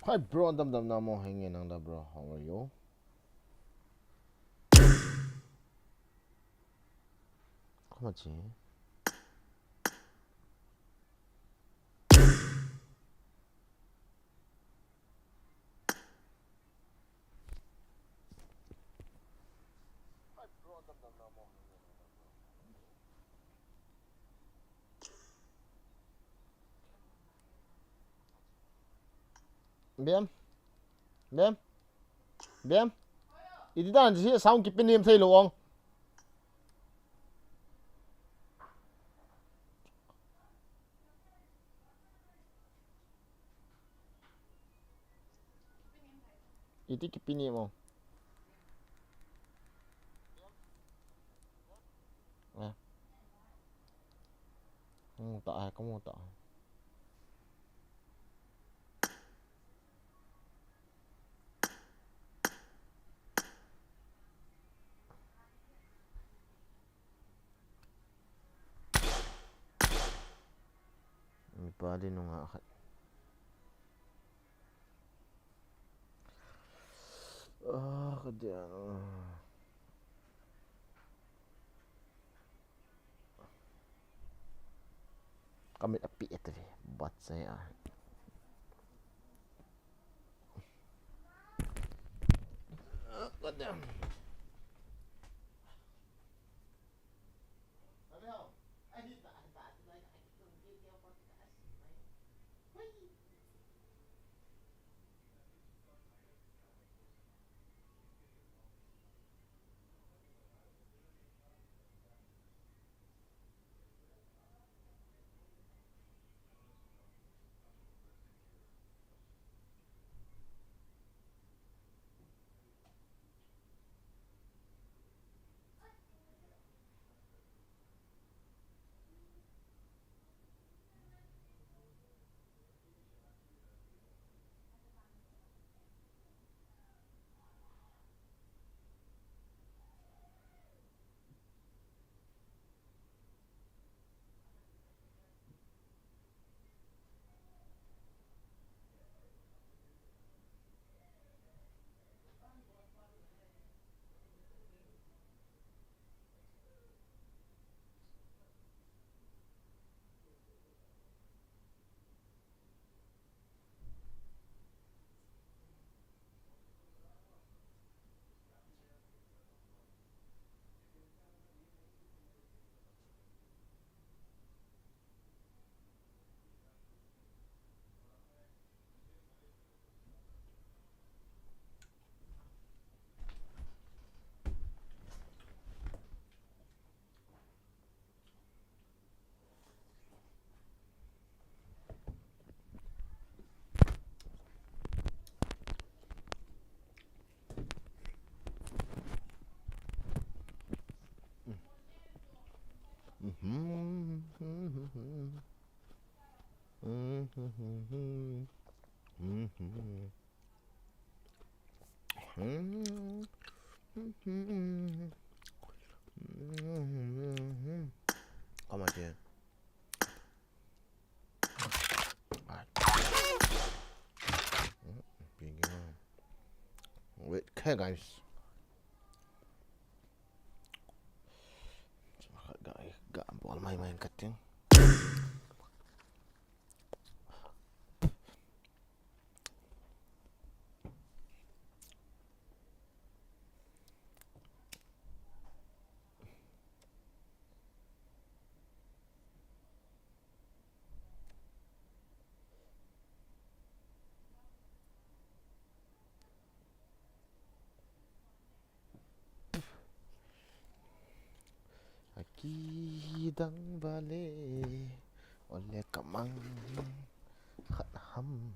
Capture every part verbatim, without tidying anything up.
Hi bro, dam dam na mo henge nang da bro, how are you? Koma chi. Bem. Bem. Bem. Iti dan si sound kipe nem thei lou ong. Iti kipe nem ong. Eh. Kamu ta, eh, kamu ta. Mipa di nunga khat. Ah, kadian. Kamit api et ve, bat sai a. Ah, kadian. Come on, dude. Wait, okay, guys. Ga, ga, bol mai mai kating. Akidang vale, ole kamang khat ham.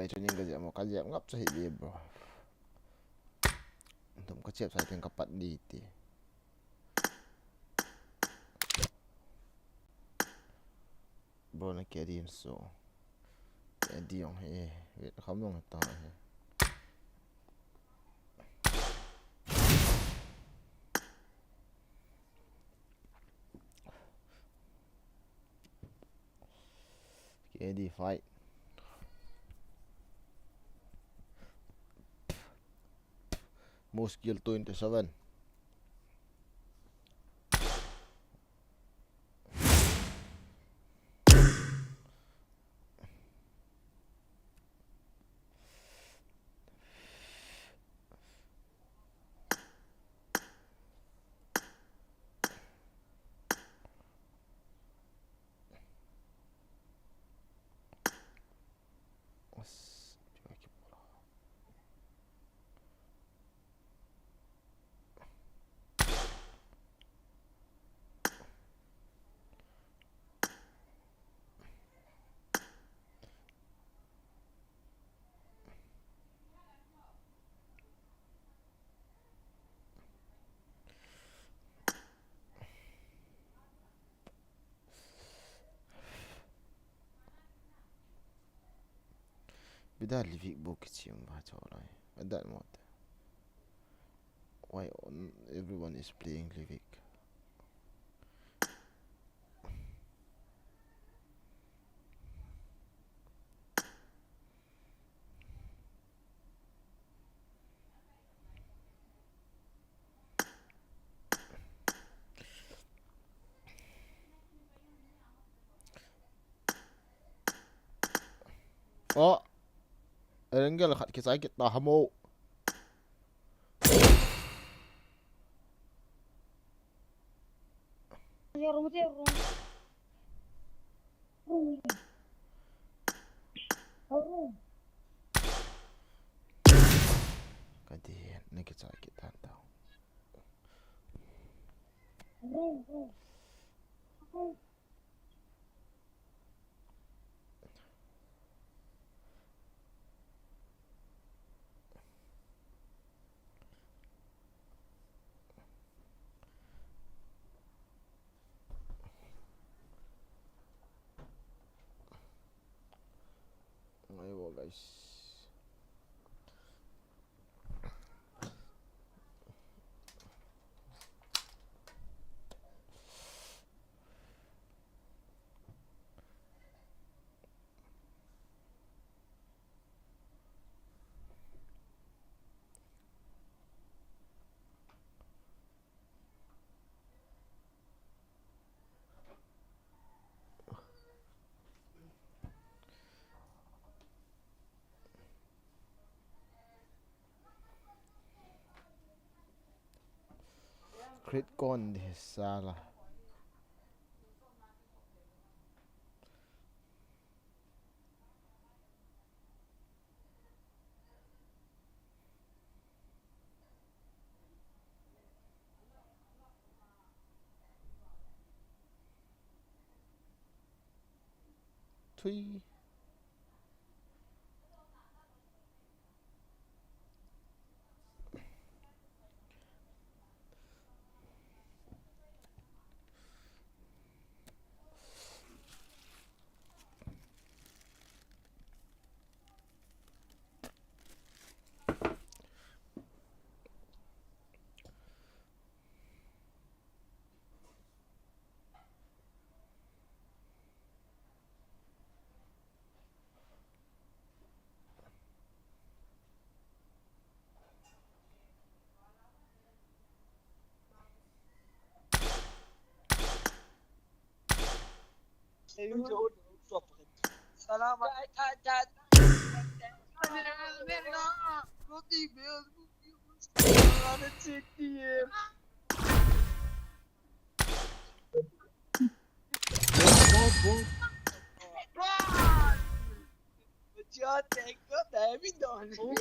Training ka jep mo, ka jep ngap cha hi ve, bro. Tum ka chep sa ting ka pat di ti. Bro na K D in so. K D ong he, wait, kham long ta he. K D fight. Most kill twenty-seven. Bida Livik bo kichim ba cholai. That mode. Why on, everyone is playing Livik? Oh, Erangel khat kichai kit ta hamo. Ka di, na kichai kit ta ta. Ayo, guys. Crit kon de sala. Thui. Salam. Oh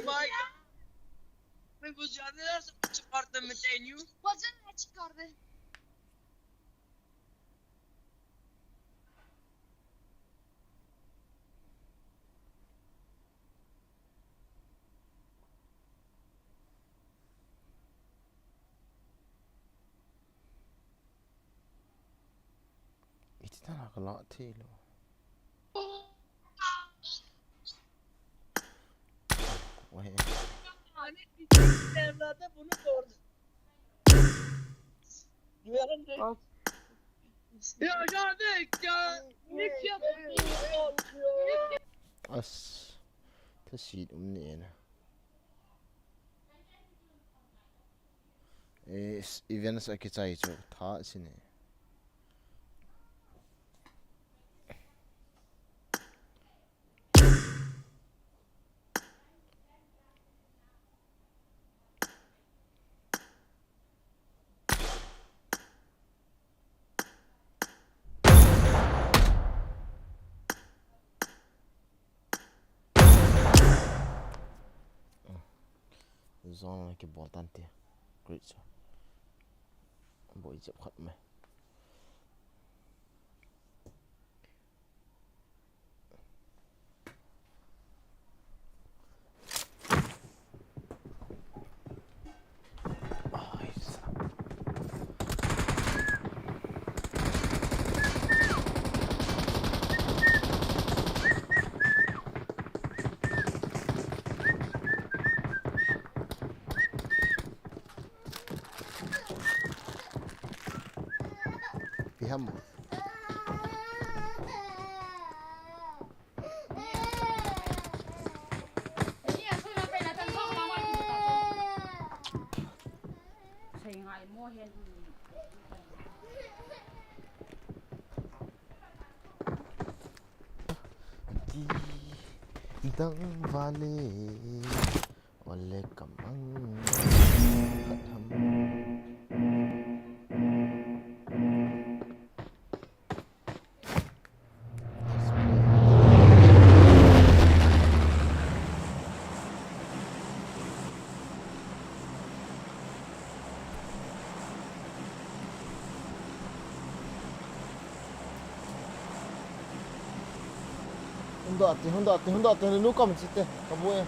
my God. Main bus jane na, çıkardı, çıkardı. Iti tana ka la thei lo. Wah. As. Thasit um ni na. Eh, s-, events a kichai chu tha si ne. Zone kibol tan te. Great, so. Boi jep khat mai. Ipi ham. Dang vale. Ole kamang. Khat ham. Hung doh te, hung doh te, hung doh te, nu kam chi te, ka bu e.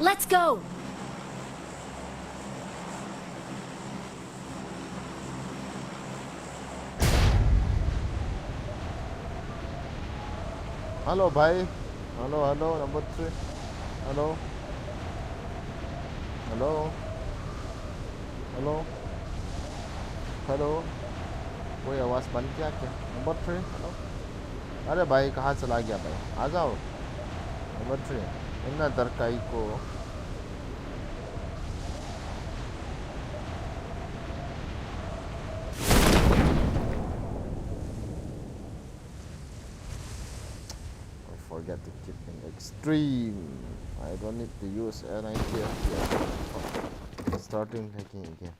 Let's go! Hello, bhai. Hello, hello, number three. Hello. Hello. Hello. Hello. कोई आवाज बंद किया क्या? Number three, hello. अरे भाई, कहाँ चला गया भाई? आ जाओ। Number three. इतना डर काई को। I forget to keep in extreme. I don't need to use N I T F here. Starting hacking again.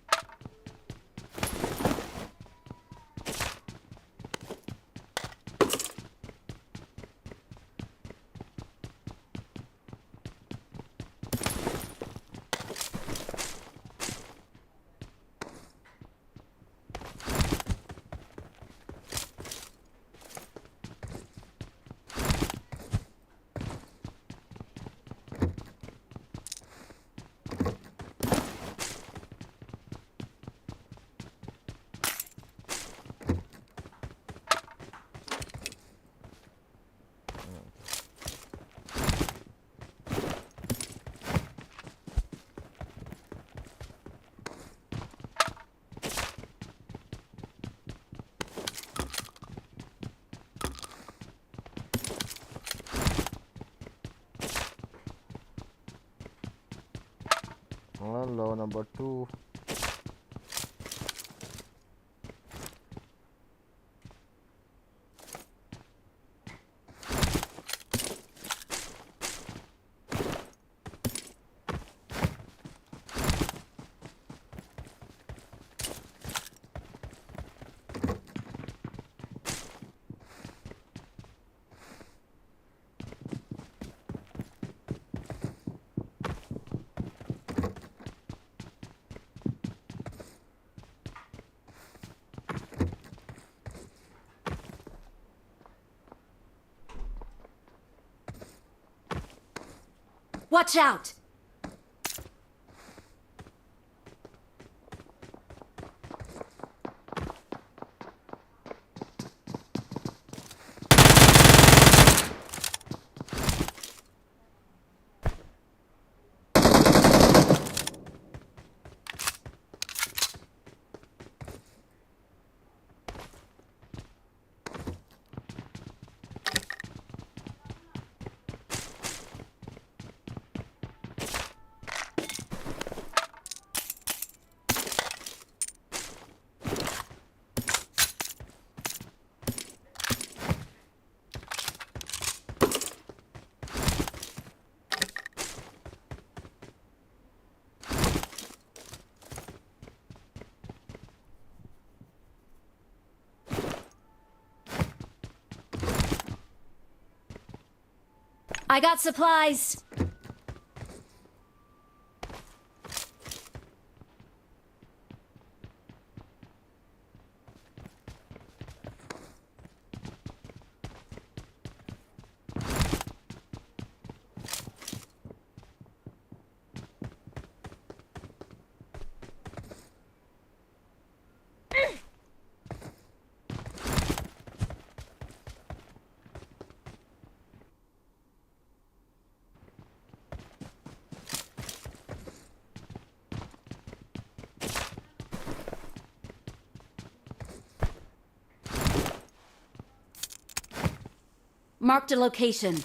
Hello, number two. Watch out! I got supplies. Marked a location.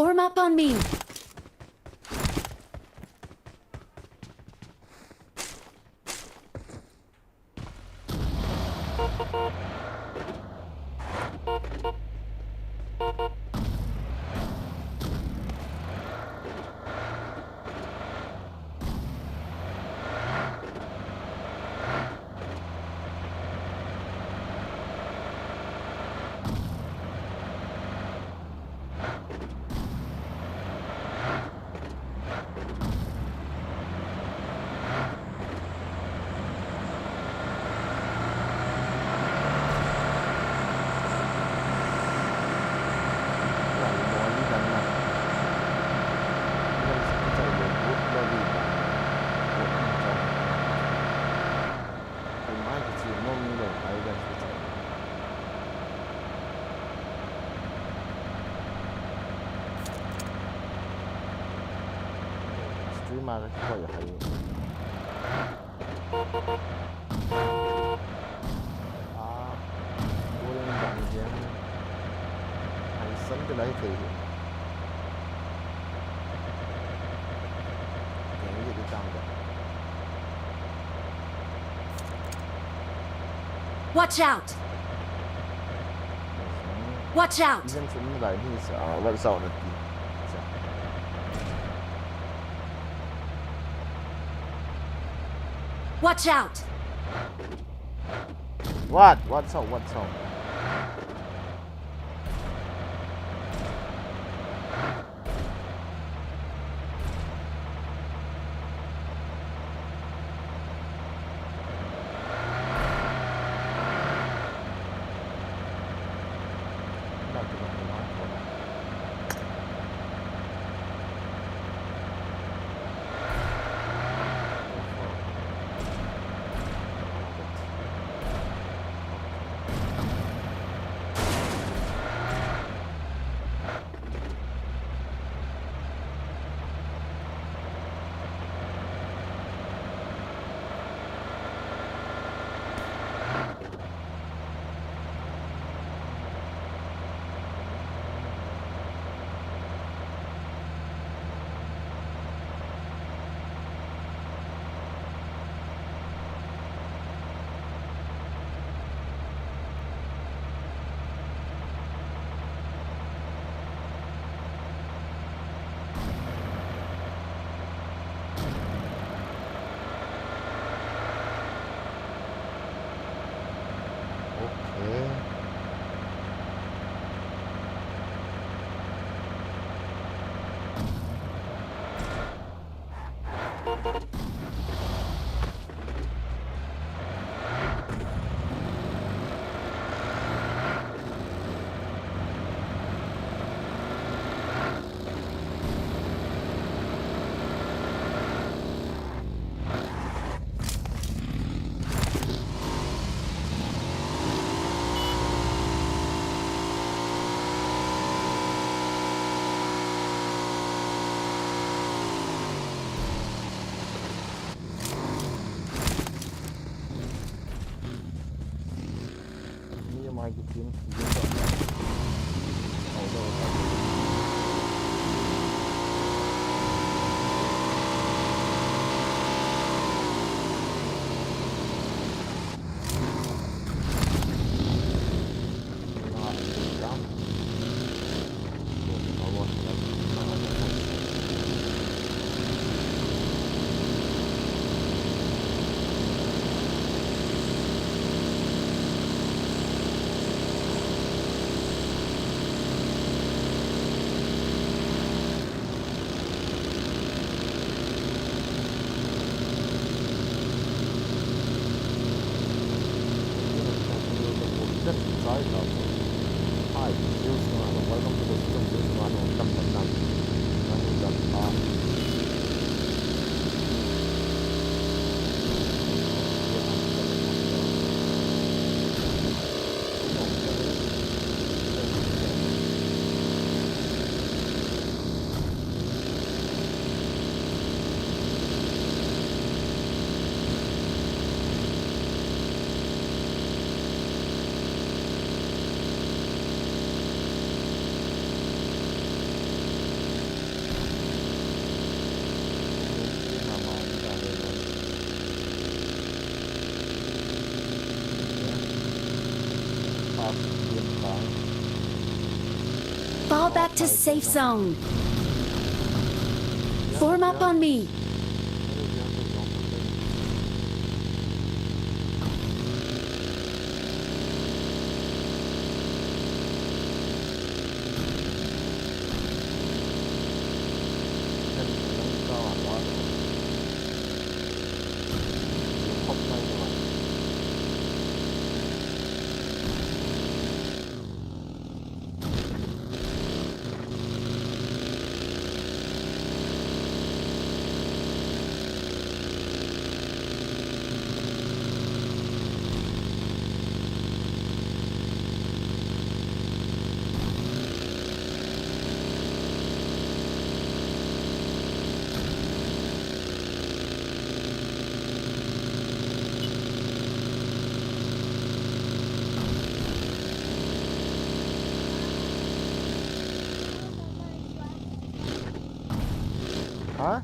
Form up on me. Ima ka kikoi hai. Ah, boring dan jeng. Hai san te lai thei hi. Jeng hi te tam da. Watch out! Watch out! Even from the line, he's, uh, what is out of the, Watch out! What? What's up? What's up? Okay. Fall back to safe zone. Form up on me. Ha?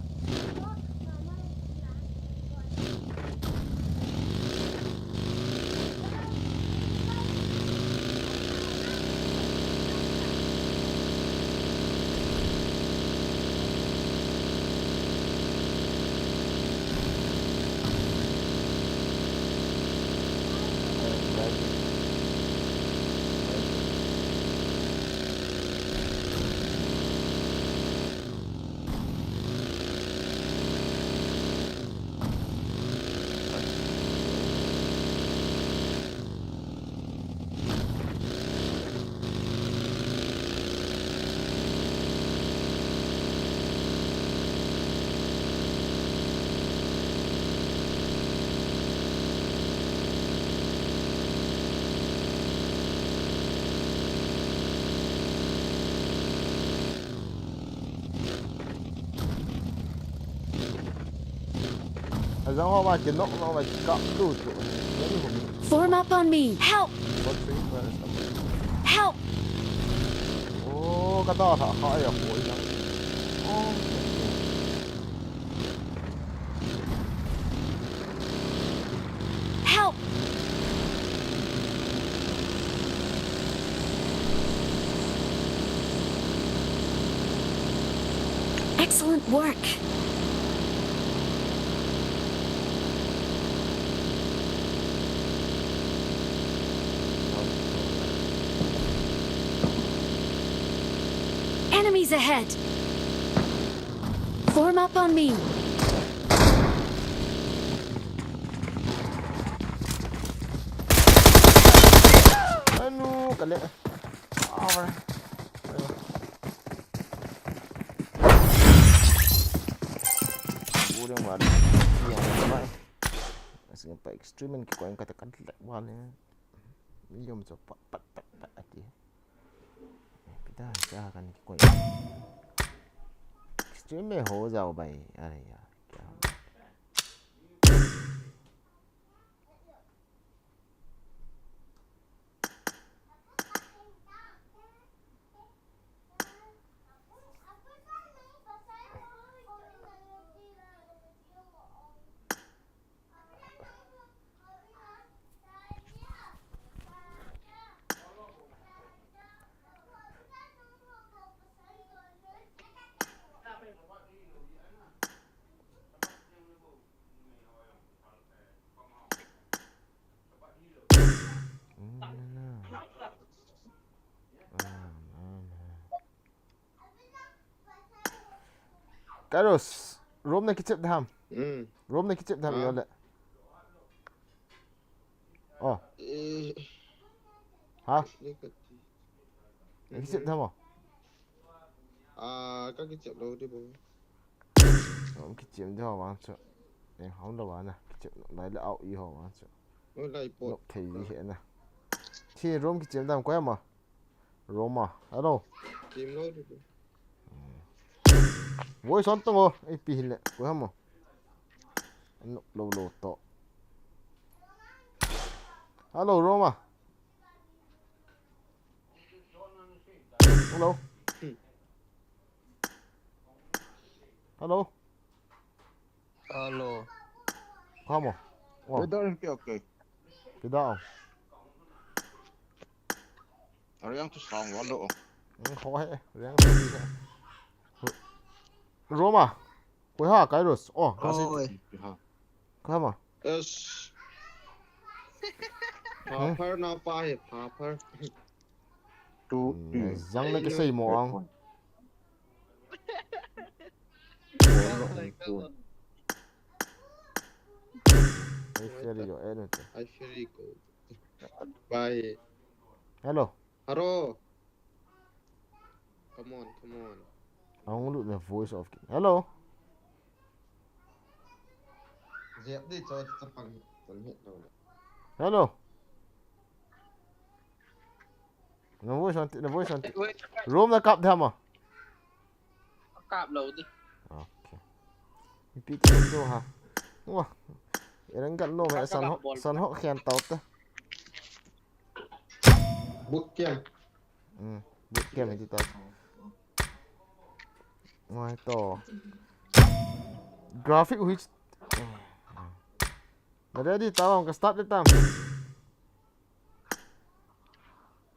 Azang ho ma kinok nok ma kap tu tu. Form up on me. Help! Help! Oh, kata tha kha ya ko ina. Oh. Help! Excellent work. Enemies ahead. Form up on me. Anu, kale. Over. Udah mati. Yang mana? Masih apa ekstremen ke kau yang kata kan lek mana? Medium so pat pat pat pat ati. Pita sa kan ke kau. Extreme ho jao bai. Are ya. Kya? Kairos, room na kichep dam. Hmm. Room na kichep dam. Ha? Yo le. Oh. Eh. Ha? Ni ka ti. Na kichep dam mo? Ah, ka kichep lou di bo. Hom kichep di ho vang chu. Eh, hom lou vang na. Kichep lai le au i ho vang chu. Oi, lai po. Nok thei di he na. Thi room kichep dam koi ma. Roma. Hello. Team lo tu. Voice on tong o. Ei pi hile. Ko hamo. An lo lo to. Hello, Roma. Hello. Hello. Hello. Hamo. Oh. Weather is okay. Kida. Ariang tu sang walo. Hmm, ho he. Ariang tu he. Roma. Koi ha, Kairos. Oh, kasi. Oi. Ha. Koi hamo. Yes. Papa na pa he, papa. Tu, hmm, tu. Jang le kisei mo ang. Ai feri yo, eh, no te. Ai feri ko. Bye. Hello. Hello. Come on, come on. Ang ulu na voice off. Hello. Jep di cho chapang. Hello. Na voice on, na voice on. Room na kap dam mo? Kap lou di. Okay. Ipi ti tu ha. Wah. Erang gal no, san ho, san ho khian tau ta. Boot camp. Hmm, boot camp di ta. Ngai to. Graphic which. Na ready tam, ka start le tam.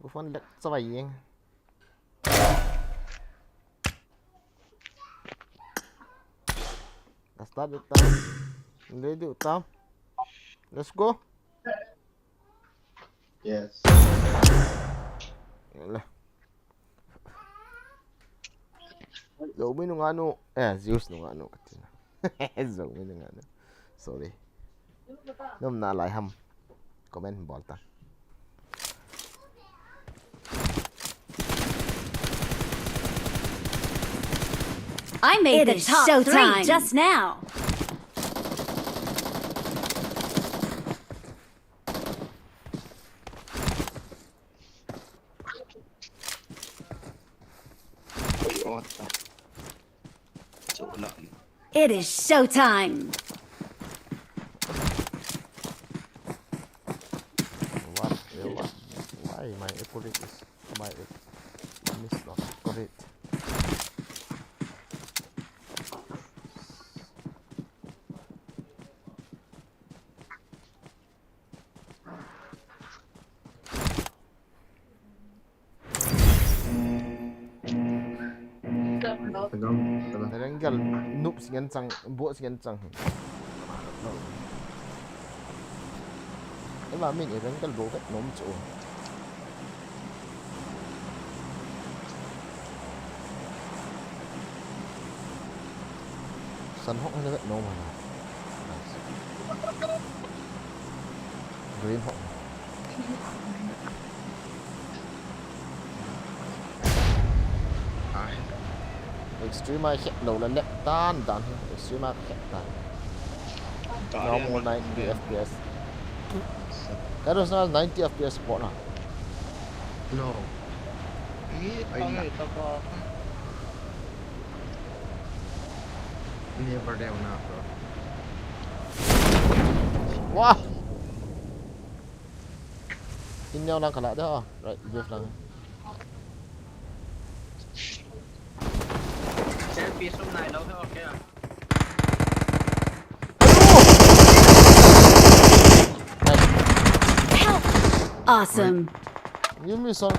Go phone lag chavai jeng. Ka start le tam. Ready tam. Let's go. Yes. Zomi nungah nu. Eh, Zeus nungah nu kati na. Zomi nungah nu. Sorry. Nom nalai ham. Comment bol tan. I made the top three just now. It is showtime. What? What? Why my accurate is my miss not correct? Rengel noob ngen chang, boss ngen chang. Ema min i rengel bo vet nom chu. San hok ni vet nom hana. Green hok. Extreme a khet lou la lep dan dan hi. Extreme a khet dan. Normal ninety F P S. That was not ninety F P S support, huh? No. Ni tangai tapa. Never there now, bro. Wah! In neo lang kala da. Right, wave lang. Selfie sum nai lo he okay ah. Nice. Awesome. Give me some.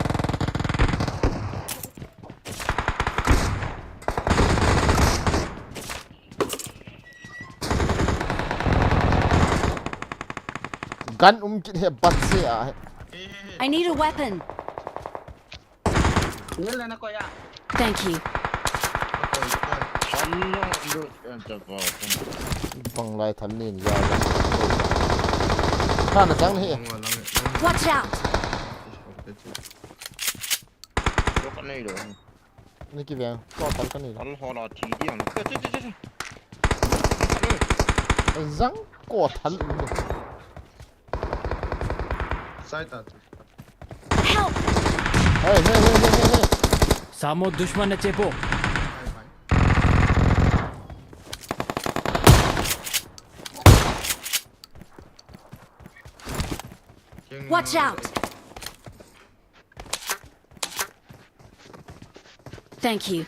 Gun um kit he bat se a he. I need a weapon. Ni le na ko ya. Thank you. Bang lai than nin ya la. Kha na chang he. Watch out. Ni ki veng. Ko tal ka ni la. Al ho la thi diang. Zang ko thal. Sai ta. Help! Hey, hey, hey, hey, hey, hey. Samo dushman na chepo. Watch out! Thank you.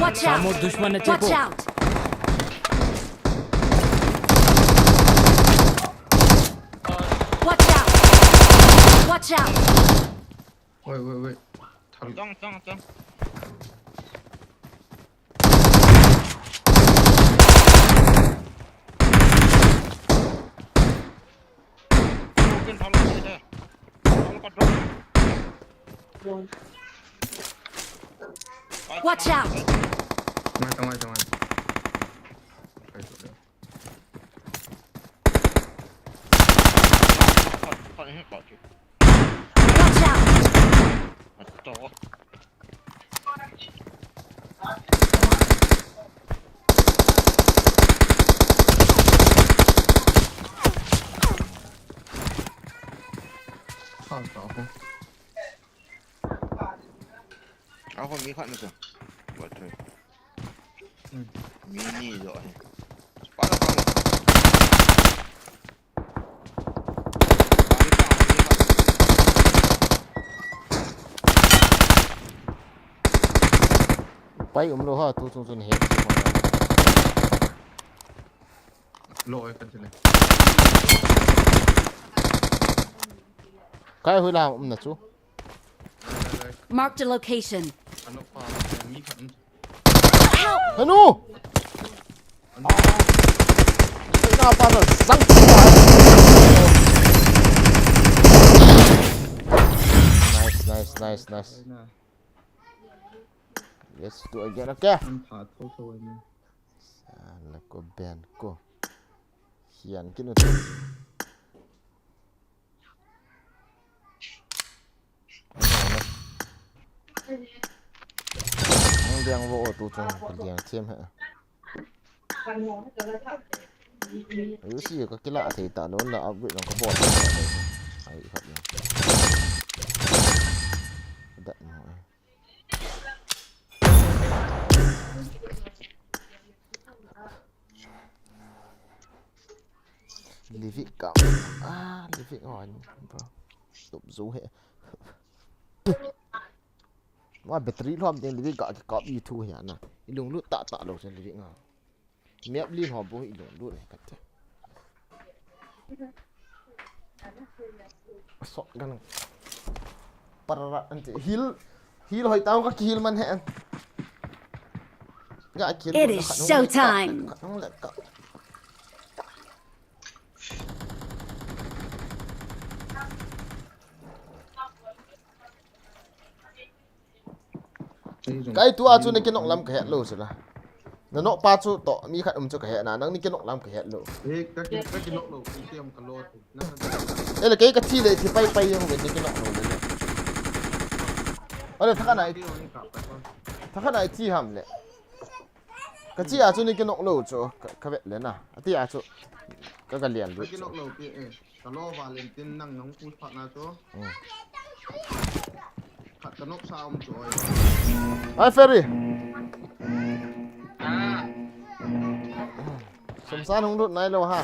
Watch out! Samo dushman na Watch chepo. Out! Watch out! Watch out! Wait, wait, wait. Chang chang chang. Watch out! Mai ta, mai ta, mai ta. Watch out! Ako mi khat na sa. What? Mi ni jo he. Pai umlou ha, tu chung chun he. Lo oi kan chile. Kai hui la um na chu. Lai lai lai. Marked a location. Ano pa mi khat. Hanu! Ina pa na sang. Nice, nice, nice, nice. Na. Let's do again, okay? An pha tho tho ni. Sala ko ben ko. Hian kinu tu. Ang diang vo tu chung diang chem ha. Ayu si ka kila thei ta lo la upgrade long ka bol ta lo. Ai khat ni. Dat no. Livik ka. Ah, livik on, bro. Tup zu he. Ma battery lhom ding livik ka ki kap i thu he na. I lunglut ta ta lo chen livik nga. Miap li lhom bo i lunglut he kate. Sok gan. Pararat ante heal, heal hoi tau ka heal man he. Ga heal. It is showtime. Kai tu a chu na kinok lam ka het lo sila. Na nok pa chu to mi khat um chu ka het na, nang ni kinok lam ka het lo. Eh, ka ki ka ki nok lo, ki siam ka lo. Ele kei ka thi le thi pai pai yang ve ni kinok lo le. Ale thaka nai, thaka nai thi ham le. Ka chi a chu ni kinok lo chu ka vet le na. Ati a chu ka ka lian lu. Ka ki nok lo ki eh. Ka lo Valentine nang nang pu pha na chu. Khat ka nok sa um chu oi. Ai Ferry. Sumsan hung lut nai lo ha.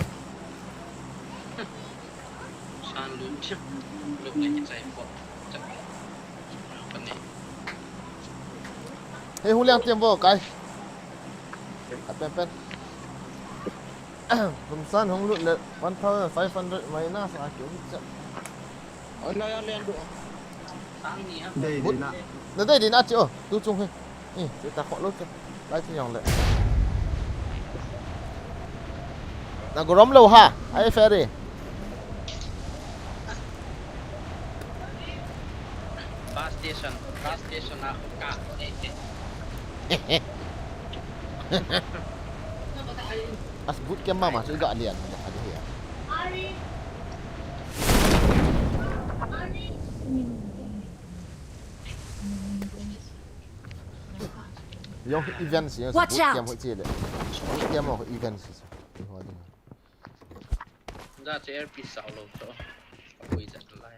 San lut chip lut nai chai po. Chak. Pani. Hei hu liang tiam vo kai. Ka pen pen. Sumsan hung lut le one thousand five hundred minus a kiu hi cha. Oi na ya lian du. Sang ni ha. Dei dei na. Na dei dei na chi o tu chung he. Ni, chu ta kho lo chu. Lai chu yong le. Na gorom lo ha. Ai Ferry. Bus station, bus station a ka. As boot camp mama chu ga lian na ka dia. Yong event si yong boot camp ho chi le. Boot camp ho event si. Ti ho ding. Ga che R P sao lo to. Pui ja lai.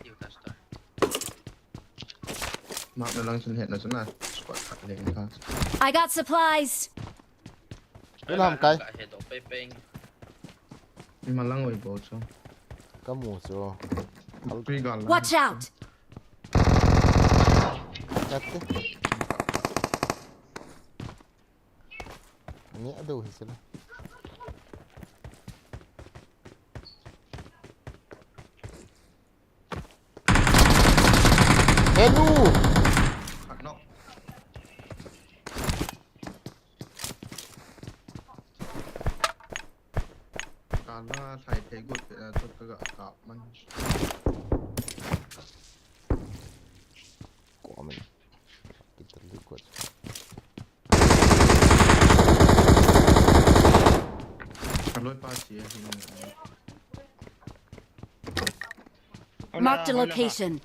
Diu ta sta. Mak na lang sin het na sana. Squad khat le ka. I got supplies. Ui lam kai. Ka he do pe pe. Ni ma lang oi bo chu. Ka mu chu. Tui gal. Watch out! Chat te. Ni a do hi sila. Hello. Khat nok. Kala thai thai gut pe na chu ka ga kap man. Comment. Kita liquid. Aloi pa si ya hin. Marked a location.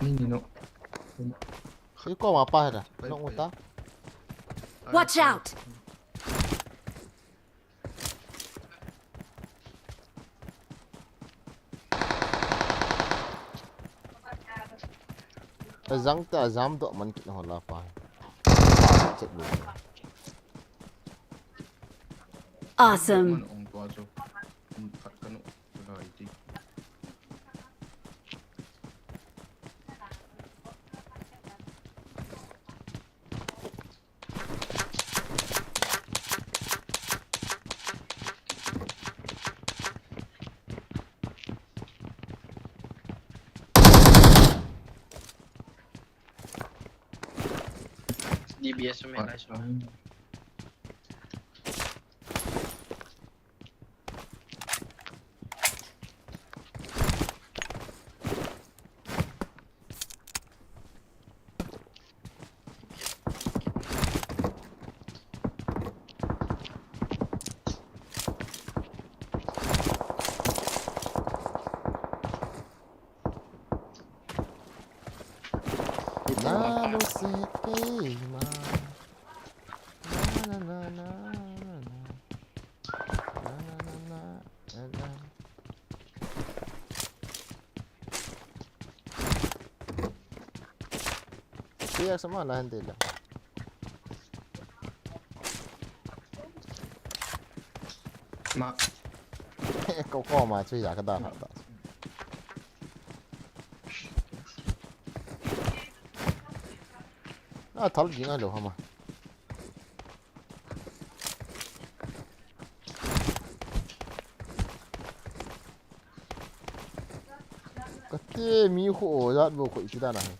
Ni ni no. Iko ma pa hera. No uta. Watch out! Azang ta azam do man kit ho la pa. Check lo. Awesome. Man ong tua chu. Khat ka no. Fighting. D B S में What? Guys. Na lo se ke ma. Na, na, na. Siya sa mga lahan dila. Ma. Kau kau ma chu ya ka da ha ta. A thal ging a lo ha ma. Kati mi khu o jat bo khu iti da na he.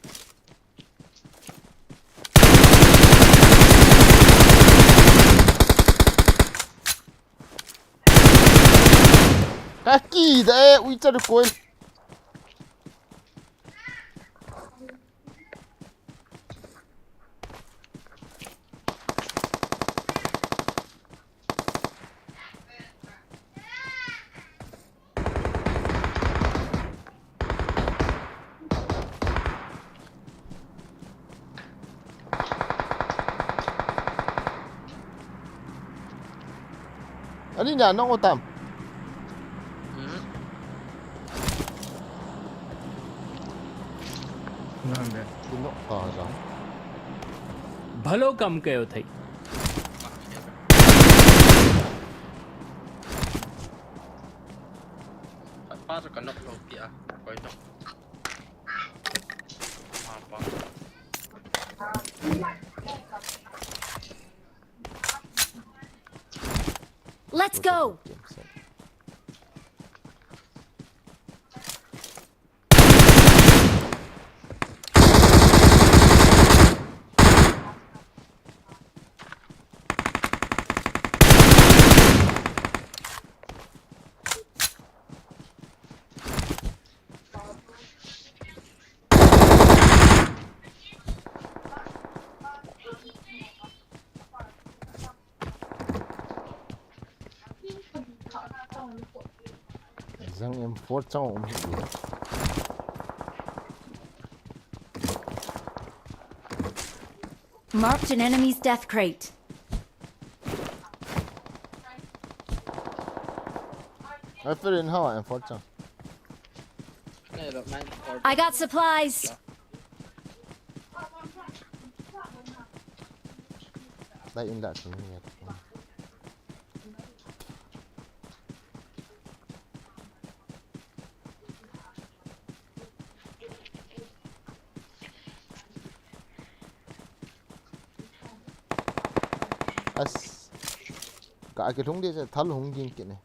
Ka ki da e, ui cha ko. Ani na nong otam. Hmm. Nang de. Kino ka jang. Bhalo kam kayo thei. Pa chu ka nok lo pi a. Koi nok. Let's go! Jang M four chang um hi. Marked an enemy's death crate. Ai, feel in hawa M four chang. I got supplies. Dai in da chun ni. As, ka kilhung di se, thal hung ging kit ne.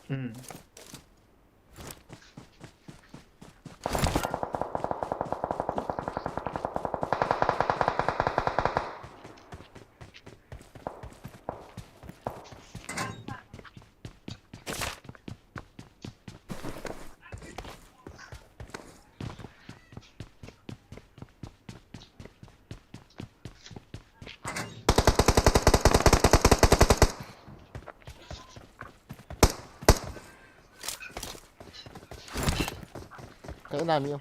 Hmm. Ka ina mi.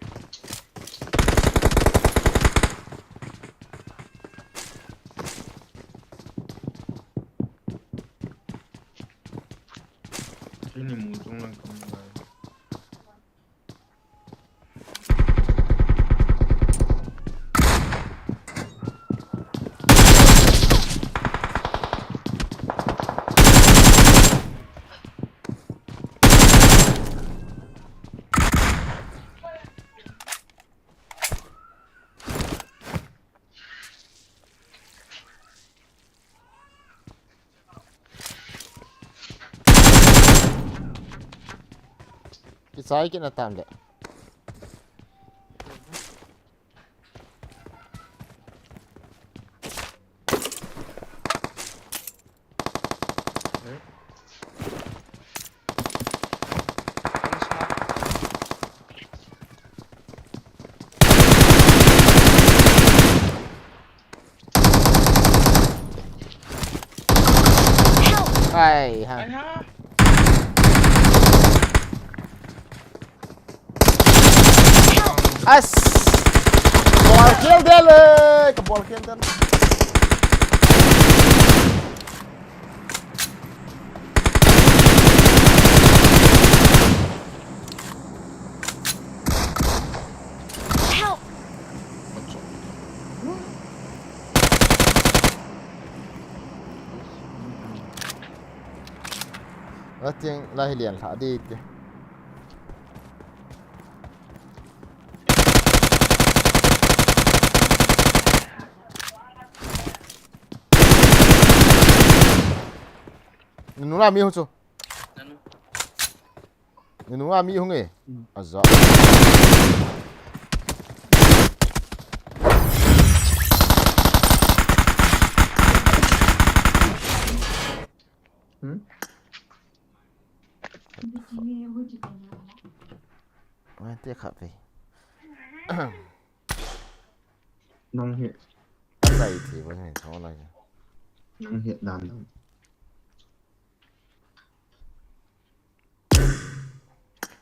Ini mutung lang kamu. Chai kit na tam le. Ai ha. Ai ha. As. Bol khel del le. Ka bol khel del. Help. Ating lahi lian lha di ti. Nunga mi hung chu. Nanu. Nunga mi hung e. Hmm. Aza. Hmm? Ai, te kha pe. Nang hi. Aza i ti ba ni thong la. Nang hi dan dan.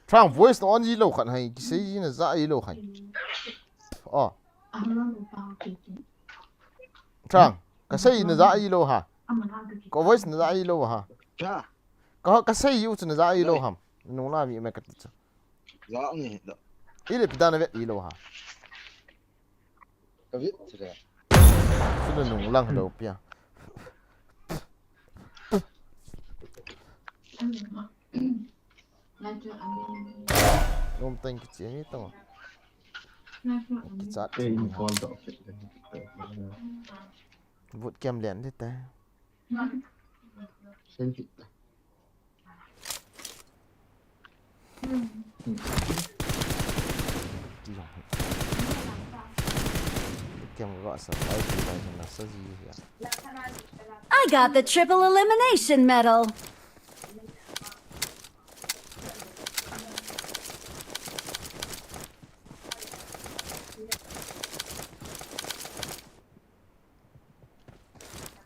Trang voice na on ji lou khan hai, kisei ji na za ji lou khan. Oh. Trang, kasei na za ji lou ha. Ka voice na za ji lou ha. Ka, kasei ji u chu na za ji lou ham. Nung la mi me ka ti chu. Za ni da. Ile pidana ve ji lou ha. Ka vit chu le. Chu le nung lang lo pia. Num tang ki che ni to. Ki chat. Ei, ni call to. Vut kem len di ta. Sen ti. I got the triple elimination medal.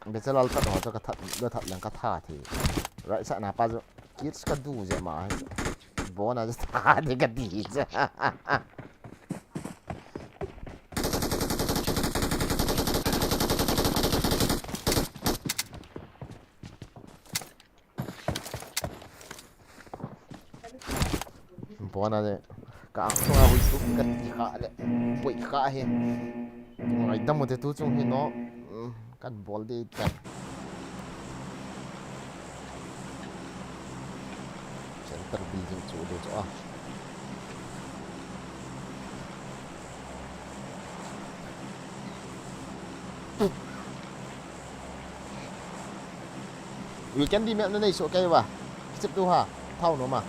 Bechel al tat ho chu ka that, ka that leng ka tha thi. Right side na pa chu kids ka du je ma. Bona chu tha de ka di chu. Bona le, ka ang sunga hui tu ka ti kha le, poi kha hi. Ngai dam te tu chung hi no, mm, kan bol de ta. Center building chu de chu a. Weekend di map na nei so kai ba. Kichep tu ha. Thau no ma.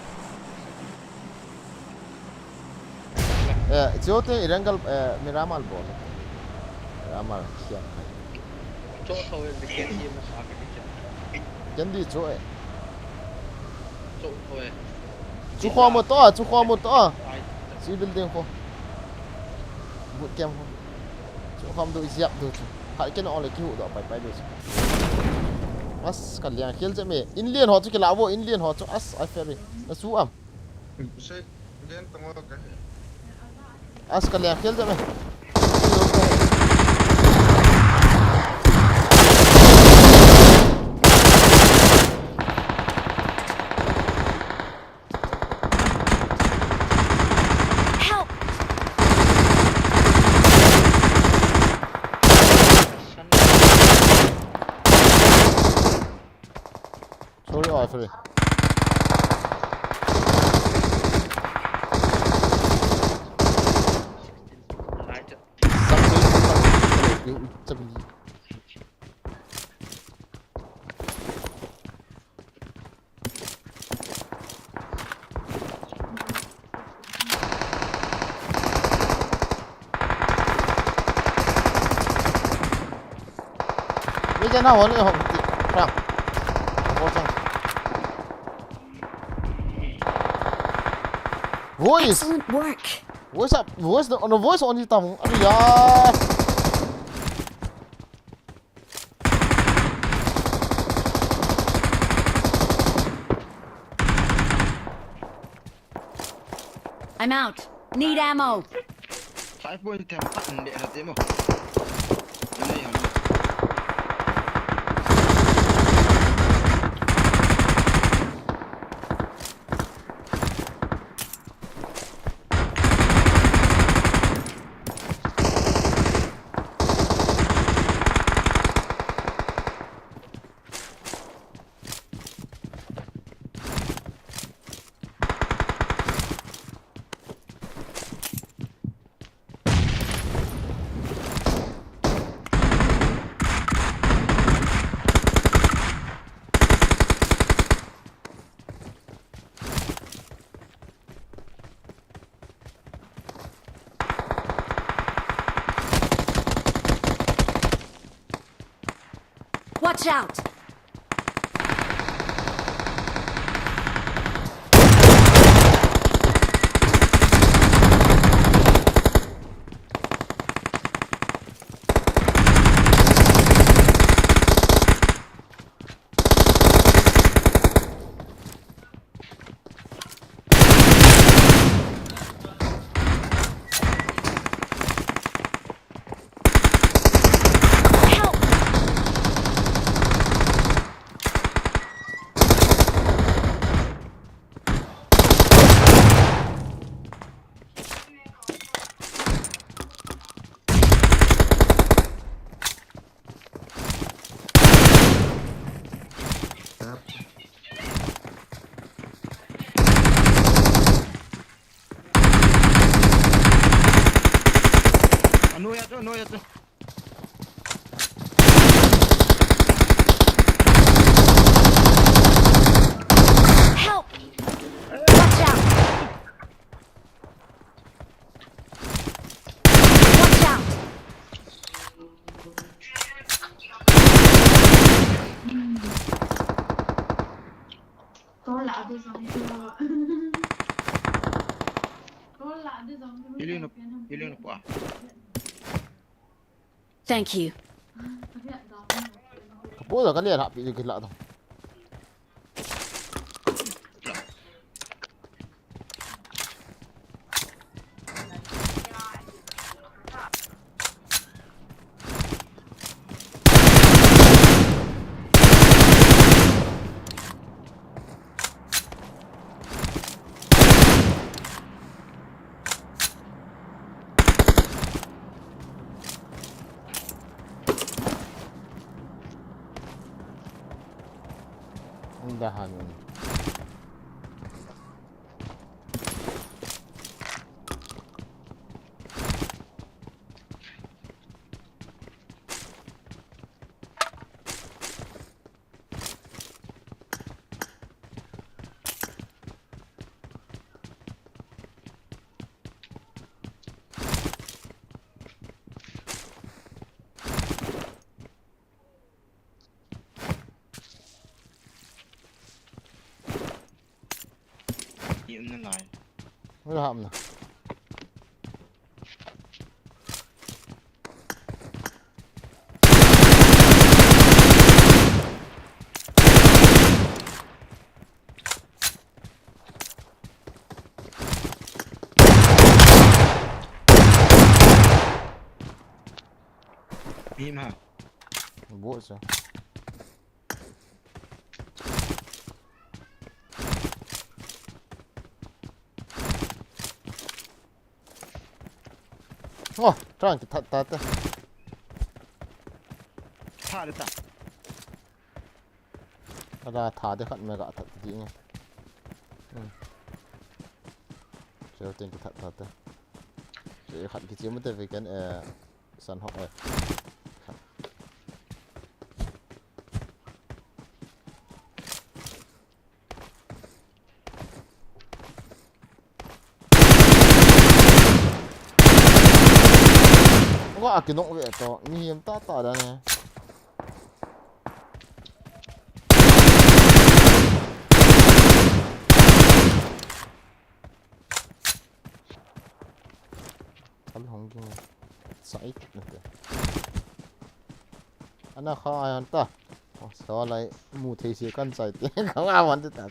Eh, Jio te Erangel, eh, Miramar bol. Miramar siam. Cho thau e, weekend di ma sa ke. Weekend di cho e. Cho thau e. Chu kho mo to, chu kho mo to. Ai. Si building kho. Boot camp kho. Chu kham du, i ziap du chu. Hai ken ole ki hu do pai pai du chu. As ka liang khel je me. In lian ho chu ki la vo, in lian ho chu. As, ai ferry. Na su am. As ka liang khel je me. Help! Sorry, oh, sorry. Jana hole hong ti. Rak. Bol sang. Voice. Excellent work. Voice up. Voice no, no voice on tam. Aduh ya. I'm out. Need ammo. Five point them button de hati mo. Watch out! Ano ya to, ano ya to. Help! Watch out! Watch out! Tol lah ada zombie. Tol lah ada zombie. Ilino, ilino pa. Thank you. Kapo da kali lah pi kila to. Ang dahan yun. Ium na lai. Wala ham na. Bim ha. Buat sa. Oh, trying to tap that. Tap that. Ada tha de khat me ga that ti nge. Hmm. Chel ting ki that that te. Che khat ki che mu te we can, eh, san hok eh. Wa a kinok ve to, mihem tah tah dan e. Thal hong ging. Sai na te. Ana kha ai an ta. Oh, so lai mu thei si kan sai te. Ka nga wan te ta.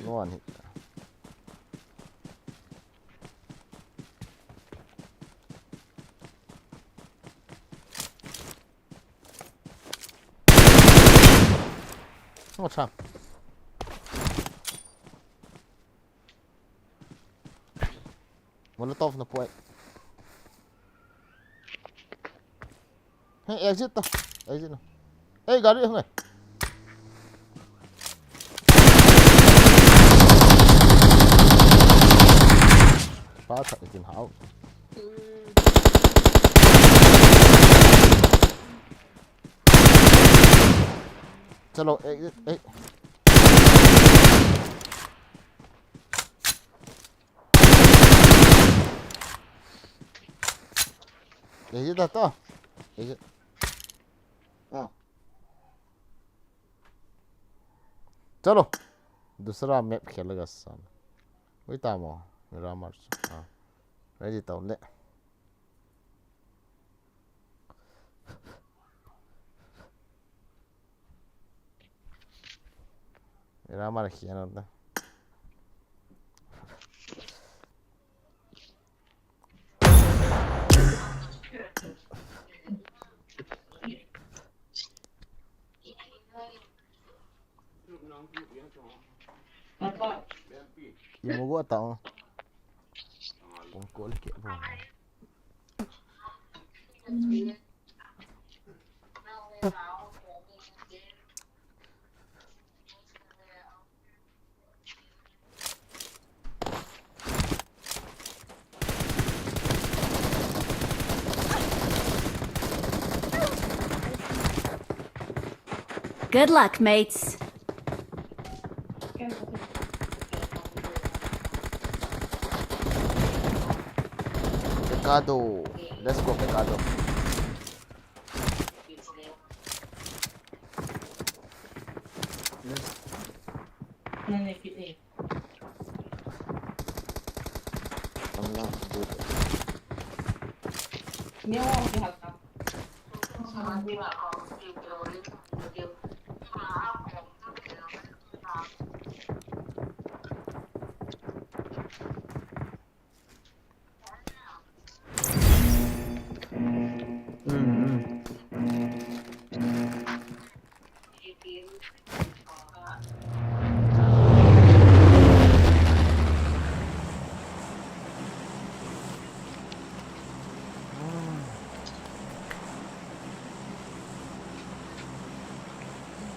Lo an hi. Song cham. Molotov na poi. Hey, exit ta. Exit na. Hey, gari hung hai. Pa tha itin hao. Chalo, exit, eh. Exit ta to. Exit. Ah. चलो, दूसरा मैप खेलेगा साला। वही था वो, मिरामार। हाँ, ready तो ले। मिरामार खेलना था। Ibu gua tahu. Pungkul ke bu. Good luck, mates. Pecado. Let's go, Pecado.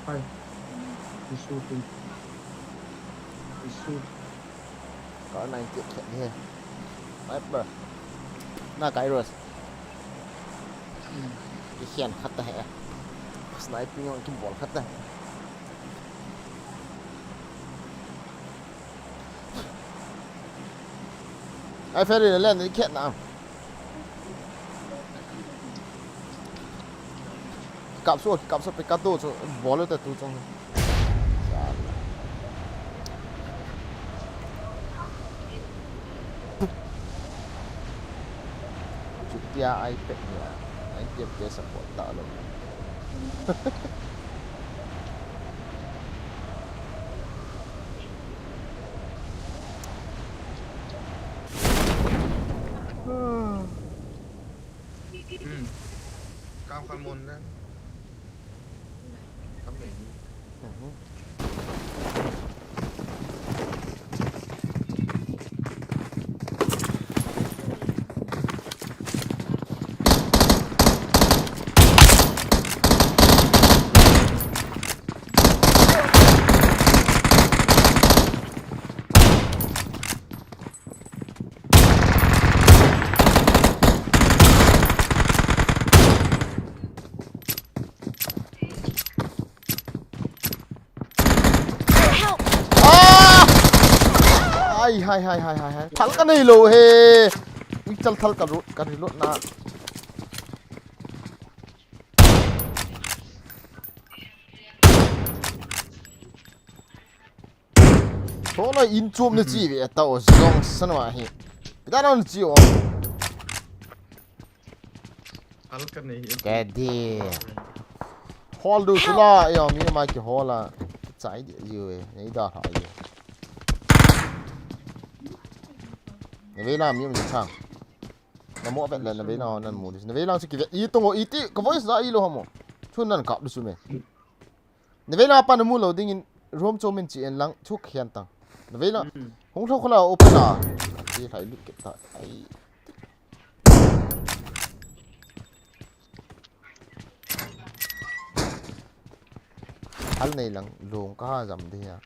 Hai. Isu tin. Isu. Kar nine kit kit ni he. Sniper. Na Kairos. Ki khian khat ta he. Sniping ang ki bol khat ta. Ai, Ferry le len ni khet na. Kap so, kap so, pe kap to, so, bol ta tu chong. Chutia ai pe ni a. Ai pe pe support ta lo. Hmm. Kam khan mon na. Kam le ni. Mhm. Help! Ah! Ai, hai, hai, hai, hai, hai. Thal ka nei lou he. Ui, chal thal ka ru-, ka reload na. Tho la in chom na chi ve ta o zong san wa hi. Pita na chi o. Hal ka nei hi. Ke di. Hol du sula, yo, mi ma ki hola. Chai di, yo, eh, nei da ha, yo. Nei ve la, mi ma chang. Na mo vet le, na ve la, nan mo di. Na ve la, si ki ve, i tongo, i ti, ka voice da i lo ha mo. Chun nan kap du su me. Na ve la pa na mu lo ding in room chom in chi en lang chuk hian tang. Na ve la. Hmm. Hung thlo khola open a. Ti lai lut ke ta. Ai. Hal nei lang long ka ha jam de ya.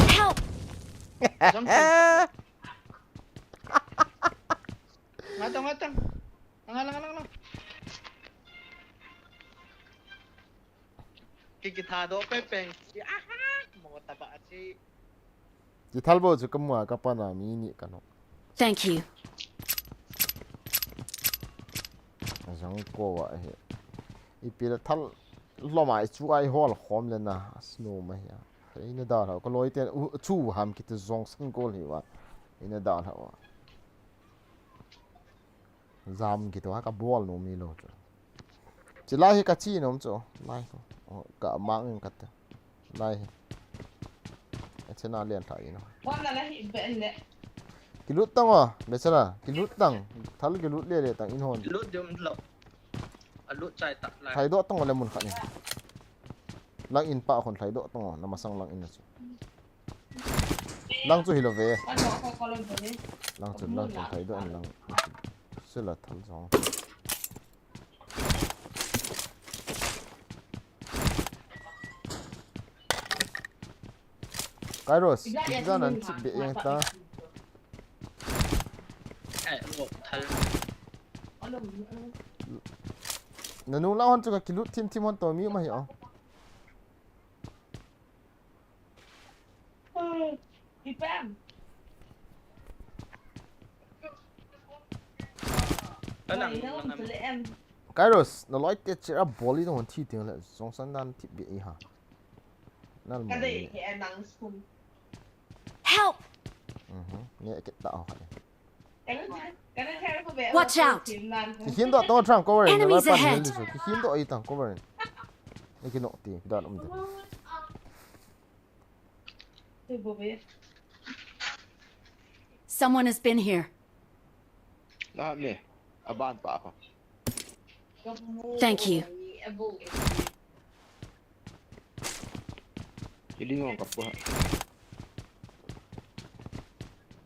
Help! Ngatang, ngatang. Lang, lang, lang, lang. Kikitha do pe peng. Aha! Mo taba si. Kithal bo chu ka mu a ka pan a mi ni ka no. Thank you. Jang ko wa he. I pi la thal lo ma chu ai hol khom le na snu ma ya. Ina da lo ka loi ten u chu ham kiti jong sang gol hi wa. Ina da lo wa. Jam kiti wa ka bol no mi lo chu. Chi lai hi ka chi nom chu. Lai ko. O, ka mang in ka te. Lai hi. E chena lian tha ino. Wan la hi ben le. Kilut tang o, be chena. Kilut tang. Thal kilut le le tang in hon. Lut dum lo. A lut chai tak lai. Thai do tang o le mun khat ni. Lang in pa khon thai do tang o. Na masang lang in na chu. Lang chu hi lo ve. Lang chu, lang chu thai do an lang. Sila thal jong. Kairos, kizan an chip be yang ta. Ai, lo thal. Nanu la hon chu ka kilut thim thim hon to mi ma hi o. Kairos, na loi te chira boli no thi ting le, song san dan thi be ha. Nal mo. Help! Mhm. Ne ke ta ho. Watch out! Kihin do tong trang cover. Enemies ahead! Kihin do i tang cover. Ne ki no ti, da lum de. Someone has been here. Na me, aban pa ko. Thank you. Kiling ong kapu ha.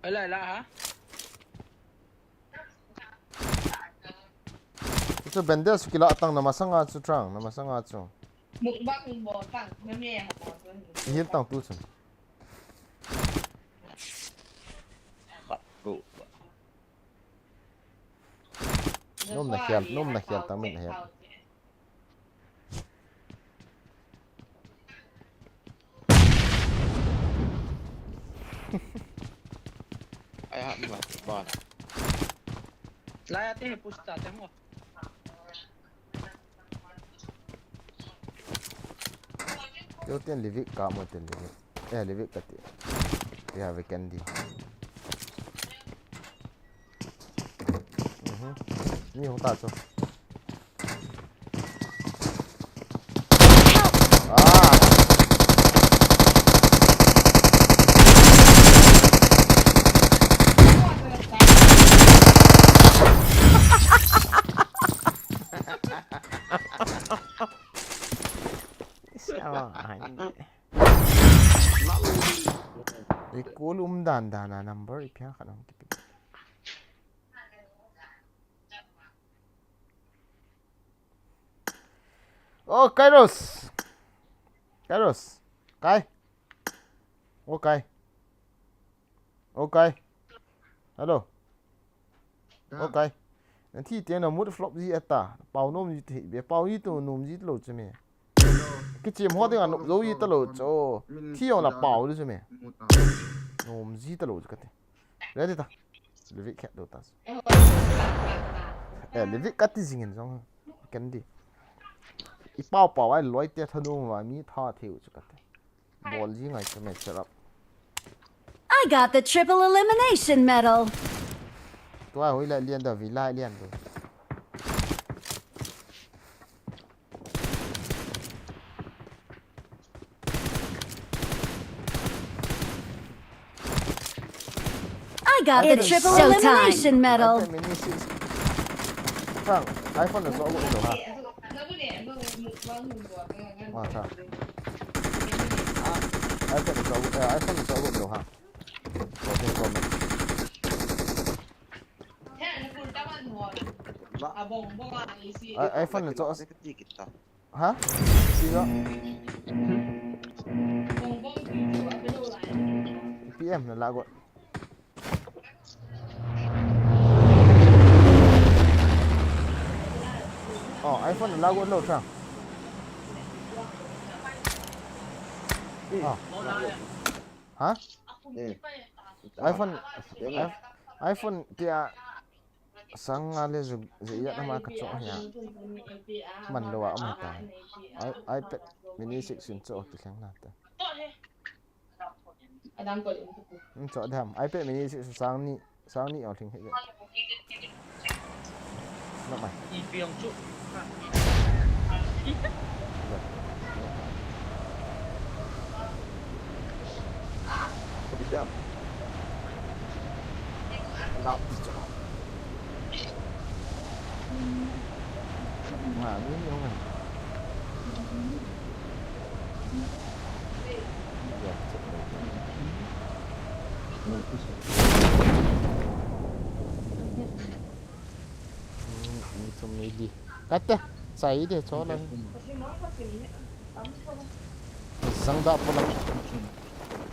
Ala, ala, ha? Chu bandage kila tang na masanga chu trang, na masanga chu. Mukbang bo tang, na me ha bo tang. Hil tang tu chun. Nom na khial, nom na khial tang min na hial. Ai ha, mi ma ti ba. Lai ate he push ta te mo. Yo ten livik ka mo ten livik. Eh, livik ka ti. Ya, we can di. Mhm. Ni hong ta cho. Ah. Isi awa, ai. I call um dan dan a number i pia khat hong kipe. Oh, Kairos. Kairos. Kai. Oh, Kai. Oh, Kai. Hello. Ka. Oh, Kai. Na thi te na mood flop ji ata. Pau nom ji te be. Pau ji to nom ji lo che me. Hello. Kichem ho ding a nop zo ji ta lo cho. Min thi jong la pau lu che me. Mood a. Nom ji ta lo che ka te. Ready ta. Livik khat do ta. Eh, Livik kati jingin jong. Ken di. I pau pau ai loi te thanu ma mi tha theu chu kate. Bol ji ngai ka me serap. I got the triple elimination medal. Tua hui la lian da vi la lian do. I got the triple elimination medal. Frank, iPhone na so go do ha. Wa ta. iPhone na so go, eh, iPhone na so go do ha. Okay, comment. iPhone na so. Ha? Sino? P M na lagot. Oh, iPhone na lagot lo ta. Oh. Ha? Eh. iPhone, iPhone tia sang nga le zu, zu ya nama ka cho ya. Man lo wa mai ta. iPad mini six in cho ki sang na ta. Cho dam, iPad mini six sang ni, sang ni ong thing he. Nok mai. I piang chu. Kate, sai de cho la. Sang da pula.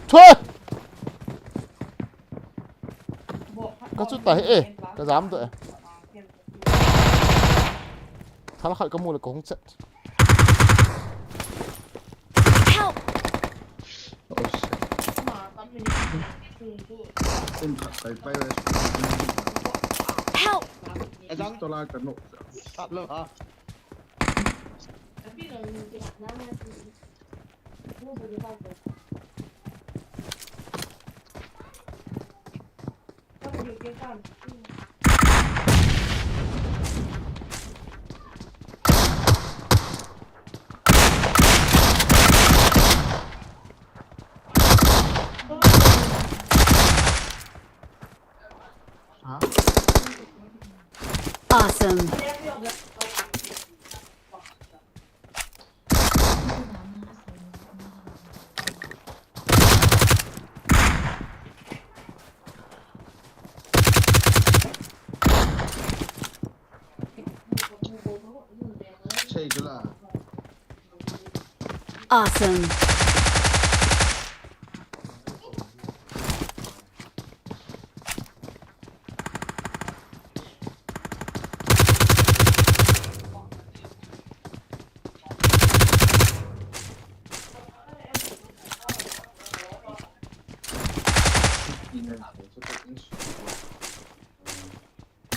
Choi! Ka chu ta he, eh, ka jam to, eh. Thal khat ka mu le ka hung chet. Help! Help! Ajang. Tola ka no. Sat lo ha. Awesome. Awesome.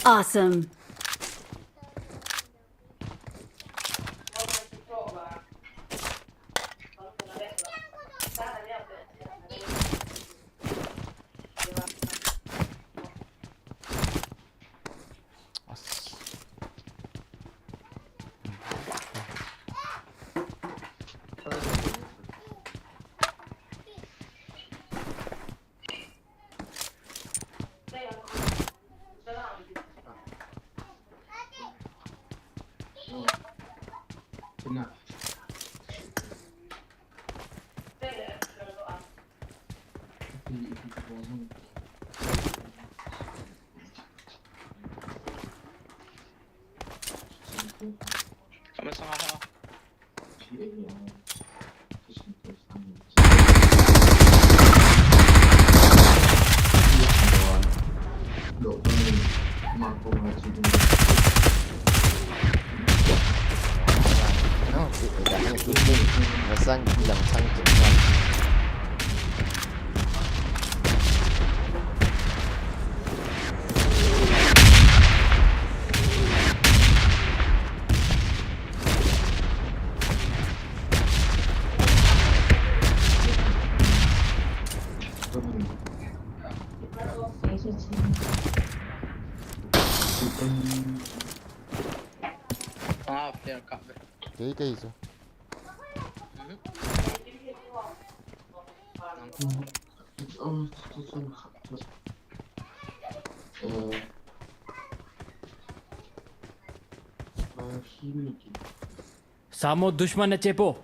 Awesome. Ah, fair kap ve. Kei, kei chu. Mhm. Samo dushman na chepo.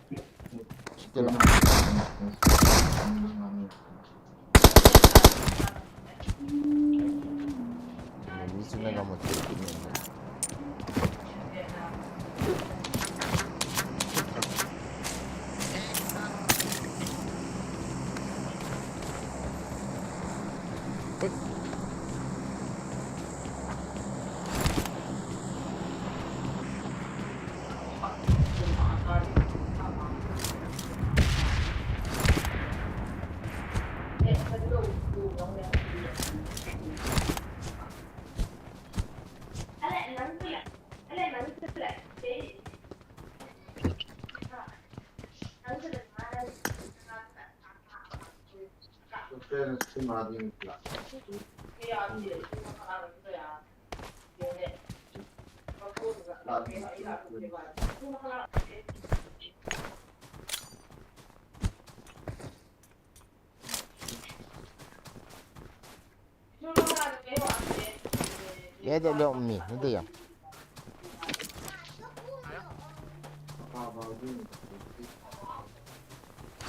Ye de lo mi, ni de ya.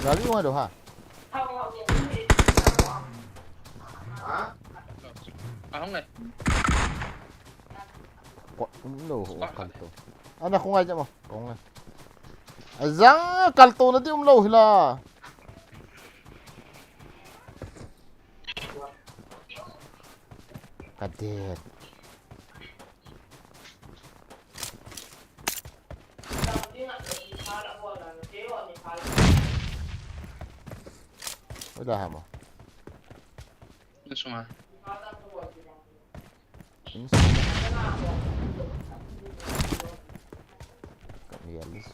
Gari wa do ha. Ahong le. Ko, um, lo, ho, kalto. Ana, ko ngai jamo. Ko ngai. Ajang kalto na di um lo hila. Kadet. Udah hamo. Langsung ah. Ini Kak realis.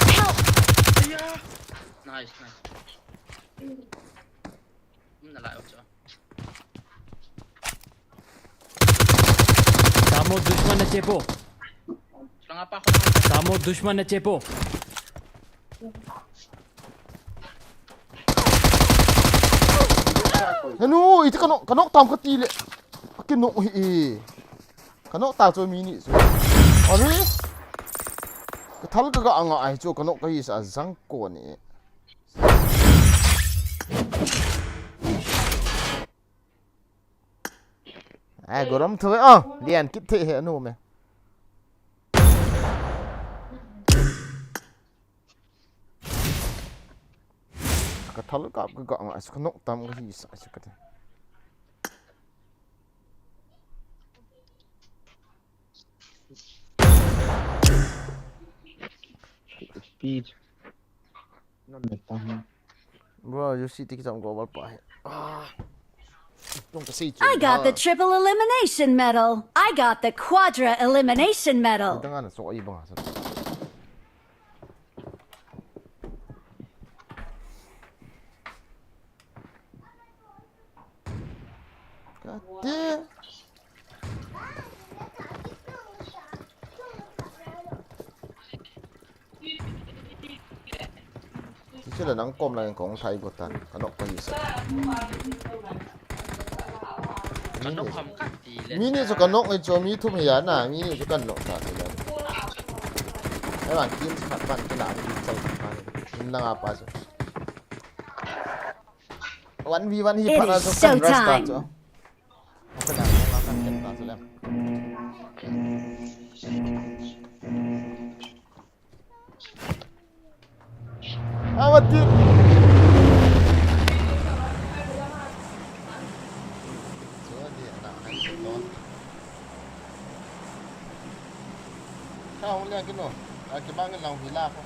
Help! Iya. Nice, nice. Hmm, na lai, ocho. Samo dushman na chepo. Samo dushman na chepo. Henu, iti kano, kano tam kati le. Kino hi e. Kano ta chu mi ni chu. Ari. Kathal kaga anga ai chu kano kaisa jang ko ni. Ai, gorom thoi, oh, lian kit thei he anu me. Kathal kap kaga nga, kanok tam kahisa, kati. Speed. Bro, you see, take some global pa. Ah. I got the triple elimination medal. I got the quadra elimination medal. Ito nga na, so iba nga sa. Kati. Sila nang kom lang kong thai gotan. Kanok pa isa. Kanok ham kati le. Mi ni chu kanok ni chu mi thum hi ya na. Mi ni chu kanok ta ya. Ai wan kim khat pan kila kim chal khat pan. Min lang apa chu. One v one hi. It is showtime. Phat a chu kan rush ta chu. Kan rush ta chu lem. Awa ti. Chu di na hai chu ton. Ka hung le kino. A kibang lang hi la ko.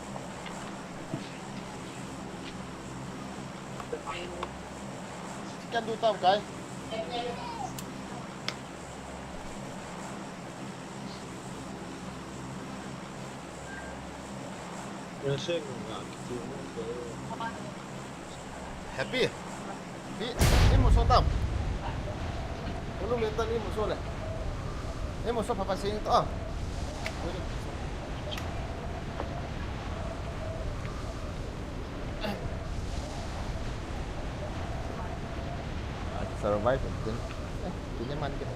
Kan du tam kai. Ese nga kiti mo ko. Happy. Happy. Ni muso tam. Ulu mental ni muso le. Ni muso papa sing to. Survive din. Eh, din naman kita.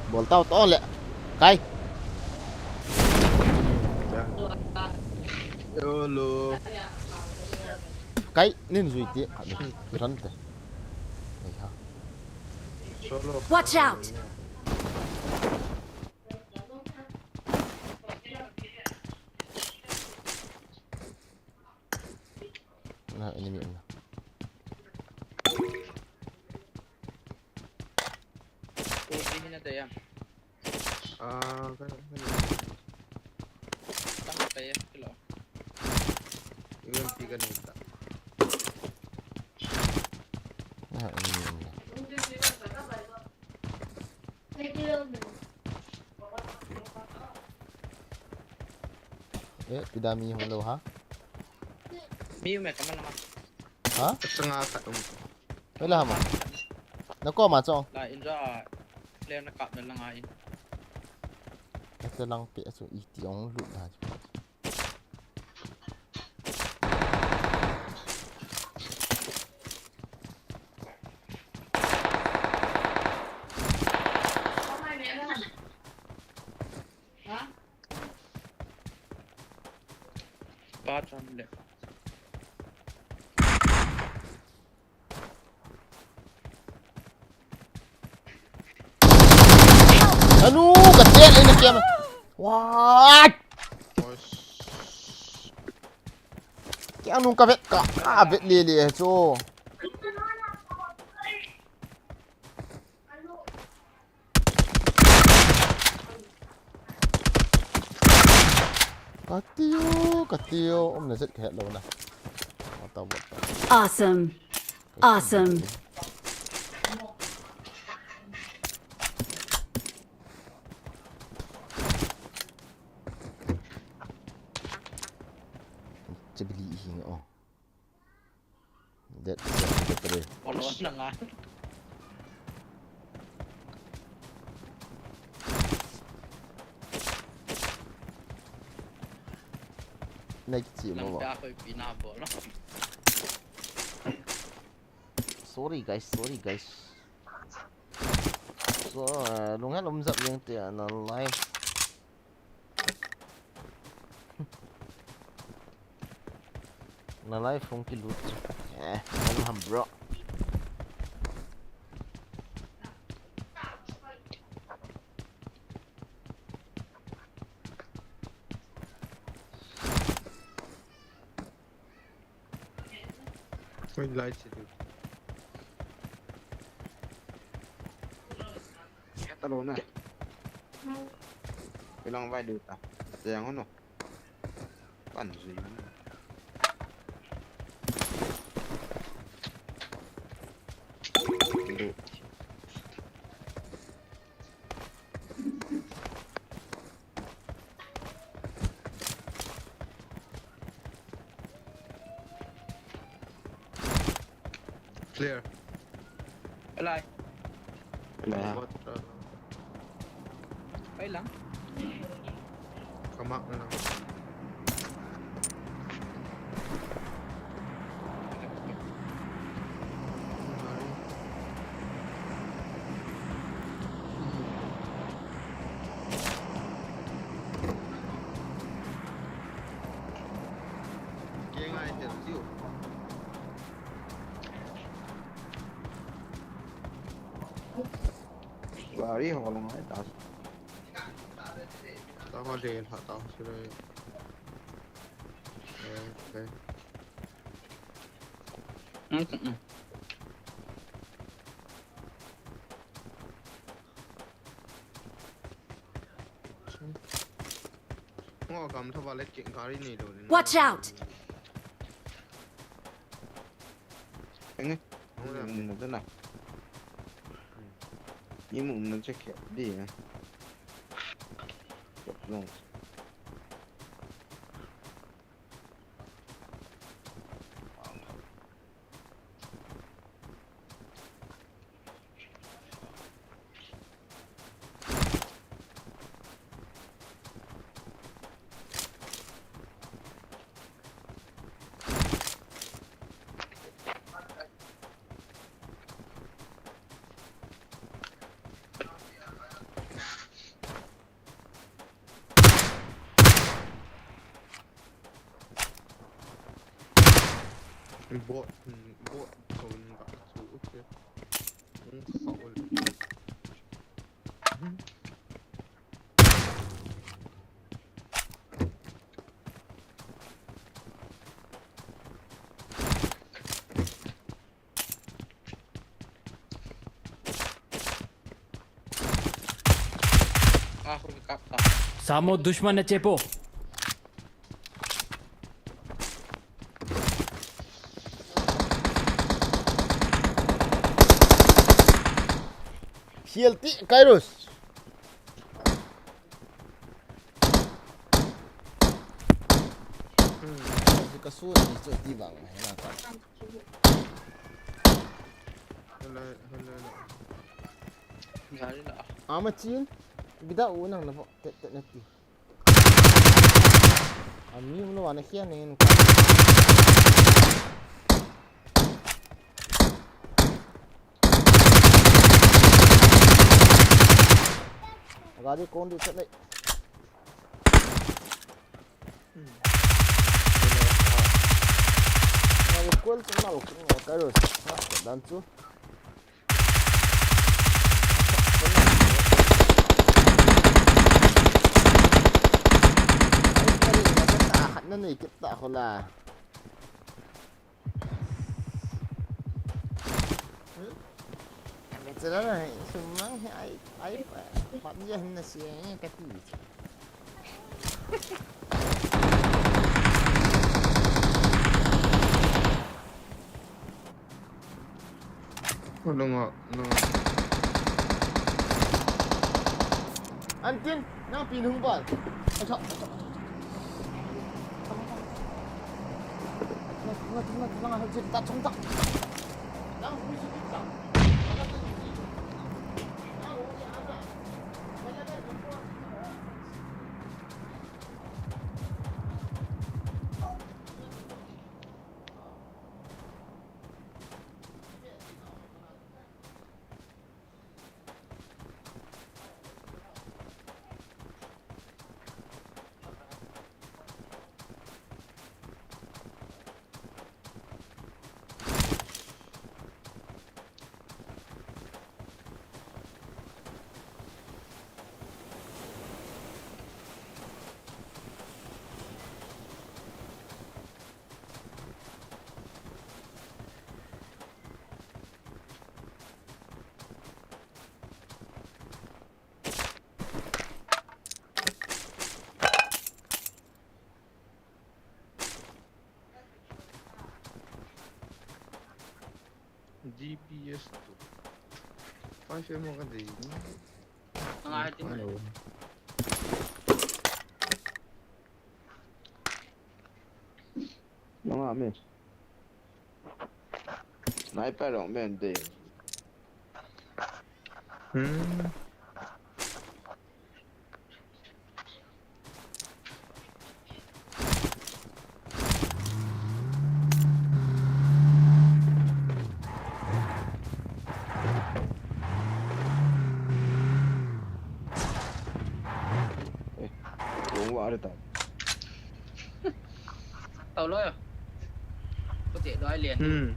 Bol tau to le. Kai. Hello. Kai, nin zui ti. Ran te. Watch out! Na, enemy na. Tang pa ya, kilo. U M P ka nei ta. Na, enemy na. Eh, pida mi hung lo ha? Mi um e, kaman lama. Ha? Sanga khat um. Pela hama. Na ko ma chong. La inja a player na kap na langa in. Ate lang pe asu iti ong lut da. Ba cham le. Anu, ka tel in kiam. What? Oish. Kiang nung ka vet ka, ka vet le le chu. Ka tiu, ka tiu, um na zet ka het lo na. What the, what the? Awesome. Awesome. Chabili hi, oh. That's the three. Olo na nga. Next team. Lang mo ba? Ako ipinabol. Sorry guys, sorry guys. So, uh, lunghel um jep jeng te na live. Na live hung kilut chu. Eh, hello ham bro. Koi lai che tu. Kata lo na. Koi lang vai du ta. Te yang no. Pan zui. Du. Clear. Alai. Alai. What, uh, Pai lang. Kamak na lang. Gari ho lung ai ta. Ta ho le ha ta ho sire. Okay. Mm, mm. Ngo kam thava le king gari nei lo ni. Watch out! Enge? Ngo le. Ni na na. Ni mu na che khe di na. Chop long. Bot, hmm, bot, so, hmm, ka, so, okay. Hmm, so, okay. Hmm. Ah, kuri kap ta. Samo dushman na chepo. P L T, Kairos. Hmm, kasi kasun, isu ti bang, hina ka. Hello, hello, hello. Gari la. Ama chin, bida u nang na vo, tet, tet na ti. Ami um lo ana khia nen ka. Gari kon du chat nei. Nalo kual chu nalo kual ka ro. Dan chu. Ai, kari na ta khat na nei kit ta khola. Kami chala na, sumang hi ai, ai, pat dia na siya, eh, kati. Ano nga, ano nga. Antin, nang pinung bal. Acha, acha. G P S tu. Five M ka dei. Ngai tin. Hello. Nanga me. Sniper long men de. Hmm. Eh, long wa re ta. Tao loi a. Có thể đói liền. Hmm.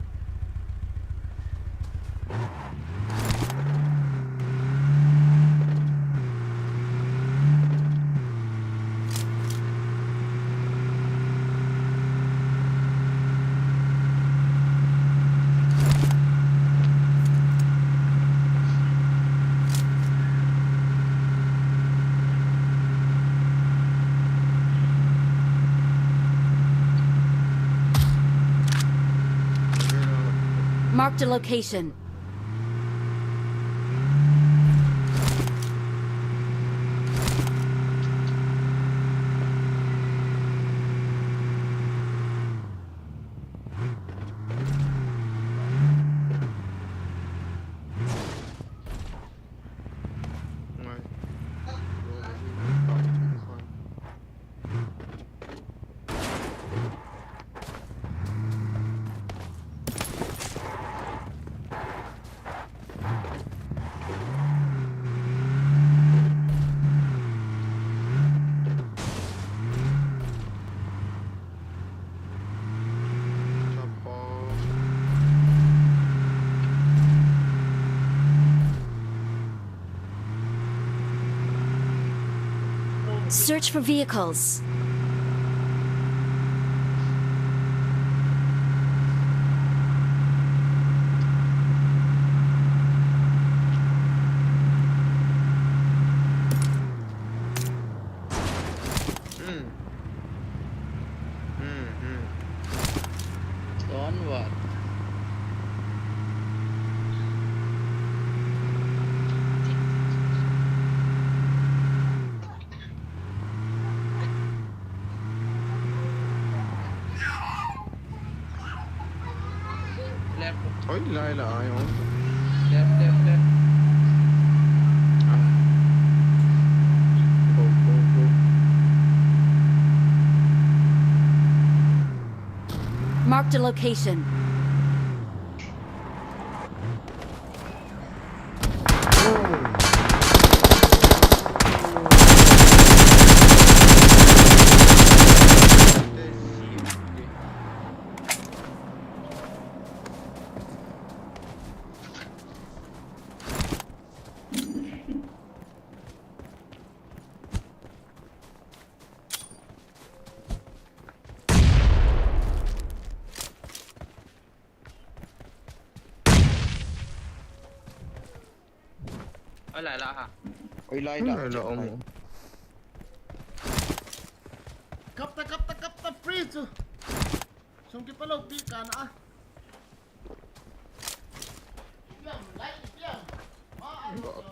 Marked a location. Search for vehicles. Hmm. Hmm, hmm. Don't worry. Left. Oi, lai la ai ong. Left, left, left. Ah. Go, go, go. Marked a location. Oi, lai la ha. Oi, lai la. Lai la, um. Kap ta, kap ta, kap ta, free chu. Sum kipa lou pi ka na. Piam, lai, piam. Ba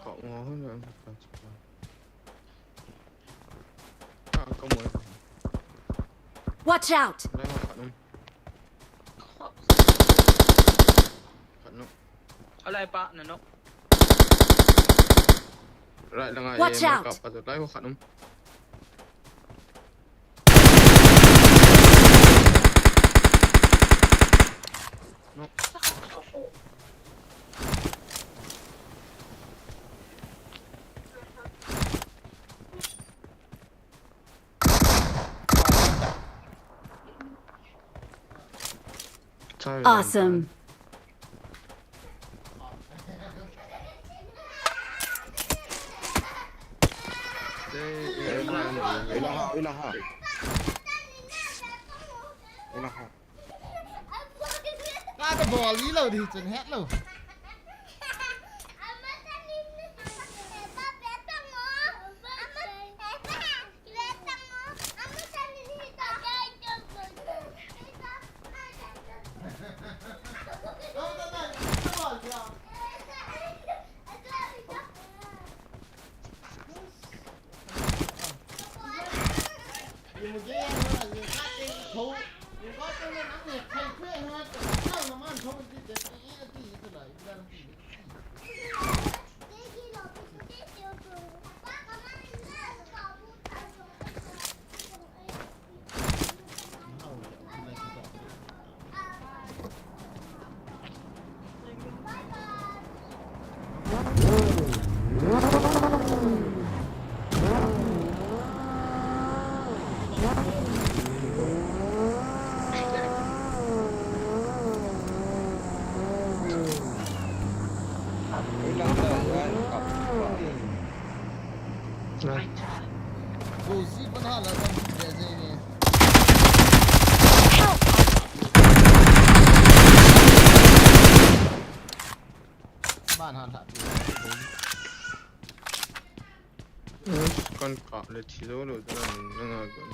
ka ngo na. Ah, ka mo. Watch out! Lai ho khat um. Khat um. Alai pa, na no. Right, langa. Watch out! Ka pa to, lai ho khat um. No. Awesome. Ilaha, ilaha. Ilaha. Ka ta bol ni lo di chun het lo. Ban han tha. Kan kap le thi lou lou, nang, nang a kon.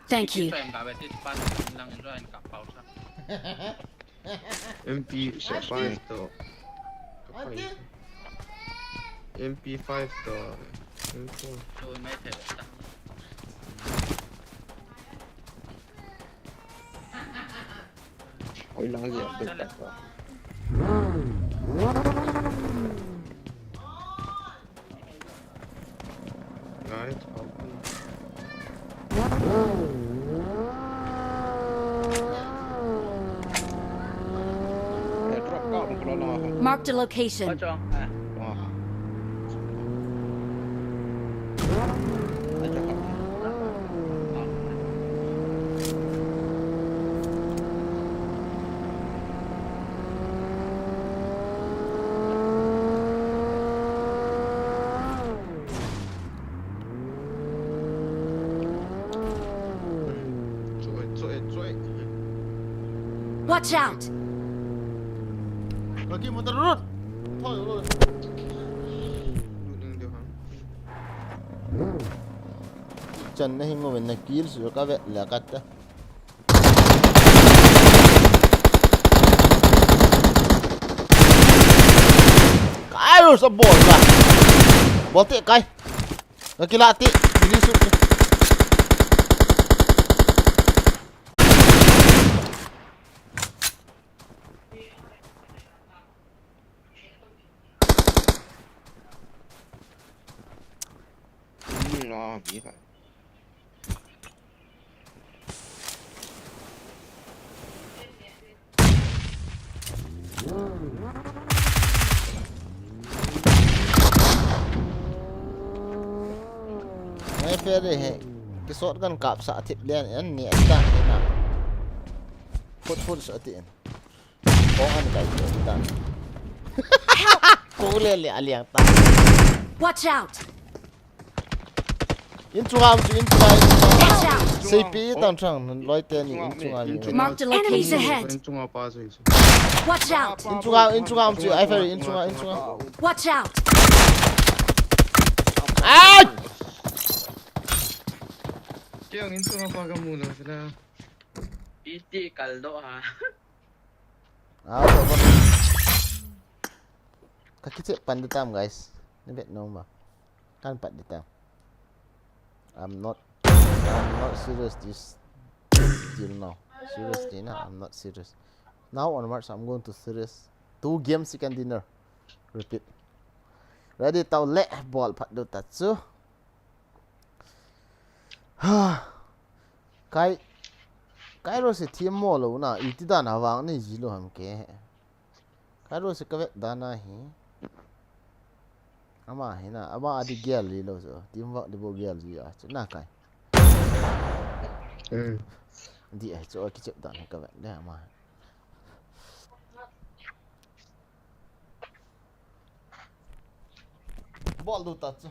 Thank you. M P five to. M P five to. M four. Oi, lang dia, betul tak? Guys, open. Eh, drop kau, mukul Allah. Marked a location. Pocong. Ah. Wah. Watch out! Lagi motor run. Thoi run. Chan na hingu ven na kill su ka ve la ka ta. Kai ro sa bol la. Bol te kai. Ka kila ti. Bili su. Ni la bi ka. Ngai pe de he. Ki shotgun kap sa thip lian an ni ata na. Phut phut sa ti. Kong an kai ko ta. Ko le le a liang ta. Watch out! In chunga um chu, in chunga, in chunga. Watch out! Seipi tan chang, loi te ni, in chunga ni. Marked a location. Enemies ahead! Watch out! In chunga, in chunga um chu, ai ferry, in chunga, in chunga. Watch out! Ai! Kiang in chunga pa ka mu lo sila. Iti kal do ha. Ah, so, so. Ka kiche pan di tam, guys. Ni bet no ma. Kan pat di tam. I'm not, I'm not serious this till now. Seriously, na, I'm not serious. Now onwards, I'm going to serious. Two games, second dinner. Repeat. Ready, tau le, bol phat do ta chu. Ha. Kai, kai ro se thiam mo lo na, iti dan a vang ni ji lo ham ke. Kai ro se ka vet dan a hi. Ama hi na, ama a di gel li lo so. Team work di bo gel ji a, chu na kai. Hmm. Di ai chu a kichep dan ka vet le ama. Bol do ta chu.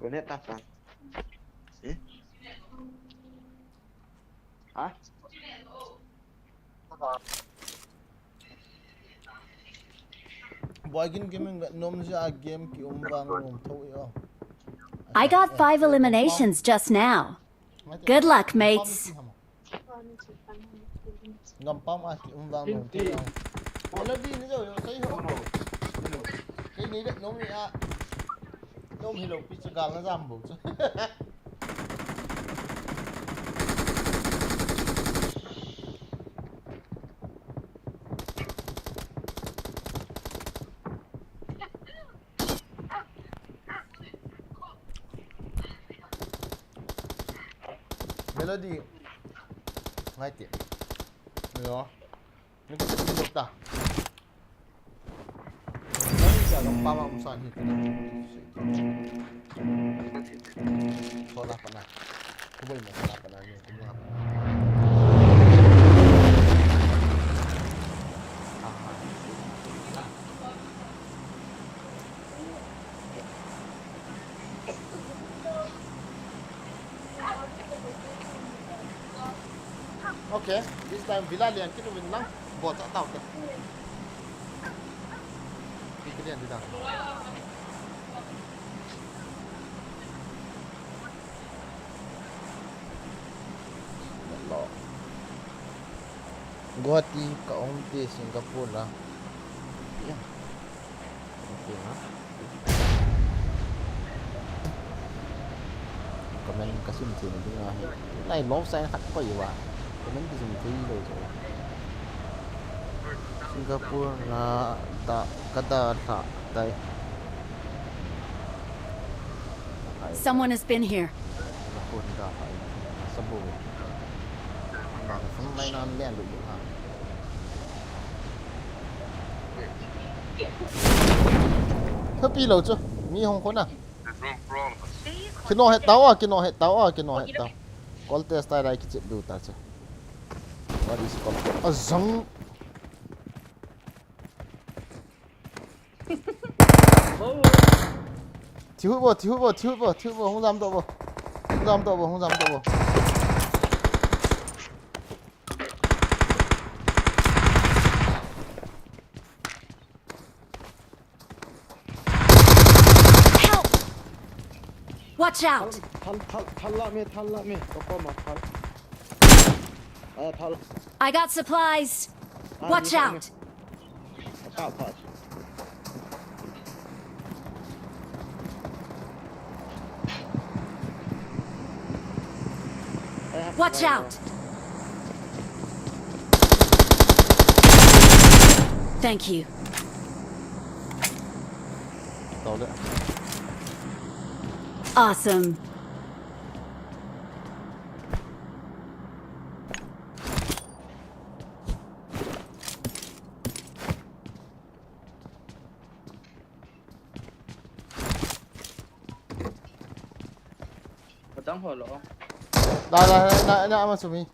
Grenade ta fan. Eh? Ha? Boy, gin gaming nom ja game ki um vang nom tho e o. I got five eliminations just now. Good luck, mates. Ngam pam a ki um vang nom tho e o. Melody ni jo yo sai ho. Kei ni le nom ni a. Nom hi lo pi chu gal na jam bo chu. Melody. Ngai ti. Yo. Ni ko ti ta. Ngai ti ka pa ma um san hi. Sola pa na. Ku bai ma sola pa na ni ku ma. Aha. Okay, this time Villa lian kit uvin lang. Bol cha tau te. Kit lian di dang. Lo. Guwahati ka um te Singapore la. Yeah. Okay na. Comment ka sim thei na ding ahi. Nai love sign khat koi uva. Comment ka sim thei lou chu. Singapore na da ka da lha tai. Someone has been here. Singapore na da lha. Sabu. Na ka phone line na lian lu ha. Happy lo chu. Mi hung khona. Kino he tao a, kino he tao a, kino he tao. Call test tai lai kichip du ta chu. What is call test? A zang. Thi hu bo, thi hu bo, thi hu bo, thi hu bo. Hung jam doh bo. Hung jam doh bo, hung jam doh bo. Help! Watch out! Thal, thal, thal la me, thal la me. Ko ko ma thal. Aya thal. I got supplies. Watch out! Thal, thal. Watch out! Thank you. Tao le. Awesome. Padang ho lo. La, la, la, la, ama sumi.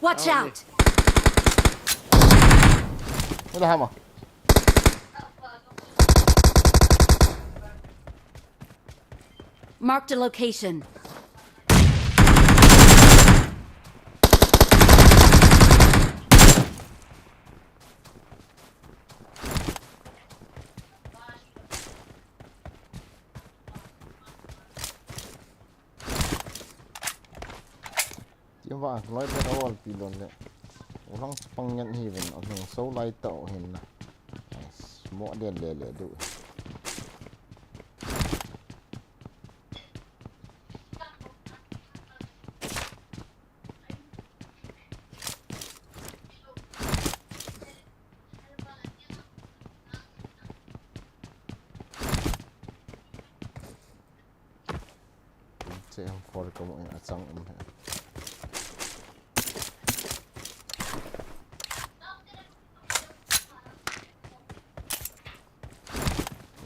Watch out! Wala hama. Marked a location. Tia va loi pen a wall pi lon le. U lang pang ngen hi ven a hung so lai tau hin na. Mo den le le du. Che hung for ka mo in a chang um he.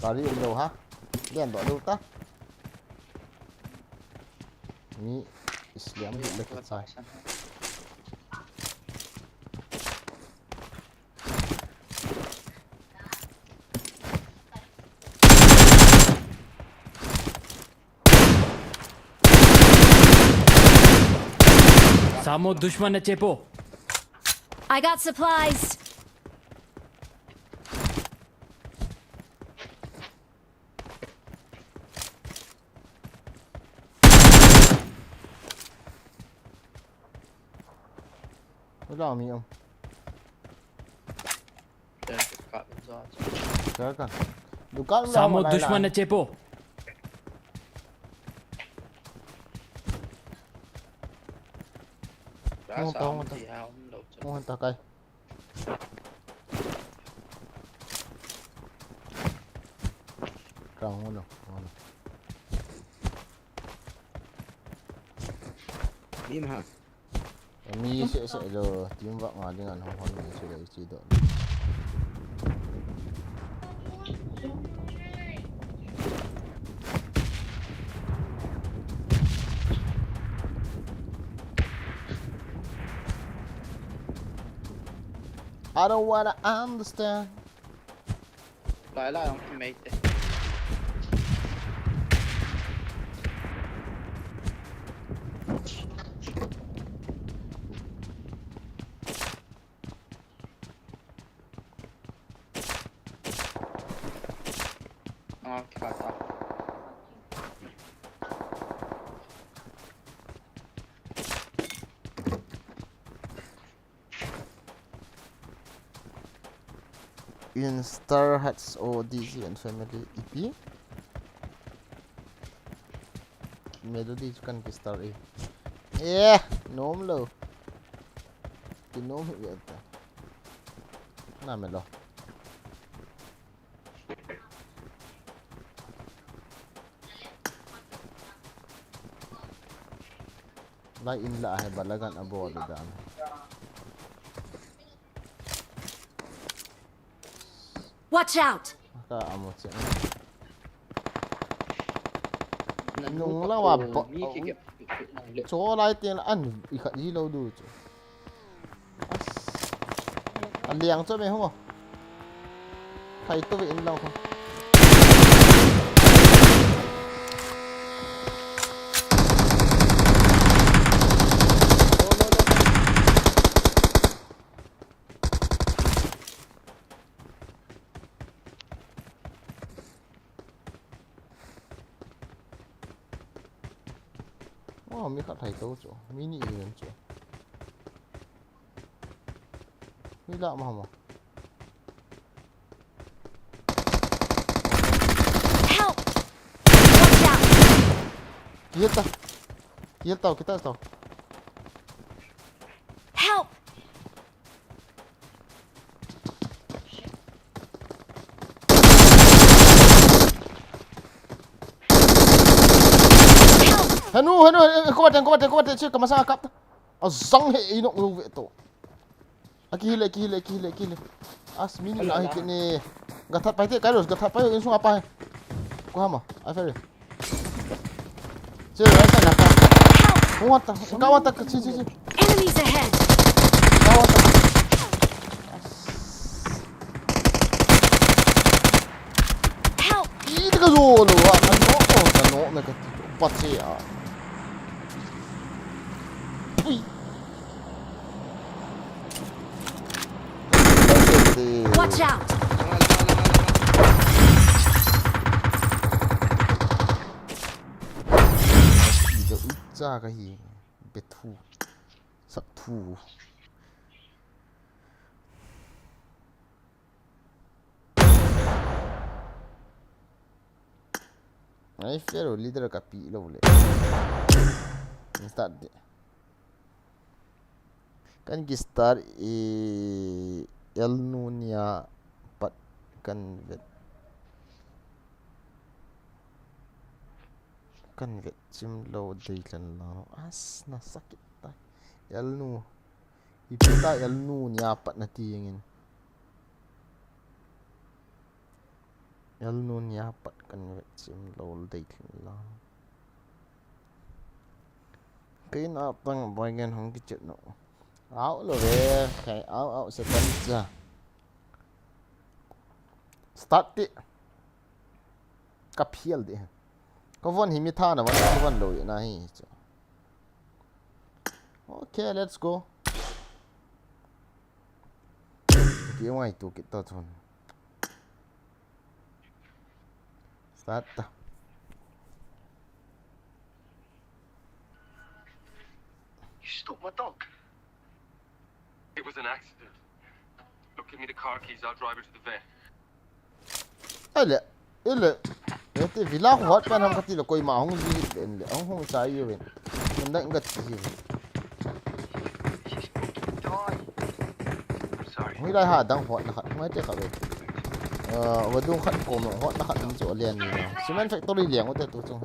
Gari um lo ha. Lian doh lo ta. Mi is liam hi le ka chai. Samo dushman na chepo. I got supplies. Wala mi um. Dukan. Samo dushman na chepo. Hung ta, hung ta. Hung ta kai. Kang hung no, hung no. Dim ha. Mi seh seh lo, team vak nga ding an hong hon mi seh lo, i chi doh. I don't wanna understand. Lai lai, hung teammate te. Ah, kikha ta. In star hats or D J and family E P. Melody chu kan ki star e. Eh, nom lo. Ki nom hi ve ta. Na melo. Lai in la he balagan abol dan. Watch out! Ka amo che. Nung la wa bo. Cho lai tin an i khat ji lo du chu. As. A liang chu me ho. Khai to ve in lo ho. Wow, mi khat hai to chu. Mi ni i len chu. Mi la ma ma. Help! Watch out! Kihil ta. Kihil tau, kihil tau. Help! Help! Henu, henu, henu, ko bate, ko bate, ko bate, chi, ka masang a kap ta. A zang he, i nok lu ve to. A kihil e, kihil e, kihil e, kihil e. As mi ni a hi kini. Ga that pai te, Kairos, ga that pai, in sung a pai. Ko hama, a ferry. Che, right side na ta. Help! Hung hot ta, ka hot ta, ka chi, chi, chi. Enemies ahead! Ka hot ta. Help! Ih, te ka zo lo, ah, ka no, oh, ka no, me ka ti, pa che, ah. Ui. Watch out! Ida ucha ka hi bethu. Sak thu. Ai, Fero leader ka pi lo le. Start de. Kan ki start e, Elnunia pat kan vet. Kan vet chim lo dei tlan lang. As, na sakit ta. Elnu. Ipi ta Elnunia pat na ti jeng in. Elnunia pat kan vet chim lo dei tlan lang. Kei na tang boy gen hong ki chet no. Au lo ve, kei au au se tan cha. Start ti. Ka phial di. Ka von hi mi tha na von, ka von lo na hi chu. Okay, let's go. Ki ngai tu ki to chun. Start ta. You stole my dog. It was an accident. Look, give me the car keys, I'll drive her to the van. Ai le, ai le. Ete villa khu hot pen ham kati le koima hung ji ben le, hung hung chai uvin. Nang kati uvin. Hung lai ha dang hot na khat, hung te khat ve. Eh, vadung khat kom hot na khat hung chu len ni na. Cement factory liang u te tu chung.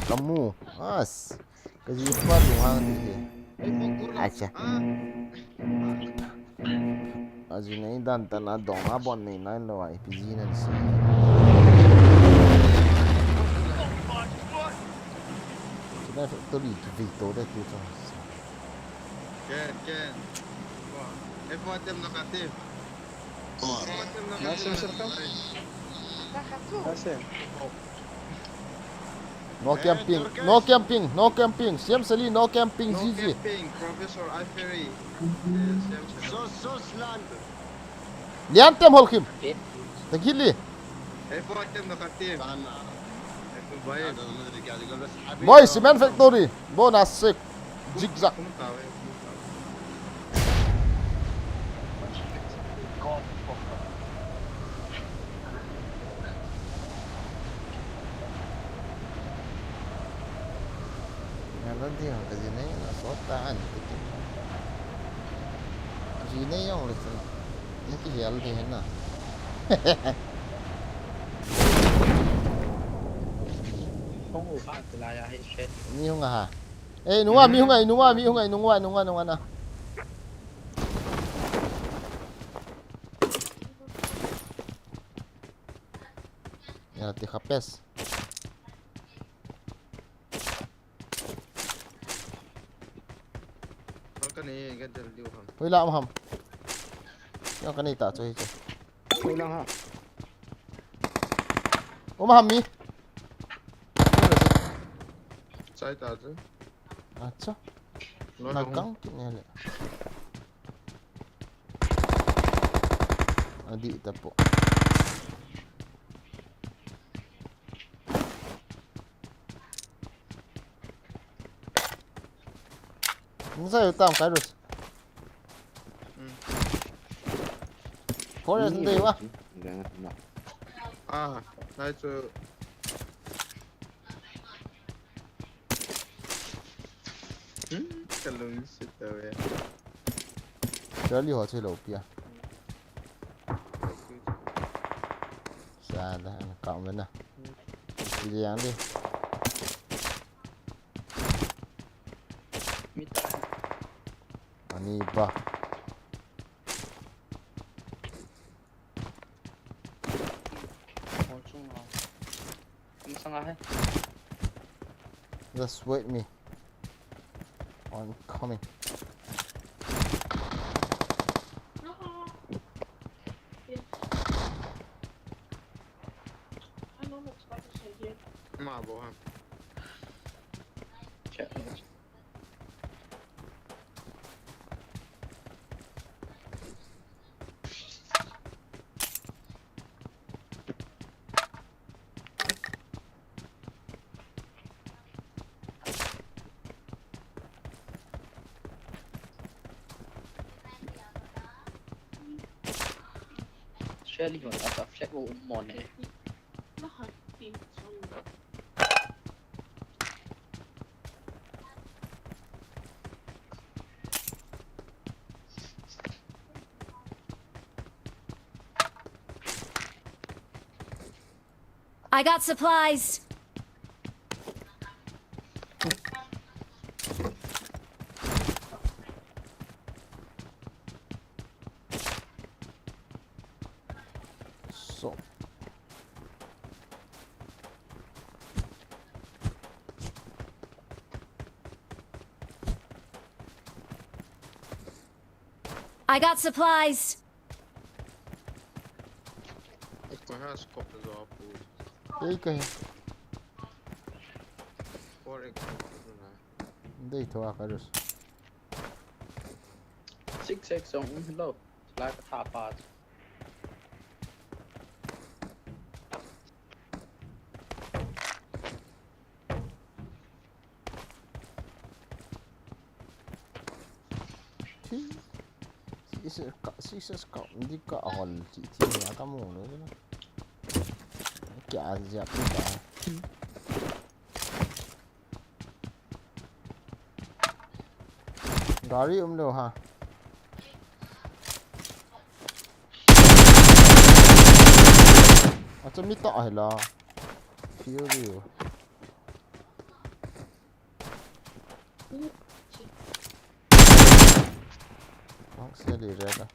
Kamu. As. Kaji pa tu hang ni he. Acha. Aji nei dan tan a dong a bon nei nai lo a ipi ji nan si. Kina factory ki vei to de tu chang. Ken, Ken. F one tem na kati. F one tem na kati. Nasem, sir, kam? Nasem. No camping, no camping, no camping. Siam Sali, no camping, no G G. Camping, Professor Ifery. Eh, Siam Sali. Sos, sos, land. Lian tem hol khim. Tagili. Boy, cement factory. Bona sek. Zigzag. Kum tawe, kum tawe. Hel ding ka ji nei na sot ta an ti ki. Ji nei jong le chu. Ni ki hel de na. Kong u kha ti la ya he shet. Mi hung a ha. Ei, nunga, mi hung a, nunga, mi hung a, nunga, nunga, nunga na. Ya, ti kha pes. Hol ka nei, ka del diu ham. Hoi la ham. Ya ka nei ta chu hi chu. Hoi lang ha. Um ham mi. Sai ta chu. Acha. Lo na hung. Kang ki ne le. Adih ta po. Nsa yu tam kai rus. Hmm. Forest ni dei wa. Ah, nai chu. Hmm, ka lungset tave. Charlie ho chu lo pia. Sa da, an ka me na. Liang di. Ani ba. Hol chung na. Kamasang a hai. Just wait me. I'm coming. Ma bo ha. Check. Shelly hon ata flag o um mon e. I got supplies. So. I got supplies. Ek ko ha scope jo pu. Ei ka he. Four ek na. Dei tho a ka rus. Six X song un lo. La ka tha pa. Thi. Six X ka, six X ka, di ka hol thi thi ni a ka mu lo na. Kya jap ni ka. Gari um lo ha. Acha mi ta hai la. Fury. Bang se li re da.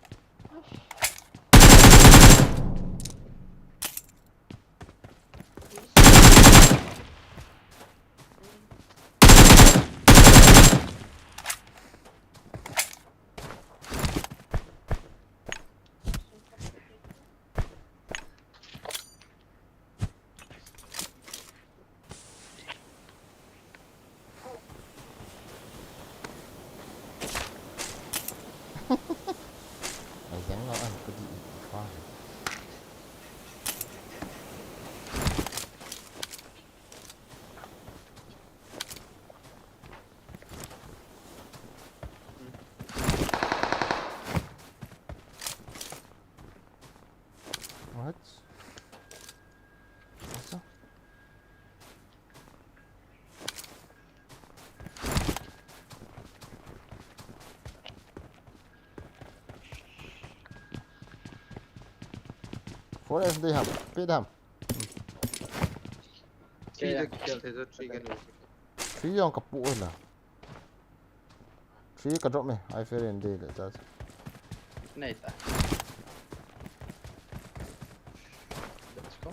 Forest dei ham, pe dei ham. Three de kill the, three ka ni. Three jong ka pu la. Three ka drop me, ai fair in dei le ta. Nei ta. Let's go.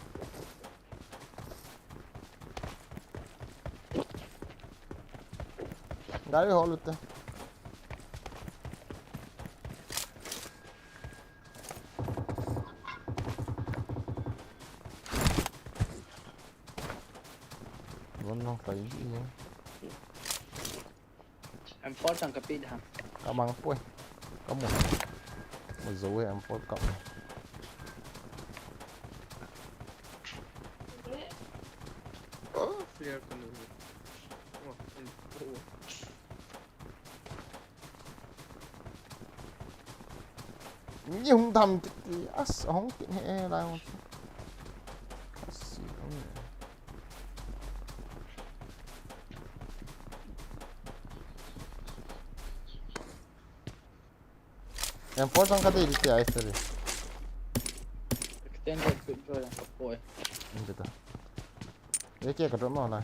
Gari hol utte. Ron nong fai ji. M four chang ka pe dei ham. Ka mang poi. Ka mu. Mu zo e M four ka. Oh, flare ka ni. Oh, in, oh. Ni hung dam kit ti as hung kit he lai hung. Asi hung. M four sang ka dei di ti ai seri. Extended quick draw yang ka poi. Hindi ta. Ye kia ka drop mo na.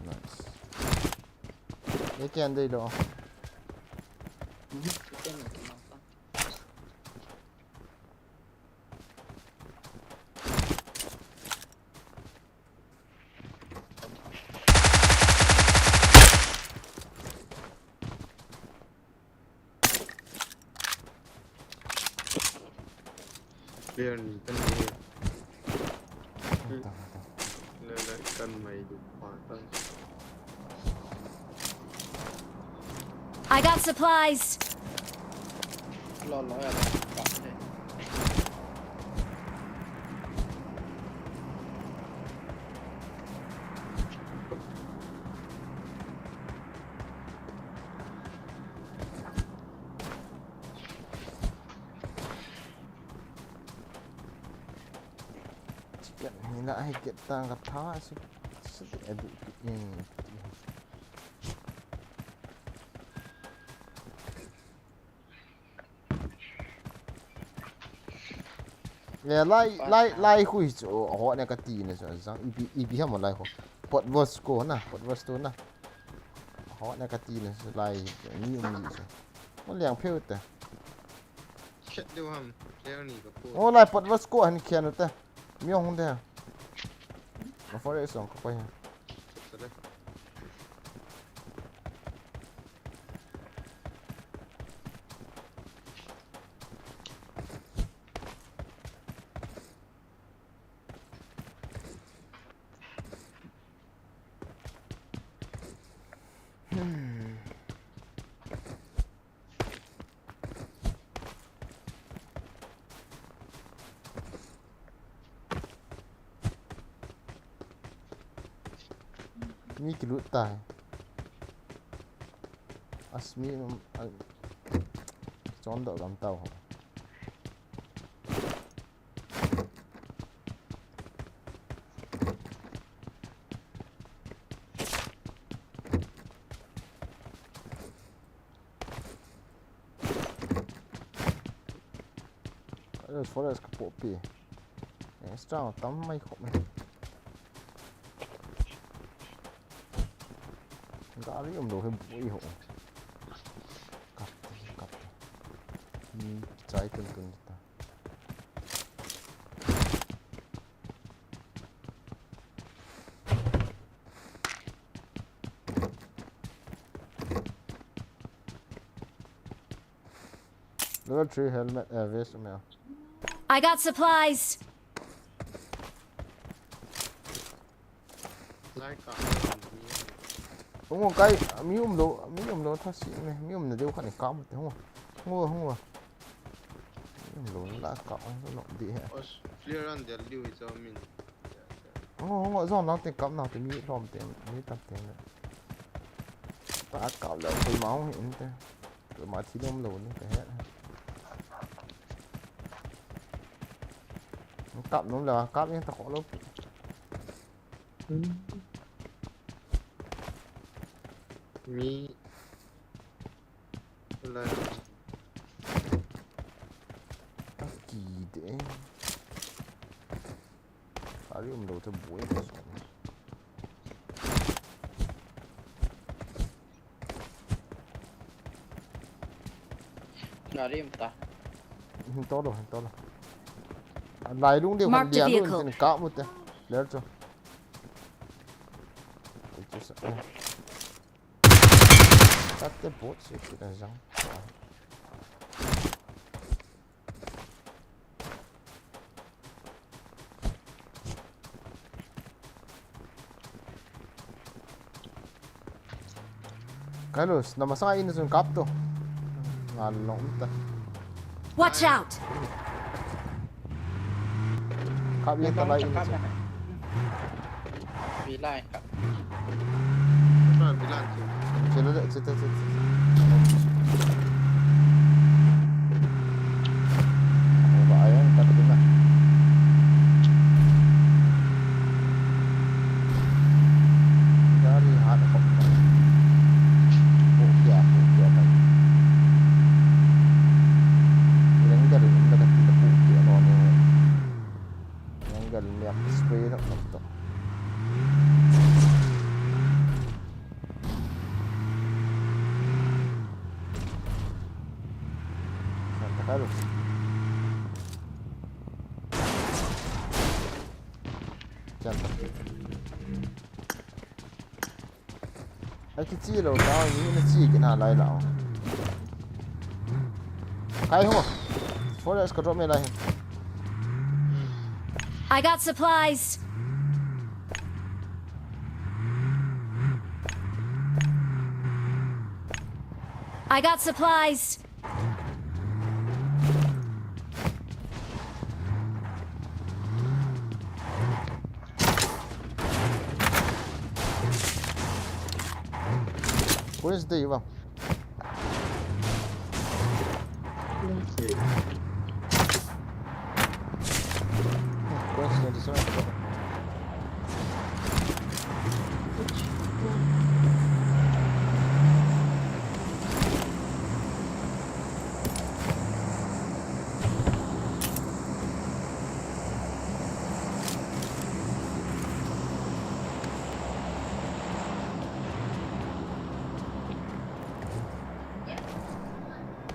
Nice. Ye kia dei do. Mhm. Extended quick draw. Clear ni kan ni. Le le kan mai du pa ta. I got supplies. Lo lo ya. Chicken ni na ai get tang ka tha si si edit in. Le lai lai lai khu hi chu ho ne ka ti ne chu jang ipi ipi ham lai khu. Pot vos ko na, pot vos to na. Ho ne ka ti ne chu lai ni um ni chu. Mo liang pheu te. Chet deu ham, clear ni ka pu. O lai pot vos ko han khian te. Mi hung de. Ma for eso ko pa. Mi kilut tai. Asmi um, chon do gam tau ho. Forest ka popi. Extra tam mai khop mai. Gari um lo he bui ho. Kap kap. Ni chai tun tun ta. Level three helmet, eh, vest um ya. I got supplies. Lai ka. Hung kai mi um lo, mi um lo tha si me, mi um na deu kha ni kam te hung. Hung hung. Mi um lo la ka hung lo di he. Os clear an del diu i cho min. Hung hung zon lang te kam na te mi lom te mi tam te. Ta ka lo koi ma hung in te. Koi ma thi lom lo ni ka he. Kap nom la kap ni ta ko lo. Mi. Lai. Aki de. Ari umlou te boi. Gari um ta. Hin tolo, hin tolo. Lailung deu kan dia lu tin ka mu te. Ler chu. Tate bot se ki da jang. Carlos, na masang ini sun kap to. Ngalong ta. Watch out! Kap ye ta lai ini sun. Bilai kap. Bilai kap. Sila, sila, sila, sila. Ba ayan, tapi na. Dari hat ko. Ko kya, ko kya kai. Ilang dari umda kati ko kya no ne. Yang gal niak spray na to. Santa Carlos. Santa. Ai, kichi lou ta, ni na chi kina lai lau. Kai ho. Forest ka drop me lai. I got supplies. I got supplies. Where's the Ivan? Where's the Ivan?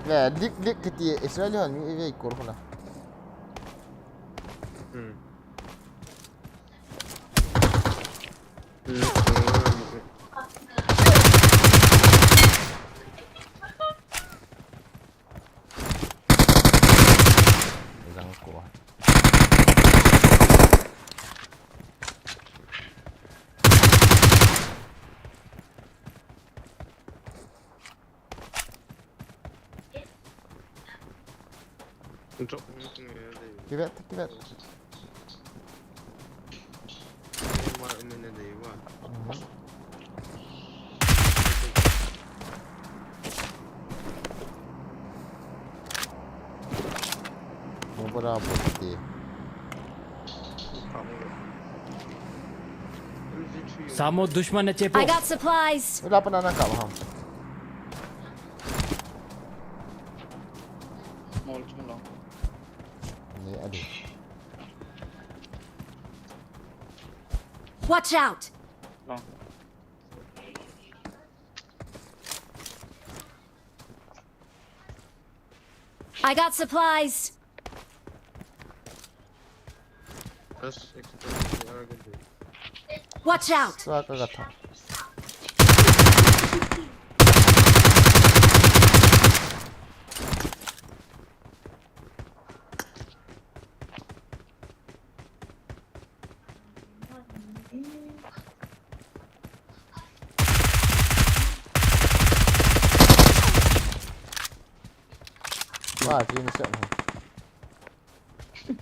Le, lik, lik kiti Israel hon mi ivei kor hona. Hmm. Hmm. Jang ko. Kivet, kivet. Mo bora bote. Samo dushman ne chepo. I got supplies. Ila pana na ka ha. Mol chung long. Ni adi. Watch out! Long. I got supplies. Watch out!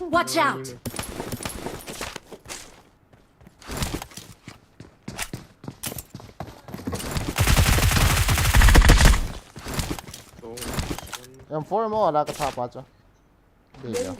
Watch out! M four mo ala ka tha pa chu. Dei ya.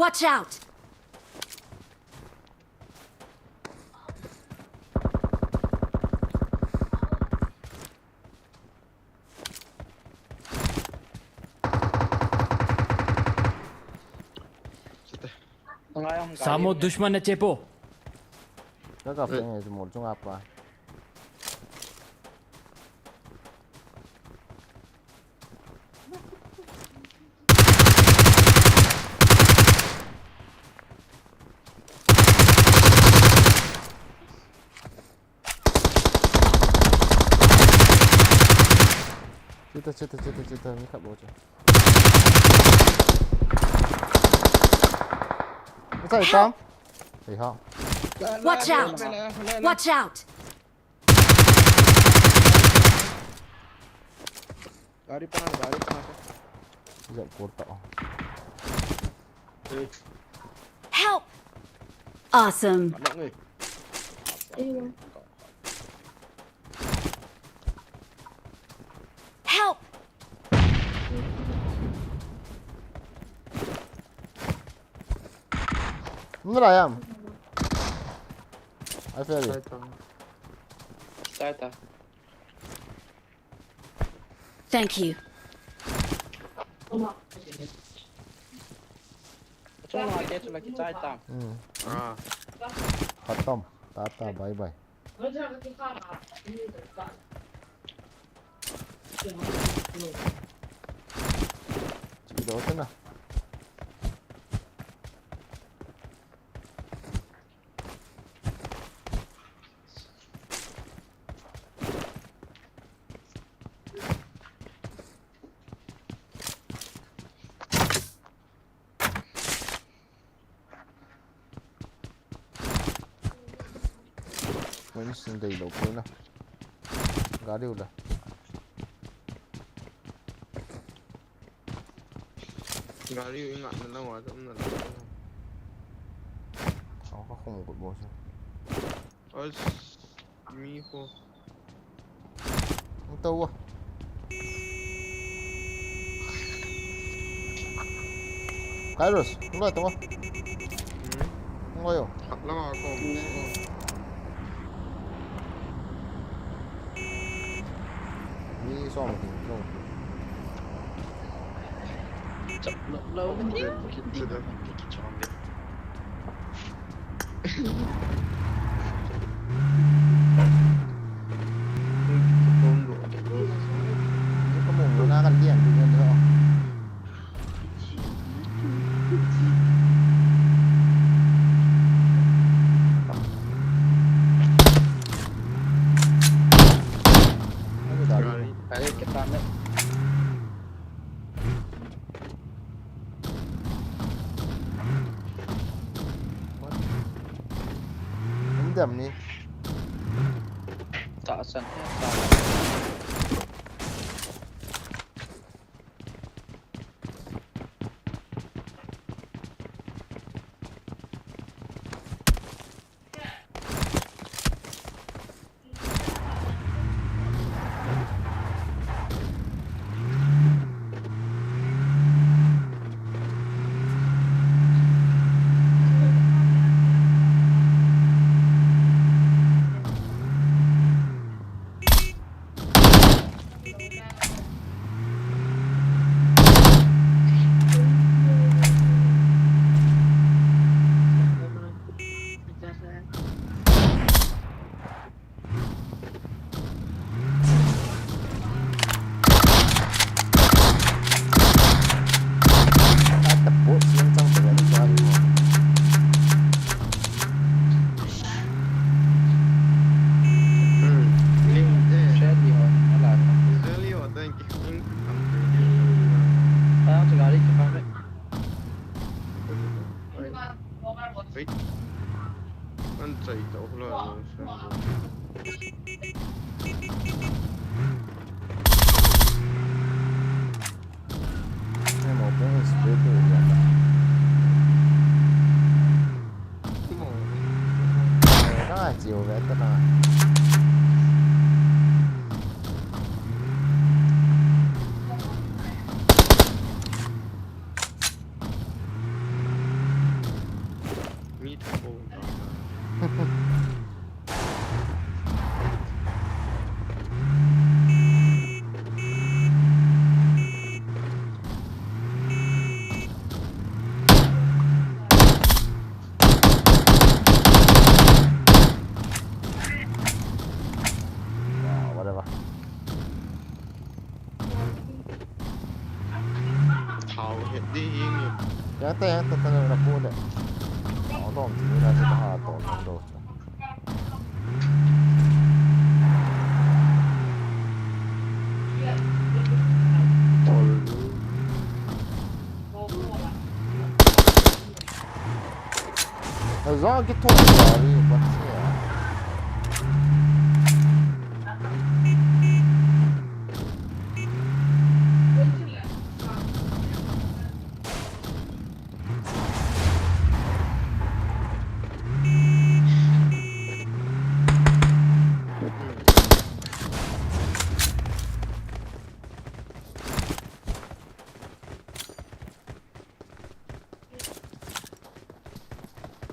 Watch out! Samo dushman ne chepo. Ka ka feng e, mol chunga pa. Chita, chita, chita, chita, ni khat bou chu. Asa itam? Ei ha. Watch out! Watch out! Gari pana, gari pana. Jap kor ta. Help! Awesome. Anak ni. Help! Nara yam. I feel it. Sai ta. Sai ta. Thank you. Chunga ke chu la kichai ta. Hmm. Ah. Khatam. Tata, bye bye. Chi do te na. Wins dei lou poi na. Gari u la. Gari u inga na lang wa na lang. Sao ka khum ko bo sa. As mi ko. Ang tawa. Kairos, ang tawa. Hmm? Ang kayo. Lang ako. Mi som, som. Chak lo lo. Sida. Gari, gari kita na. Umdam ni. Tahsan, tahsan. Hmm. Ling, eh. Share di ho, ala. Share di ho, thank you. Di ing. Yang ta, yang ta, ta na pu le. Aw, dong ti na sa ha to, dong do. Tol. Zong kithum ta hi, pa che.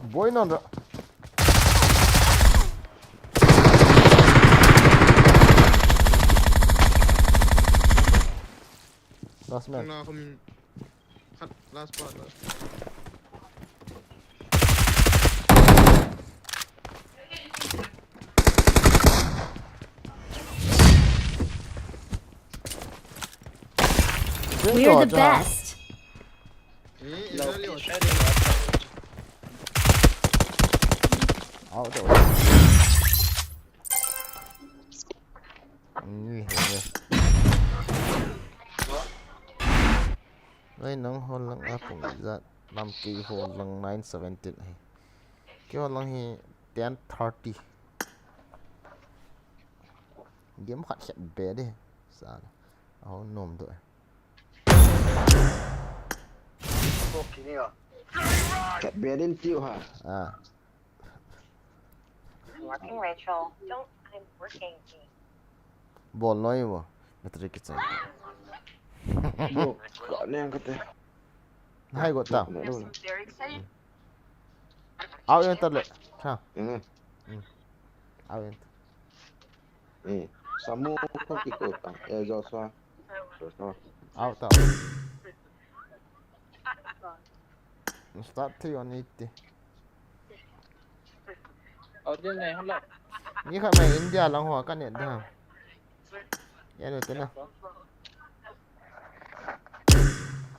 Boina da. Last man. Tuna kum khat, last part, last part. We're the best. Eh, eh, Lalo, dali, oh. Siya rin, oh. Out, oh. Ni, ni. Ai, nangho lang a pung ijat, nam keiho lang nine seventeen ahi. Keiho lang hi ten thirty. Game khat khat be de. Sa. Aho nom do. Khat be din tiu ha. Ah. Working, Rachel. Don't, I'm working. Bol noi bo. Battery kichai. Bo, ka neng kate. Hai go ta. No, no, no. Out enter le. Ha. Mm. Mm. Out enter. Eh, Samu ko ki ko ta. Eh, Joshua. Joshua. Out, out. Start thei on eighty. Audio nei hola. Ni kha mai India lang ho ka net da. Ya no te na.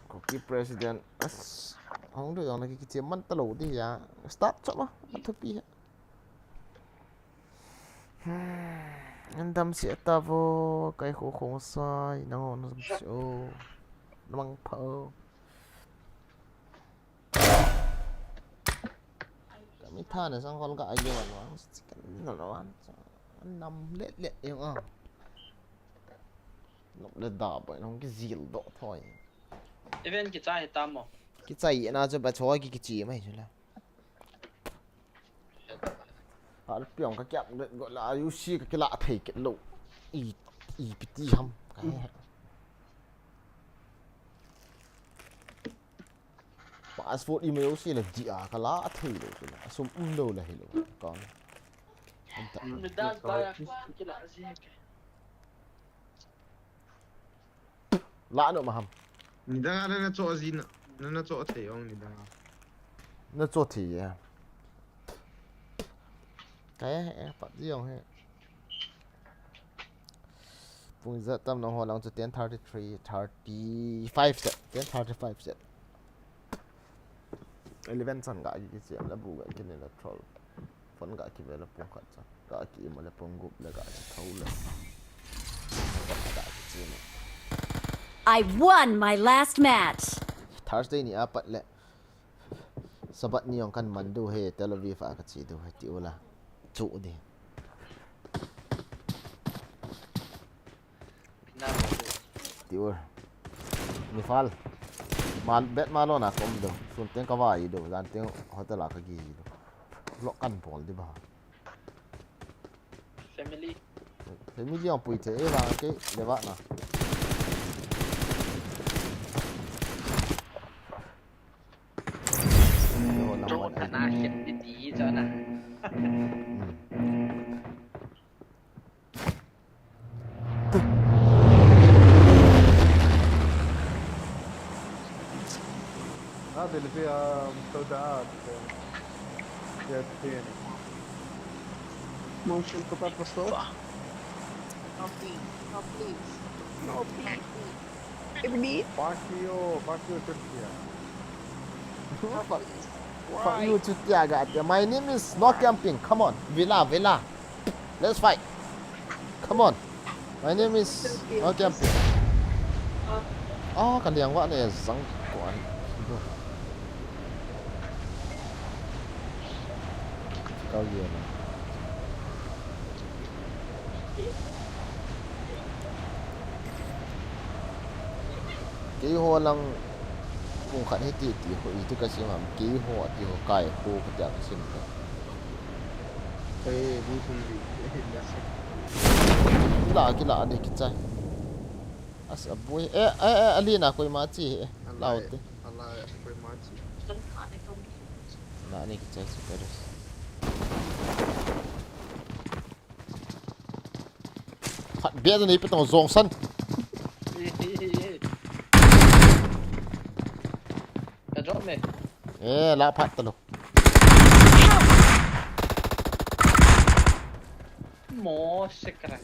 Kuki president. As. Hong do yong na ki kiche man ta lo di ya. Start chop ma. Athupi ha. Hmm, an dam si ata vo, kai kho khong sai, nang ho na dam si o, namang pha o. Kami tha na sang hol ka ayo an wang, si kan na lo an, nam let let yung a. Nok le da boy, nong ki zil do thoi. Even ki chai ta mo. Ki chai na chu ba choi ki ki chi mai chu la. Har piong ka kiap det go la, U C ka kila thei kit lo. I, i piti ham. Ka he. Password email U C la dia ka la thei lo, la sum um lo la hi lo. Ka. Anta. Mi dan ba ya kwa kila zi ke. La no maham. Nidang a na cho zi na, na, na cho thei ong nidang a. Na cho thei ya. Ka ya, ya, pat zi ong he. Pung za tam nong ho lang chu ten thirty-three, thirty-five set, ten thirty-five set. Eleven chan ga ki chem la bu ga ki ne la twelve. Phone ga ki ve la pung khat cha. Ga ki mo la pung gup la ga ki thau la. Ga ki chi mo. I won my last match. Thursday ni a pat le. Sabbath ni ong kan man do he Tel Aviv a ka chi do he ti u la. Chu di. Tiur. Ni fal. Mal, bet malo na kom do. Sun teng ka vai do. Jan teng hotel a ka gi do. Lo kan bol di ba. Family. Family ong pui the e la ke le ba na. Yo, number one. Cho ta na, kep ti ti cho na. Hmm. هذه اللي فيها مستودعات، آه، فيها تخييم. ممكن تطفي الصوت؟ No, please. No, please. No, please. If need. Fuck you, fuck you, Turkey. Fuck, fuck you, chutia ga tia. My name is no camping. Come on, villa, villa. Let's fight. Come on. My name is no camping. Ah, ka liang wa ne zang ko an. Kau ye na. Keiho lang kong khat hiti ti ho iti ka sim ham, keiho ati ho kai ho ka tia ka sim ka. Eh, ni sum bi. Eh, na se. Kila, kila, adi kichai. As a boy. Eh, eh, eh, alina koima chi he. Lau te. Ala koima chi. Na ni kichai chi ka res. Phat bia ni pe tong zong san. Ka drop me. Eh, la phat ta lo. Mo sekra.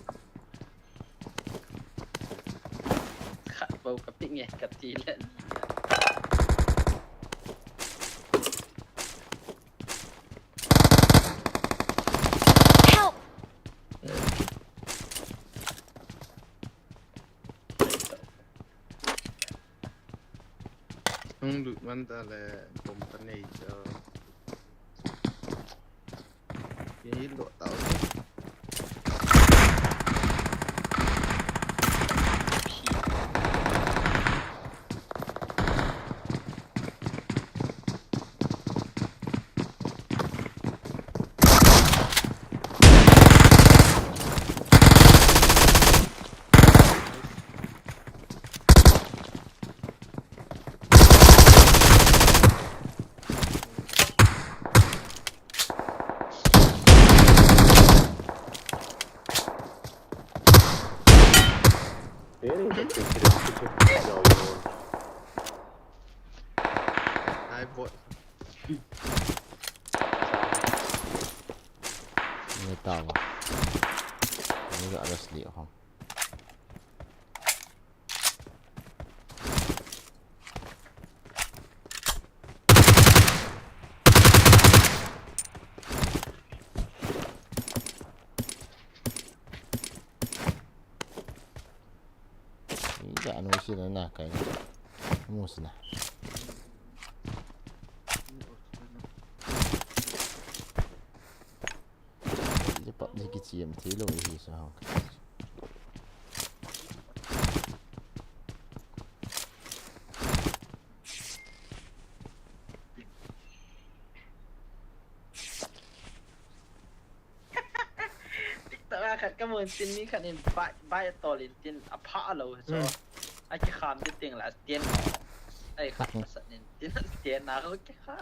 Khat bou ka ping e ka ti le. Help! Hung lut man ta le bom ta nei cho. Ye lo tao. Ai bot. Ni tao. Ni ga res li ho. Ida anu sina na kai. Musna. Ida pap ni kichi em thilo hi sa ho. TikTok a khat ka mun tin mi khat in bai, bai tol in tin a pha lo so. A ki kham ti ting la tin ho. Ai khat ka sat in tin tin na ho ki kha.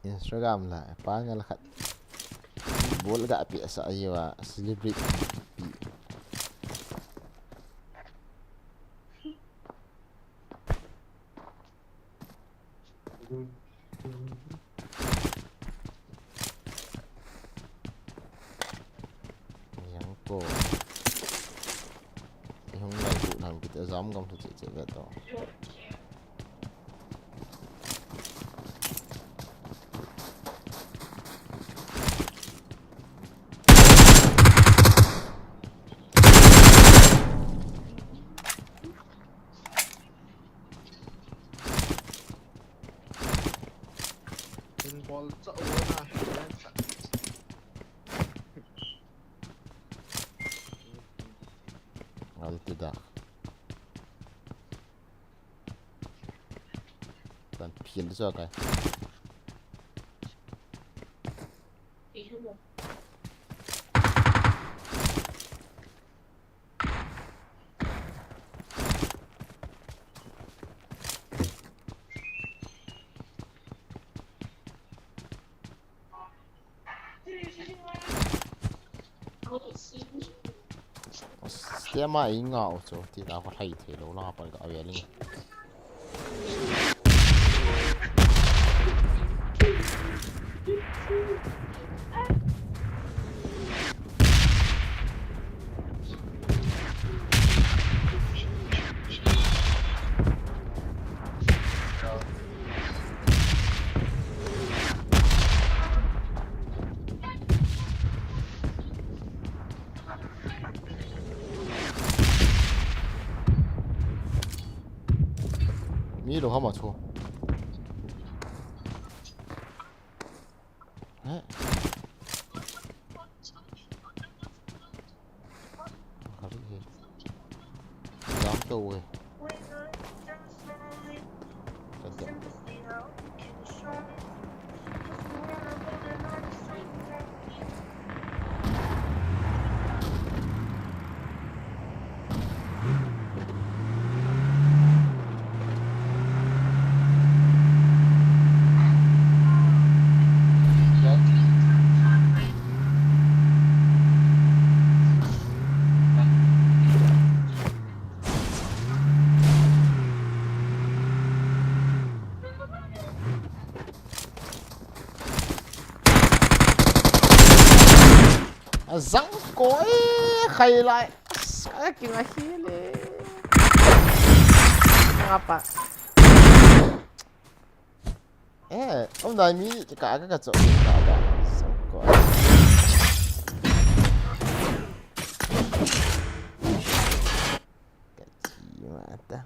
Instagram la pa nga la khat. Bol ga pi sa ayo a celebrity pi. Yang ko. Yang lai bu nang kita zam gam tu cek cek ga to. Involve sa una. Ngal ti da. Tan phial sa kai. Stem a i ngah u chu, ti ta ka thei thei lo la, pan ka avel in. Mi lo hama chu. Eh. Kali he. Dam to he. Ka dam. Azang koi khai lai. Asa kinga hile. Ngapa. Eh, um dai mi ka ka ka cho ka ba. Azang koi. Ka chi mata.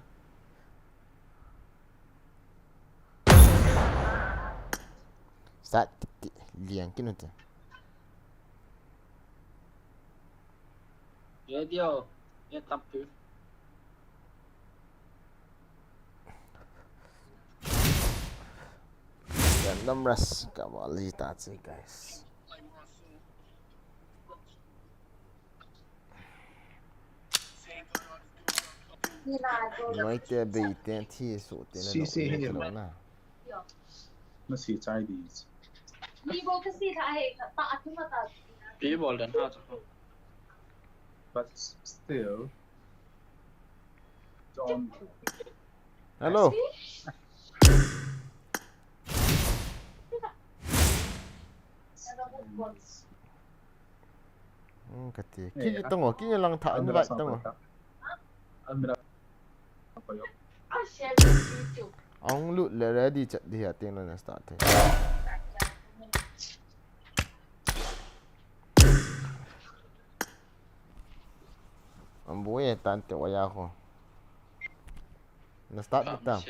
Sat liang kinu te. Radio, ye tampi. Random rush ka bol ji ta chi, guys. Noi te bei te thi su te na. Si, lo si, ne hi lo ma. Na. Na si chai di. Ni bo ka si tha he, ta a tu ma ta. Pi bol dan ha chu. But still, John. Hello. Hmm, ka ti. Eh, kini tong o, kini lang tha, invite tong o. Almirah. Ong lut le ready chat di ha ting lo na start the. Ang buhay tan te waya ko. Na start di tam.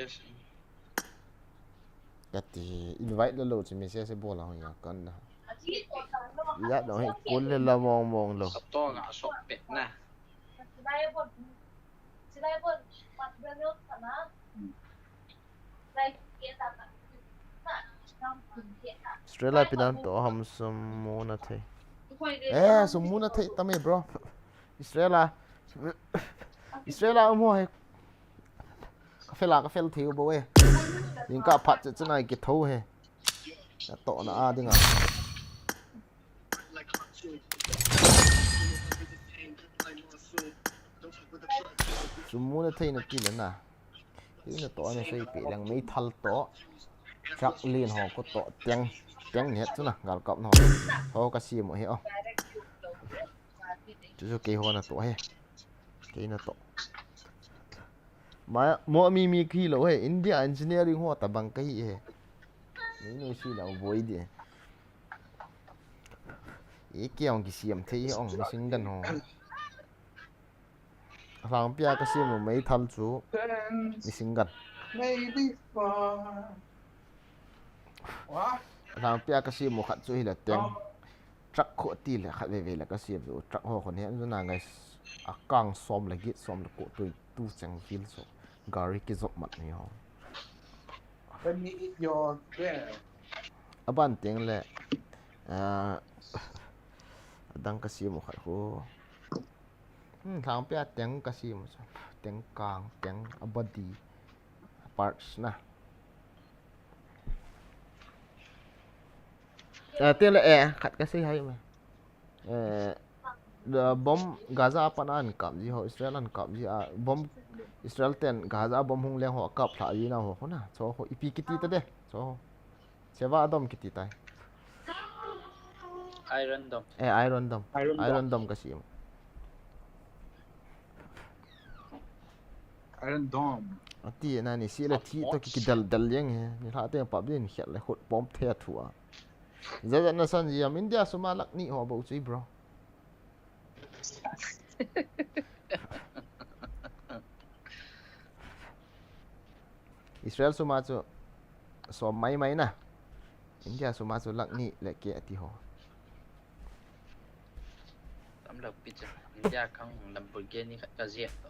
Ka ti invite lo lo chu message bol a hong ya kan da. Ya dong hi kul le la mong mong lo. Sa to nga sok pet na. Australia pinan to ham sum mu na thei. Eh, sum mu na thei tami bro. Australia. Australia um ho he. Ka fel a, ka fel thei u bo e. Ding ka phat che chena ki tho he. Na to na a ding a. Sum mu na thei na ti le na. Ti na to na sei pe lang meithal to. Truck len ho ko to teng. Teng ni het chu na gal kap na ho. Ho ka si mo he o. Chu chu kei ho na to he. Kei na to. Ma, mo mi mi khi lo he, India engineering ho ta bang ka hi he. Ni nu si lo boi di. I ki ong ki siam thei ong machine gun ho. Lang pia ka siam mo meithal chu machine gun. Maybe far. Wa? Lang pia ka siam mo khat chu hi la teng. Oh. Truck kho ti le khat ve ve le ka siam zo. Truck ho khon he an zo na guys. A kang som le git som le ko tu tu chang vil so. Gari ki zop mat ni ho. Let me eat your bread. A ban teng le. Ah, dang ka siam mo khat ko. Hmm, lang pia teng ka siam mo. Teng kang, teng a body. A parts na. Eh, teng le eh, khat ka sei hai ma. Eh, the bomb Gaza a pan an kap ji ho, Israel an kap ji a, bomb Israel ten Gaza bomb hung leng ho kap thla ji na ho, ho na, cho ho, ipi kiti ta de, cho ho. Seva dom kiti tai. Iron Dome. Eh, Iron Dome. Iron Dome. Iron Dome ka siam. Iron Dome. Ati na ni si le thi to ki, ki dal dal yang he. Ni la te pa bin khel le hot bomb the thua. Za za na san ji am India suma lak ni ho bo chui bro. Israel sum a chu som mai mai na. India sum a chu lakh ni le keh ati ho. Tam lou pi chu. India khang Lamborghini khat ka jep to.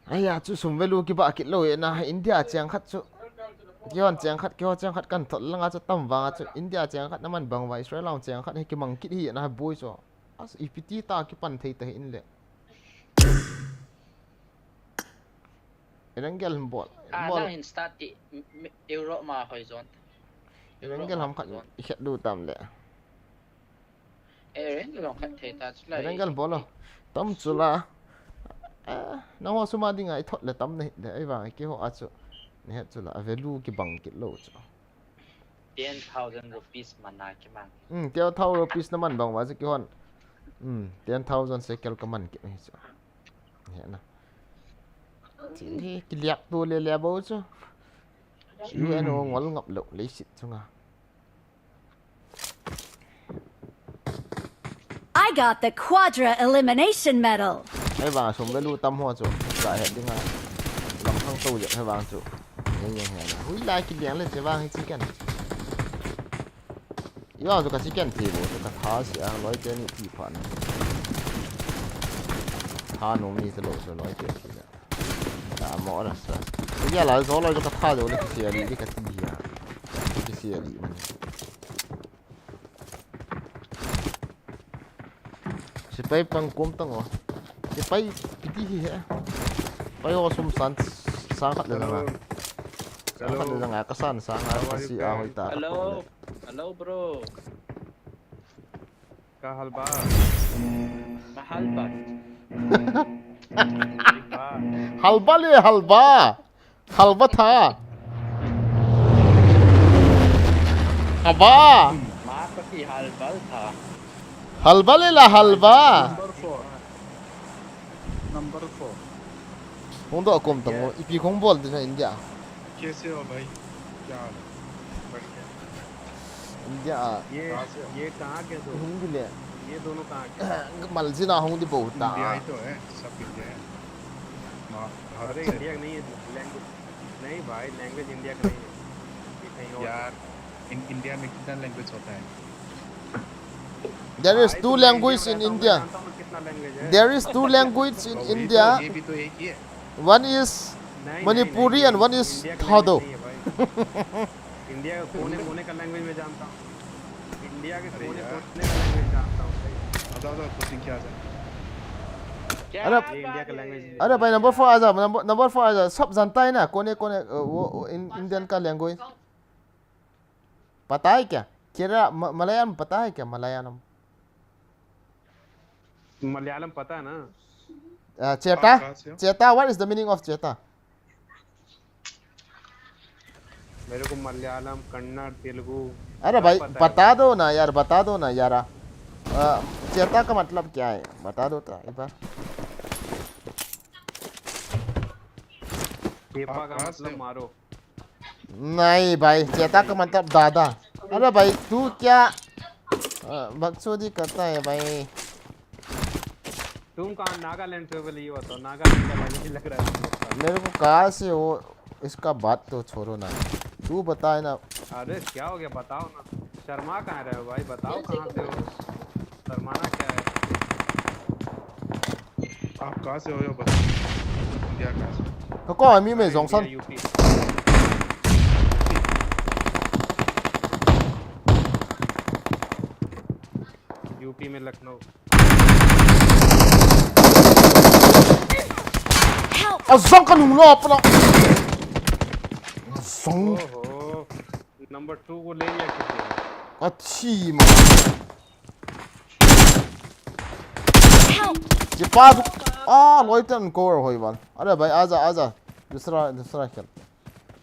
Aya chu sum value kibah kit lou e na, India cheng khat chu. Kihon cheng khat, kiho cheng khat kan thot langa chu tam vanga chu India cheng khat naman bang va Israel lang cheng khat hi kimang kit hi na boi chu. As ipi ti ta kipan thei ta hi in le. Erangel him bol. Ah, Bol. Na hin start ti m- m- Europe ma hoi zon. Erangel ham khat i khet du tam le. Erangel long khat thei ta chu lai. Erangel bol lo. Tam chu la. Eh, na ho sum a dinga i thot le tam na hi le. Ai vang kiho a chu. Ni het chu la. A value kibang kit lou chu. Ten thousand rupees mana kimang. Hmm, ten thousand rupees naman bang va chu kihon. Hmm, ten thousand shekel kaman kit hi chu. He na. Chi hi kiliak tu le le bo chu. U N o ngol ngap lou leiset chunga. I got the Quadra Elimination Medal. Hei vang sum value tam ho chu. Ka he dinga. Lam thang to je hei vang chu. Ye ye he na. Hui la kiliang le che vang hi chi ken. I vang chu ka chi ken ti bo chu ka tha si a loi te ni ti pha na. Tha nung ni te lou chu loi te ti na. Ka mo ra sa. Ui ya la zo loi chu ka tha jo le ki si a li ka ti ya. Ki si a li man. Sepai pang kom tang o. Sepai piti hi he. Pai o sum san sang khat le na. Sang khat le na ka san sang a ka si a hoi ta. Hello. Hello bro. Ka halba. Mahalba. Halba le halba. Halba tha. Haba. Mapati halbal tha. Halba le la halba. Number four. Number four. Hung do kom tang o. Ipi hung bol din India. कैसे हो भाई? क्या हाल है? बढ़िया। India. ये ये कहाँ के दो? Hung di le. ये दोनों कहाँ के? Maljina hung di bo ta. India ही तो है, सब इंडिया है। मा- भारत अरे से। इंडिया का नहीं है लैंग्वेज। नहीं भाई, लैंग्वेज इंडिया का नहीं है, ये कहीं और यार, इन, इंडिया में कितना लैंग्वेज होता है? There is भाई, two तुमने language इंडिया in में रहता हूँ, मैं India. जानता हूँ मैं कितना लैंग्वेज है। There is two language in वही तो, India. ये भी तो एक ही है। One is नहीं, नहीं, Manipuri नहीं, and one is इंडिया का लैंग्वेज Thado. नहीं है भाई। इंडिया के कोने कोने का लैंग्वेज मैं जानता हूँ। इंडिया के अरे कोने यार। कोने का लैंग्वेज जानता हूँ भाई। आ जाओ, आ जाओ, कोचिंग क्या आ जाए। अरे, ये इंडिया का लैंग्वेज नहीं है। अरे भाई, नंबर फोर आ जा, नंबर नंबर फोर आ जा। सब जानता है ना, कौन है, कौन है, अ, वो, वो इन, इंडियन का लैंग्वेज पता है क्या? केरला म- मलयालम पता है क्या? मलयालम. मलयालम पता है ना? अ, चेता. कहाँ से हो? चेता, what is the meaning of चेता? मेरे को मलयालम, कन्नड़, तेलुगु अरे सब भाई, पता है बता भाई। दो ना यार, बता दो ना यार. अ, चेता का मतलब क्या है? बता दो तो एक बार. चेपा का कहाँ से मतलब हो? मारो। नहीं भाई, चेता का मतलब दादा. अरे भाई, तू क्या, अ, बकचोदी करता है भाई? तुम कहाँ नागालैंड से हो, पहले ये बताओ, नागालैंड का लैंग्वेज लग रहा है तुमको। मेरे को कहाँ से हो, इसका बात तो छोड़ो ना. तू बताए ना. अरे क्या हो गया, बताओ ना, शर्मा कहाँ रहे हो भाई, बताओ कहाँ से हो, शर्माना क्या है? आप कहाँ से हो, ये बताओ। इंडिया कहाँ से? Kau kau ami me zong san. UP. UP में Lucknow. Help! A zong ka nung lo pa na. Zong. ओहो, नंबर टू को ले लिया किसी ने। Ka thi ma. Help! Che pa su. Ah, loi tan ko hoi ban. अरे भाई, आजा, आजा. दूसरा, दूसरा खेल.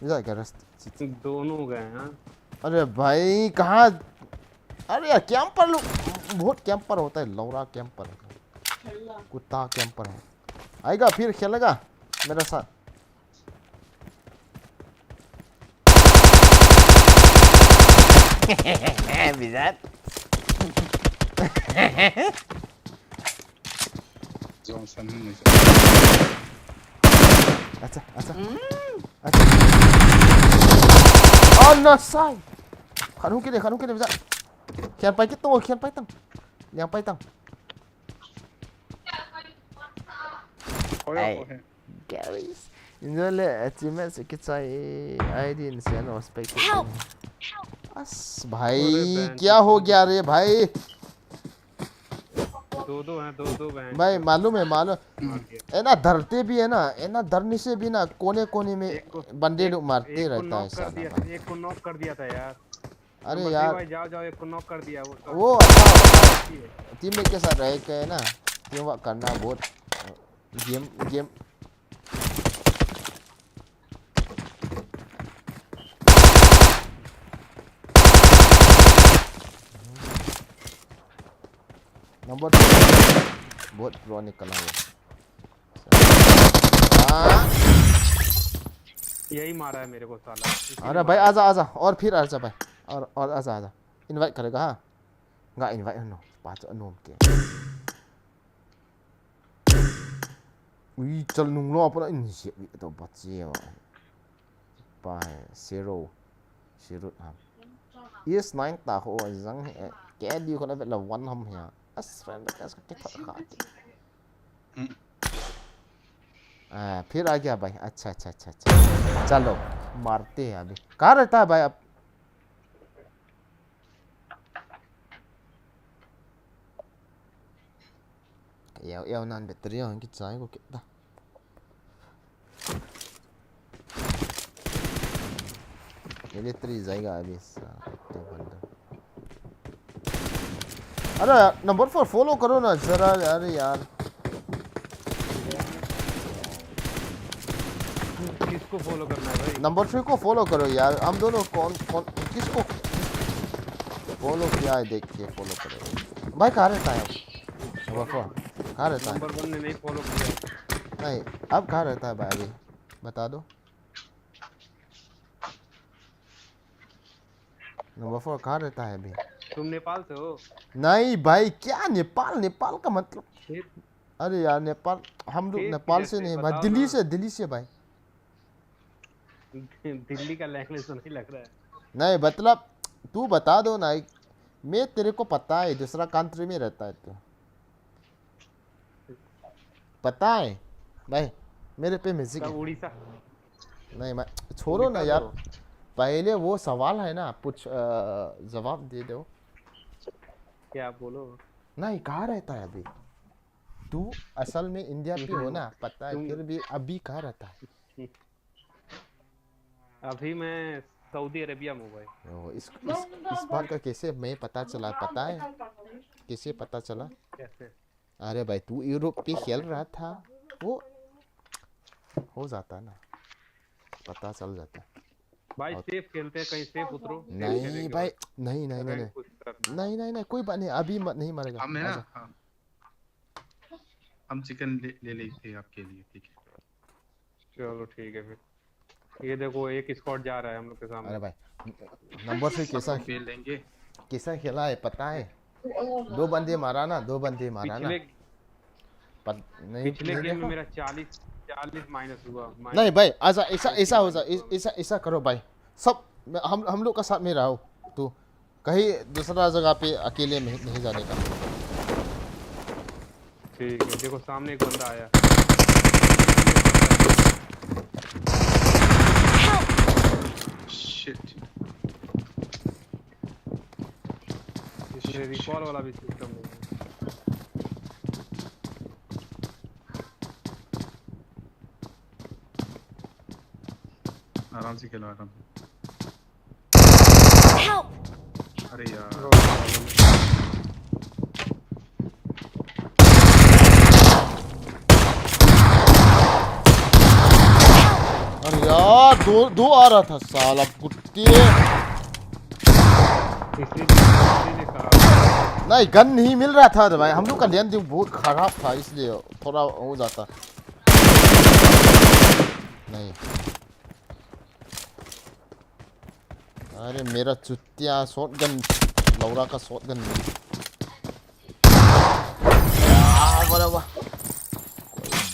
इधर क्या रस्त. दोनों गए हैं। अरे भाई, कहाँ? अरे यार, कैंपर लोग, बहुत कैंपर होता है, लौड़ा कैंपर, कुत्ता कैंपर है. आएगा, फिर खेलेगा मेरे साथ. बिजात. Zong san hung mai sa. Acha, acha. Acha. Oh, no, sai. Khat hung kit e, khat hung kit e, visa. Khian pai kit tang, khian pai tang. Liang pai tang. Oi, ai. Oi. Garys. Injole achievement se kichai I D in se no spec. Help! As bhai, अरे बहन kya ho gaya re bhai? दो दो हैं, दो दो बहन। भाई, मालूम है, मालूम। मार दिया। है ना, डरते भी है ना, है ना, डरने से भी ना, कोने कोने में एक को, बंदे एक, लोग मारते एक को रहता है knock कर साला दिया था, भाई। एक को knock कर दिया था यार। अरे नंबर थ्री यार। भाई, जाओ, जाओ, एक को knock कर दिया, वो तो वो अच्छा होता है। अच्छी है। Teammate के साथ रह के ना, team work करना बहुत, game, game। नंबर टू बहुत pro निकला वो। हाँ। यही मारा है मेरे को साला। इसी ने अरे भाई, मारा। आजा, आजा, और फिर आजा भाई, और, और आजा, आजा। Invite करेगा, हाँ? Nga invite hano, pa chu anom ke. Ui, chal nung lo, pa in si, ui, to pa che wa. Pa hai, zero, zero ham. Yes, nine ta ho, zang he, ke di ko na vet la one ham he. As friend request ka ke thot kha. Hmm. आ, फिर आ गया भाई। अच्छा, अच्छा, अच्छा, अच्छा। चलो, मारते हैं अभी। कहाँ रहता है भाई आप? Yo, yo, nan battery ho kichai ko kita. Military जाएगा अभी, सा, कुत्ते बंदर। अरे यार, नंबर फोर follow करो ना जरा, अरे यार। किसको follow करना है भाई? नंबर थ्री को follow करो यार। हम दोनों कौन, कौन, किसको follow किया है देख के follow करो। भाई, कहाँ रहता है आप? नंबर फोर, कहाँ रहता है? नंबर वन ने नहीं follow किया। नहीं, अब कहाँ रहता है भाई अभी? बता दो। नंबर फोर कहाँ रहता है अभी? तुम नेपाल से हो? नहीं भाई, क्या नेपाल, नेपाल का मतलब? फिर? अरे यार, नेपाल, हम लोग फिर नेपाल किधर से से? नहीं भाई, बताओ दिल्ली ना। से, दिल्ली से भाई। दिल्ली का लैंग्वेज तो नहीं लग रहा है। नहीं, मतलब, तू बता दो ना, मैं तेरे को पता है, दूसरा कंट्री में रहता है तू। पता है भाई, मेरे पे म्यूजिक सब है। उड़ीसा। नहीं, मैं, छोड़ो ना निकाल यार। दो। पहले वो सवाल है ना, पूछ, अ, जवाब दे दो। क्या बोलो? नहीं, कहाँ रहता है अभी? तू असल में इंडिया पे हो ना, पता है, तुम फिर भी अभी कहाँ रहता है? अभी मैं सऊदी अरेबिया में हूँ भाई। ओ, इस, इस, इस बात का कैसे मैं पता चला, पता है? कैसे पता चला? कैसे? अरे भाई, तू यूरोप पे खेल रहा था, वो हो जाता ना, पता चल जाता। भाई, और सेफ खेलते हैं, कहीं सेफ उतरो, सेफ नहीं खेलेंगे भाई, भाई। नहीं, नहीं, नहीं, रैंक नहीं। पुश करना। नहीं, नहीं, नहीं, कोई बात नहीं, अभी मत, नहीं मरेगा। हम है ना, आजा। हाँ। हम चिकन ले, ले लेते हैं आपके लिए, ठीक है। चलो, ठीक है फिर। ये देखो, एक स्क्वाड जा रहा है हम लोग के सामने। अरे भाई, नंबर थ्री कैसा सबको पेल देंगे। कैसा खेला है, पता है? दो बंदे मारा ना, दो बंदे मारा ना। पिछले, पत-, नहीं, पिछले नहीं गेम में देखा? मेरा चालीस, चालीस माइनस हुआ, माइनस। नहीं भाई, ऐसा, ऐसा, ऐसा हो जा-, ऐसा, ऐसा करो भाई। सब, मैं, हम, हम लोग का साथ में रहो, तू। कहीं दूसरा जगह पे अकेले में नहीं जाने का। ठीक है, देखो सामने एक बंदा आया। Shit। इसमें रिकॉल वाला भी सिस्टम नहीं है। आराम से खेलो, आराम से। Help! अरे यार। अरे यार, दो, दो आ रहा था साला कुत्ते। किसी, किसी ने कहा। नहीं, गन नहीं मिल रहा था भाई, हम लोग का लैंडिंग बहुत खराब था, इसलिए थोड़ा हो जाता। नहीं। अरे मेरा चुतिया शॉटगन, लौड़ा का शॉटगन मिल। आ, वाह, वाह।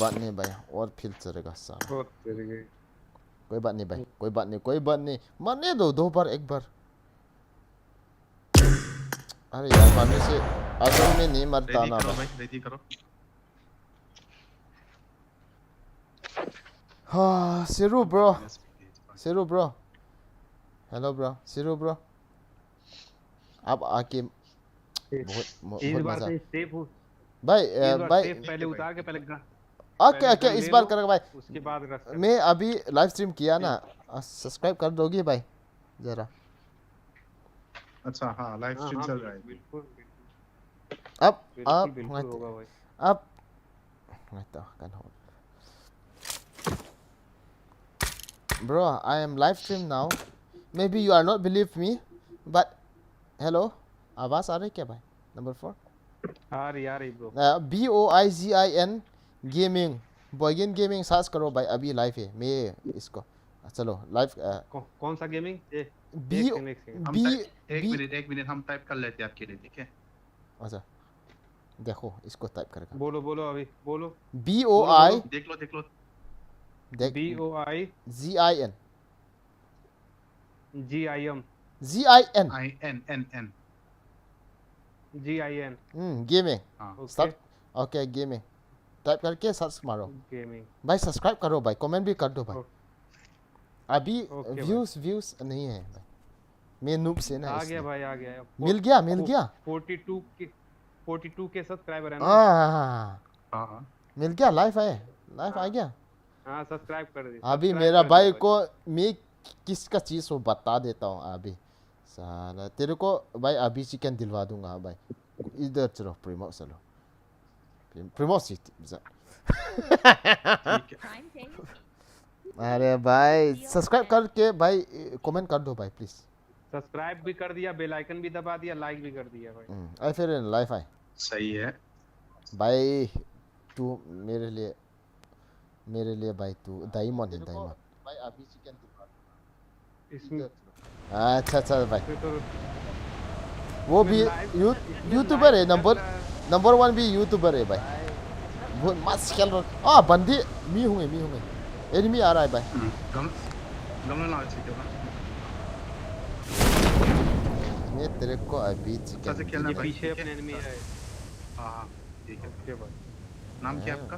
बात नहीं भाई, और फिर चलेगा साला। बहुत तेरे के। कोई बात नहीं भाई, कोई बात नहीं, कोई बात नहीं। मरने दो, दो बार, एक बार। अरे यार, मरने से असल में नहीं मरता ना भाई। Ready करो भाई, ready करो। हाँ, सिरू bro। Yes, please, भाई। सिरू bro। Hello bro, सिरू bro। आप आके ए, बहुत, मो-, इस बहुत बार मजा। से safe हो। भाई, इस अ, बार भाई। Safe पहले उतार के पहले ग-, OK, पहले OK, gun इस ले बार लो, करेगा भाई। उसके बाद rush करो। मैं अभी live stream किया ना, ठीक। अ, subscribe कर दोगे भाई, जरा? अच्छा, हाँ, live stream हाँ, चल रहा है। बिल्कुल, बिल्कुल। अब, बिल्कुल, अब, बिल्कुल होगा भाई। अब, मैं तो, कौन हो? Bro, I am live stream now. Maybe you are not believe me, but hello, आवाज आ रही क्या भाई? Number four। आ रही, आ रही bro। अ, B O I G I N Gaming, Boygin Gaming search करो भाई, अभी live है। मैं इसको, चलो live, अ, कौ-, कौन सा gaming? ए, B एक second, एक second। हम B, type, एक B मिनट, एक मिनट, हम type कर लेते हैं आपके लिए, ठीक है? अच्छा, देखो, इसको type करेगा। बोलो, बोलो, अभी बोलो। B O I। बोलो, बोलो। देख लो, देख लो। देख, B O I। G I N। G I M। G I N। I N, N, N। G I N। हम्म, gaming। हाँ। OK। Start। OK, gaming। Type करके search मारो। Gaming। भाई, subscribe करो भाई, comment भी कर दो भाई। OK। अभी OK भाई। Views, views नहीं है भाई। मैं noob से ना, आ इसलिए। गया भाई, आ गया। मिल गया, मिल गया। Forty two K, forty two K subscriber है ना? हाँ, हाँ, हाँ। हाँ, हाँ। मिल गया, live है, live आ गया। हाँ, subscribe कर दिया, अभी subscribe मेरा कर दिया भाई भाई। को मैं किसका चीज वो बता देता हूँ अभी। साला, तेरे को भाई अभी chicken दिलवा दूंगा भाई। इधर चलो, Primo चलो। Primo City, जा। ठीक है। अरे भाई, subscribe करके भाई, comment कर दो भाई, please। Subscribe भी कर दिया, bell icon भी दबा दिया, like भी कर दिया भाई। हम्म, अरे फिर live आए। सही है। भाई, तू मेरे लिए, मेरे लिए भाई, तू diamond है, diamond। भाई, अभी chicken दिलवा दो। इसमें अच्छा, अच्छा भाई। ये तो वो भी live यू-, YouTuber है, number, number one भी YouTuber है भाई। बहुत मस्त खेल रहा। आ, बंदी, मी हूँ, मी हूँ। Enemy आ रहा है भाई। हम्म, गम-, गमला लाओ, ठीक है भाई। मैं तेरे को अभी chicken अच्छा से खेलना ये भाई, पीछे ठीक है? अपने enemy है। हाँ, हाँ, ठीक है। OK भाई। नाम क्या है आपका?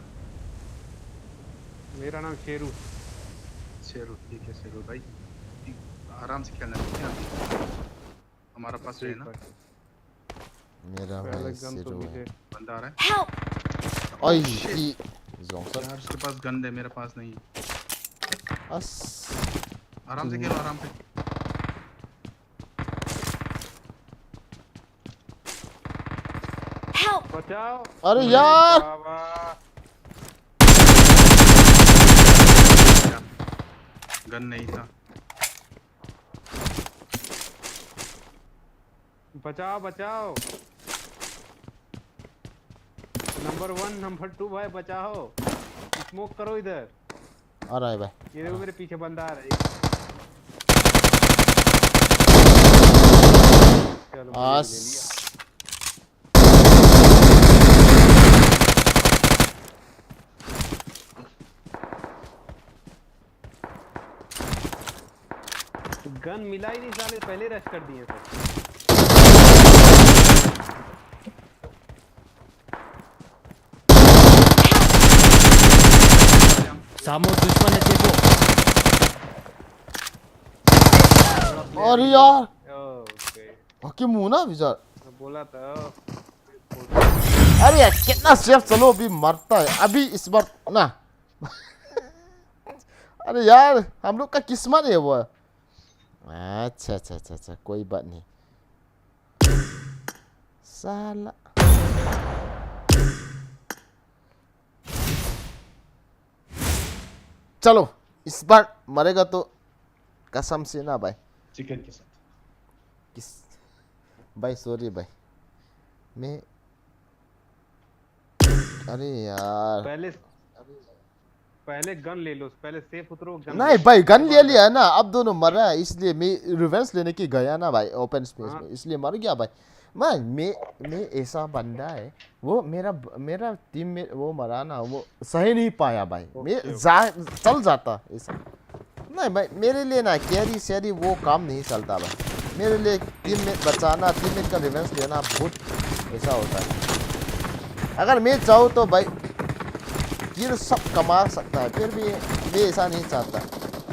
मेरा नाम शेरू। शेरू, ठीक है शेरू भाई, आराम से खेलना, ठीक है? अभी हमारा पास है ना। मेरा भाई शेरू है। बंदा आ रहा है। Help! ओए, shit। यार, उसके पास gun है, मेरे पास नहीं है। आराम से खेलो, आराम से। Help! बचाओ। अरे यार। बाबा। Gun नहीं था। बचाओ, बचाओ। Number one, number two भाई, बचाओ। Smoke करो इधर। आ रहा है भाई। ये देखो, मेरे पीछे बंदा आ रहा है। चलो, ले लिया। Gun मिला ही नहीं साले, पहले rush कर दिए सब। सामो दुश्मन है, देखो। अरे यार। OK। बाकी मुंह ना विचार। बोला था। अरे यार, कितना safe, चलो अभी मरता है, अभी इस बार ना। अरे यार, हम लोग का किस्मत है वो। अच्छा, अच्छा, अच्छा, अच्छा, कोई बात नहीं। साला। चलो, इस बार मरेगा तो कसम से ना भाई। Chicken के साथ। किस, भाई, sorry भाई, मैं, अरे यार। पहले, पहले gun ले लो, पहले safe उतरो, gun नहीं ले लो। भाई, gun ले लिया है ना, अब दोनों मर रहा है, इसलिए मैं revenge लेने की गया ना भाई, open space में, इसलिए मर गया भाई। मैं मैं मैं ऐसा बंदा है, वो मेरा मेरा टीममेट वो मरा ना, वो सह नहीं पाया भाई। मैं जा चल जाता ऐसा। नहीं भाई, मेरे लिए ना कैरी सैरी वो काम नहीं चलता भाई। मेरे लिए टीममेट बचाना, टीममेट का रिवेंज लेना बहुत ऐसा होता है। अगर मैं चाहूँ तो भाई किल सब कमा सकता है, फिर भी मैं ऐसा नहीं चाहता।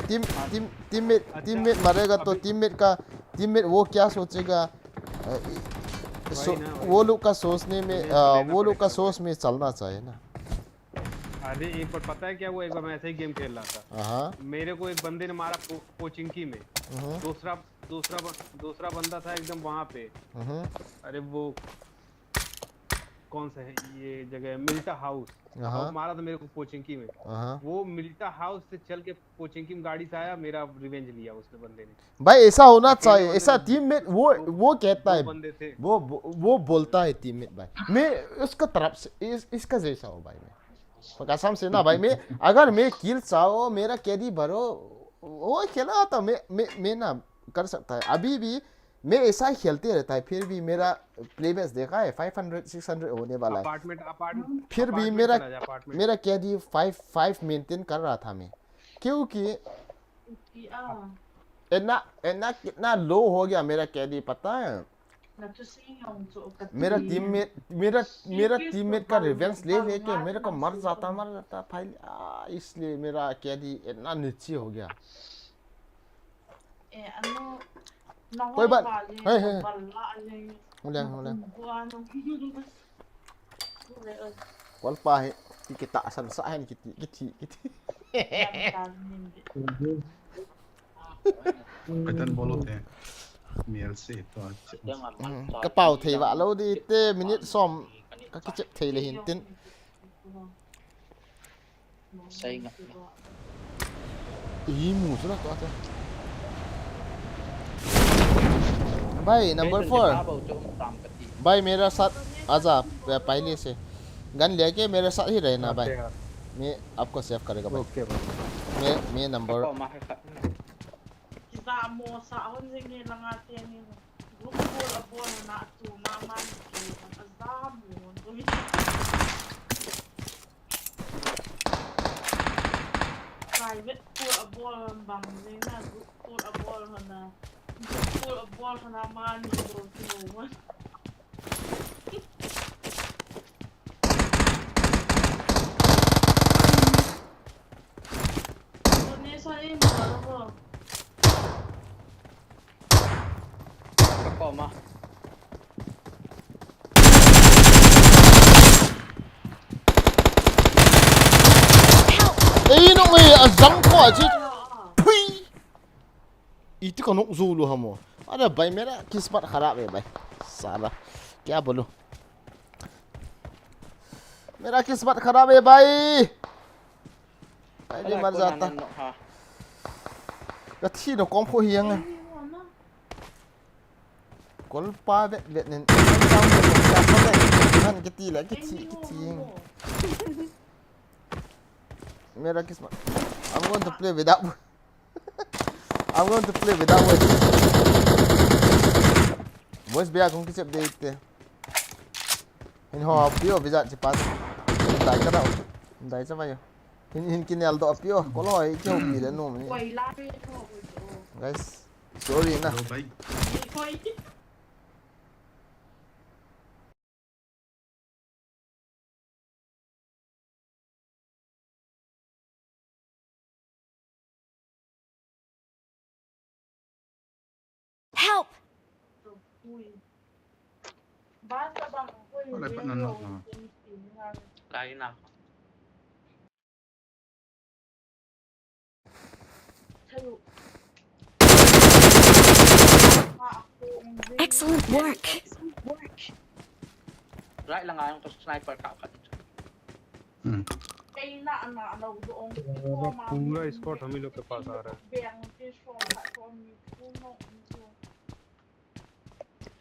टीम टीम टीममेट टीममेट मरेगा तो टीममेट का टीममेट वो क्या सोचेगा? अ, इ- सो- वही ना, वही। वो लोग का सोचने में, अ, वो लोग का सोच में चलना चाहिए ना। अरे एक बार पता है क्या हुआ, एक बार मैं ऐसे ही गेम खेल रहा था। हाँ। मेरे को एक बंदे ने मारा पो-, पोचिंकी में। हम्म। दूसरा दूसरा ब-, दूसरा बंदा था एकदम वहां पे। हम्म। अरे वो कौन सा है ये जगह, मिल्टा हाउस। हाँ। और मारा था मेरे को पोचिंकी में। हाँ। वो मिल्टा हाउस से चल के पोचिंकी में गाड़ी से आया, मेरा रिवेंज लिया उसने बंदे ने। भाई ऐसा होना चाहिए, ऐसा टीममेट वो वो कहता है। बंदे थे। वो वो बोलता है टीममेट भाई, मैं उसका तरफ से इस, इसका जैसा हूँ भाई मैं। कसम से ना भाई, मैं अगर मैं किल चाहो, मेरा कैडी भरो, वो खेला था मैं मैं मैं ना कर सकता है। अभी भी मैं ऐसा ही खेलते रहता है, फिर भी मेरा प्लेबैक देखा है, फ़ाइव हंड्रेड सिक्स हंड्रेड होने वाला है। अपार्टमेंट अपार्टमेंट फिर भी मेरा मेरा कैडी फ़ाइव फ़ाइव मेंटेन कर रहा था मैं, क्योंकि इतना इतना कितना लो हो गया मेरा कैडी, पता है? मेरा टीममेट मेरा मेरा टीममेट का रिवेंज ले लेके मेरे को मर जाता मर जाता भाई। आ, इसलिए मेरा कैडी इतना नीचे हो गया। कोई बात। हे हे, हो ले हो ले। Kol pa hi, ti kita san sa hen kiti kiti kiti. Kaitan bolo te. Miel se to. Kapau thei va lo di te minute som. Ka kichep thei le hin tin. Sai nga. Imu sula to ate. भाई number four. भाई मेरा साथ आजा, पहले से गन लेके मेरे साथ ही रहना भाई। मैं आपको सेव करेगा भाई। ओके भाई। मैं मैं number Kizamo sa hon jing he langa te ni. Group call a bol na tu mama ni ki a zamo. Private call a bol bang jing na group call a bol na. Group call a bol na mani bol tu. Ei, no, ei, a zang ko a chi. Pui. Iti ka nok zulu hamo. Are bhai, mera kismat kharab hai bhai. Sala. Kya bolu? Mera kismat kharab hai bhai. Ai, de mar jata. Ka thi no kom kho hiang. Kol pa vet vet nen. Han kiti la kiti kiti. Mera kismat. I'm going to play without. I'm going to play without voice. Voice bia kong kichep de ite. Hin ho pio visa chipat. Dai ka dau. Dai cha mai. Hin hin kinel do pio. Kolo ai kyo pi de no ni. Guys, sorry na. Help! Wala pa na nok na. Lain na. Excellent work. Right lang ang sniper ka ka. Hmm. पूरा स्क्वाड हम ही लोग के पास आ रहा है।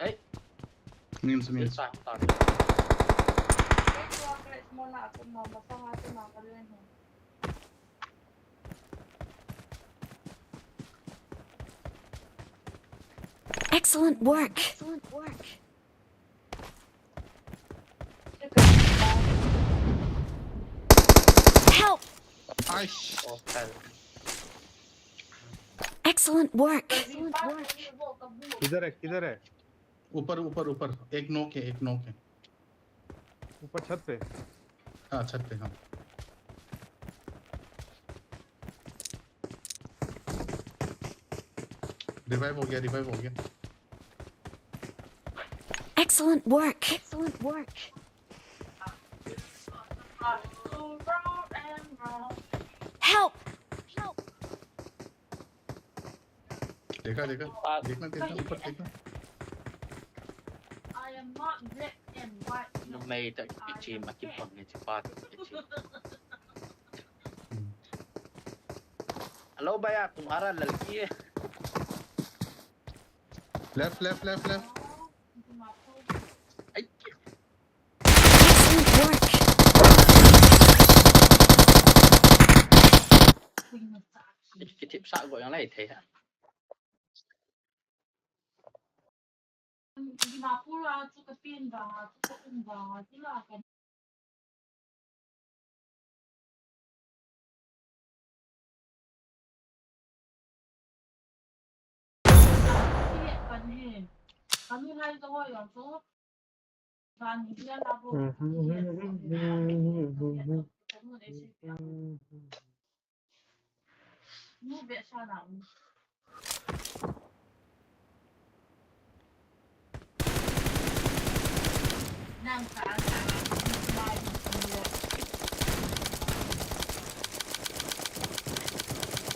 Hey. Means, means. Excellent work. Excellent work. Aish. Excellent work. किधर है, किधर है? ऊपर ऊपर ऊपर, एक नॉक है, एक नॉक है। ऊपर छत पे। हाँ, छत पे। हाँ, रिवाइव हो गया, रिवाइव हो गया। Excellent work. Excellent work. Help. Help. देखा, देखा। आ- देखना, देखना, ऊपर देखना। Numei ta kichim a kipang ni chipa ta kichim. हम्म। Hello भैया, तुम्हारा लड़की है। Left, left, left, left. Ai, Excellent work. kichip sa go yang lai thei ha.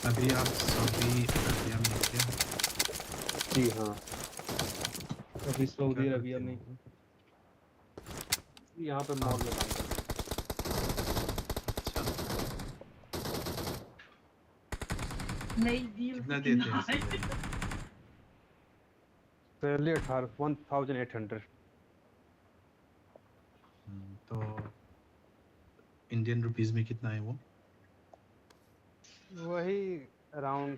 अभी आप सऊदी अरेबिया में हो क्या? जी हाँ, अभी सऊदी अरेबिया में हूँ। यहाँ पे मॉल में काम करता हूँ। अच्छा। नई डील कितना देते हैं सैलरी? सैलरी अठारह, one thousand eight hundred. Hmm, तो इंडियन रुपीस में कितना है वो? वही around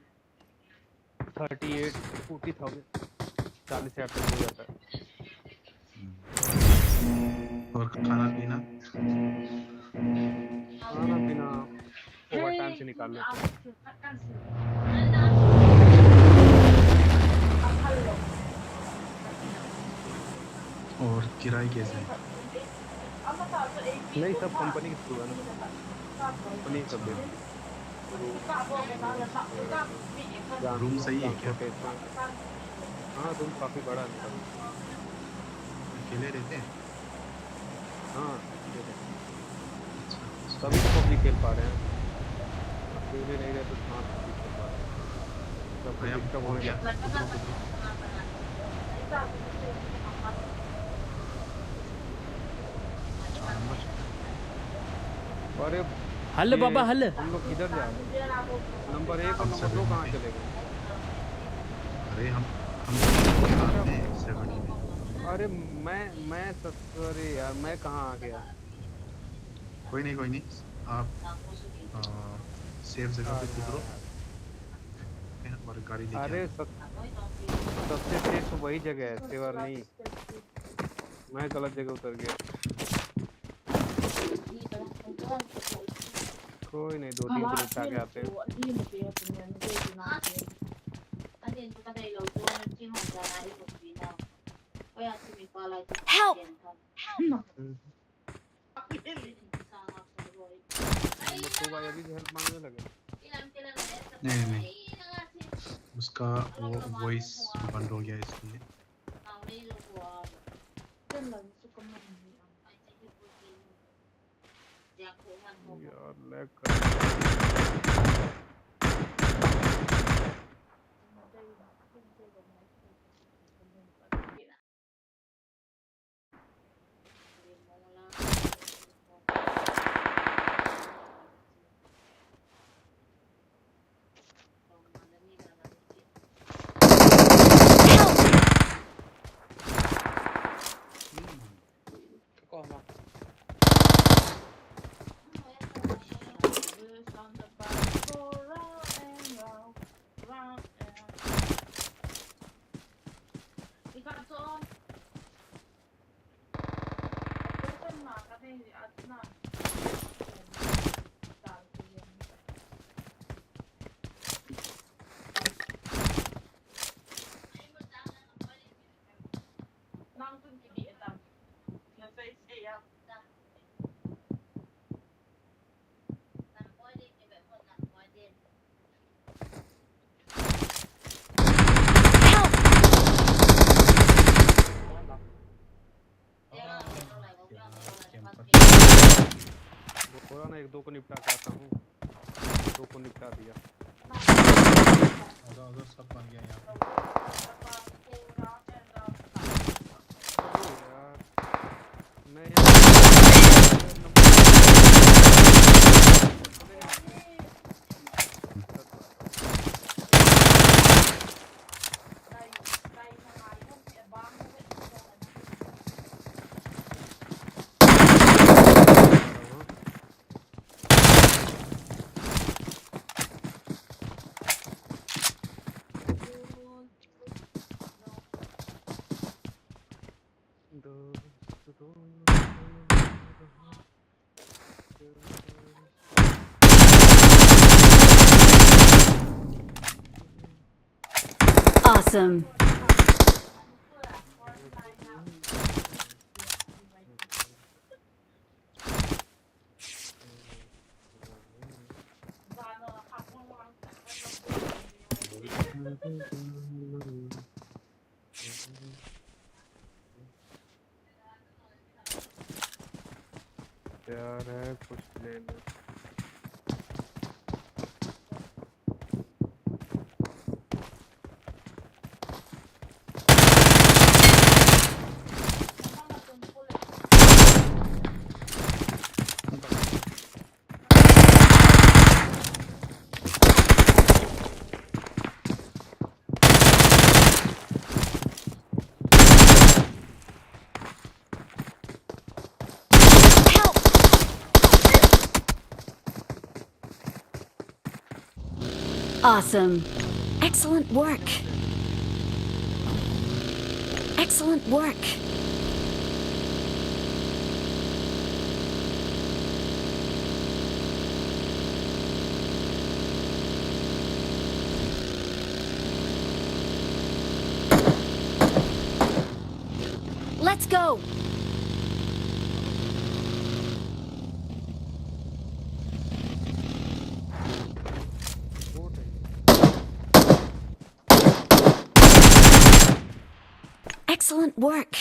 thirty eight, forty thousand, चालीस हजार तक हो जाता है। हम्म। और खाना पीना? खाना पीना ओवर टाइम से निकाल लेते हैं। और किराए कैसे हैं? नहीं, सब कंपनी के थ्रू है ना, कंपनी सब देती है। रूम सही है क्या? हाँ, रूम काफ़ी बड़ा है उनका। अकेले रहते हैं? हाँ, ठीक है। अच्छा, अच्छा। तभी तो पबजी खेल पा रहे हैं, अकेले नहीं रहते तो कहाँ पबजी खेल पा रहे हैं? सब भाई, हम डिस्टर्ब हो होने गया। लगता है। उतरो, उतरो। अरे हल ये बाबा हल। हम लोग किधर जा रहे हैं? नंबर एक और हम नंबर दो कहाँ सेवन चले गए? अरे हम हम तीनों तो साथ में सेवन में। अरे मैं मैं सस- अरे यार, मैं कहाँ आ गया? कोई नहीं, कोई नहीं, आप सेफ जगह पे उतरो। और गाड़ी लेके अरे आओ। सब सबसे सेफ तो वही जगह है, सेवर नहीं। मैं गलत जगह उतर गया। कोई नहीं, दो तीन पुलिस आगे आते हैं। Help. नंबर दो भाई अभी भी हेल्प मांगने लगे। नहीं, नहीं, नहीं, उसका वो वॉइस बंद हो गया इसलिए। यार लैग कर। ना, एक दो को निपटा के आता हूँ। दो को निपटा दिया। आ जाओ, आ जाओ, सब बन गया यहाँ पे। अरे यार, मैं यार, Awesome. यार है कुछ लेना। Awesome. Excellent work. Excellent work. Let's go. Excellent work.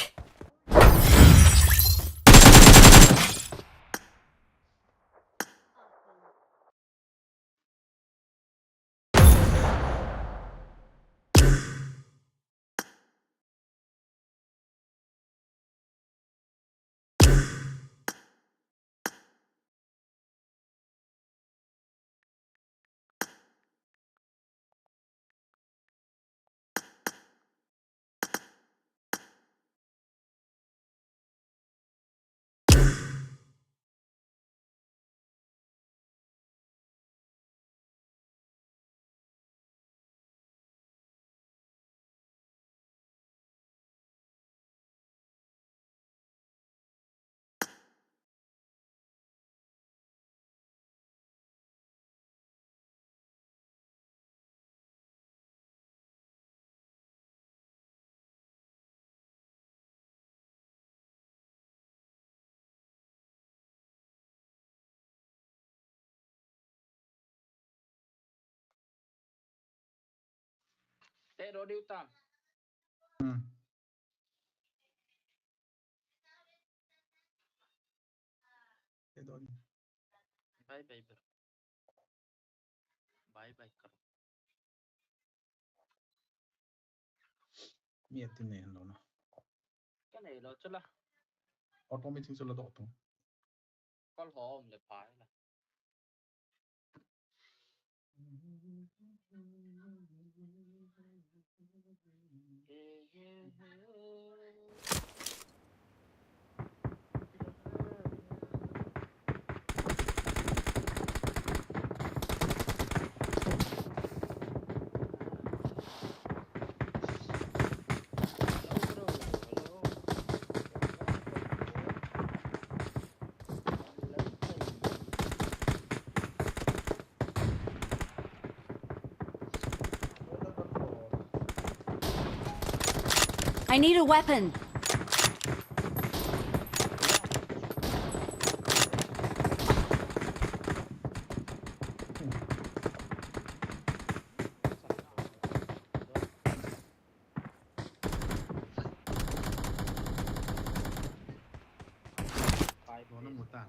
Te do diu tam. Hmm. Te do diu. Bye bye bro. Bye bye karo. Mi ati ne lo na. Ka nei lo chula. Auto meeting chula do tu. Kol hom le pai la. I need a weapon. Dono muta.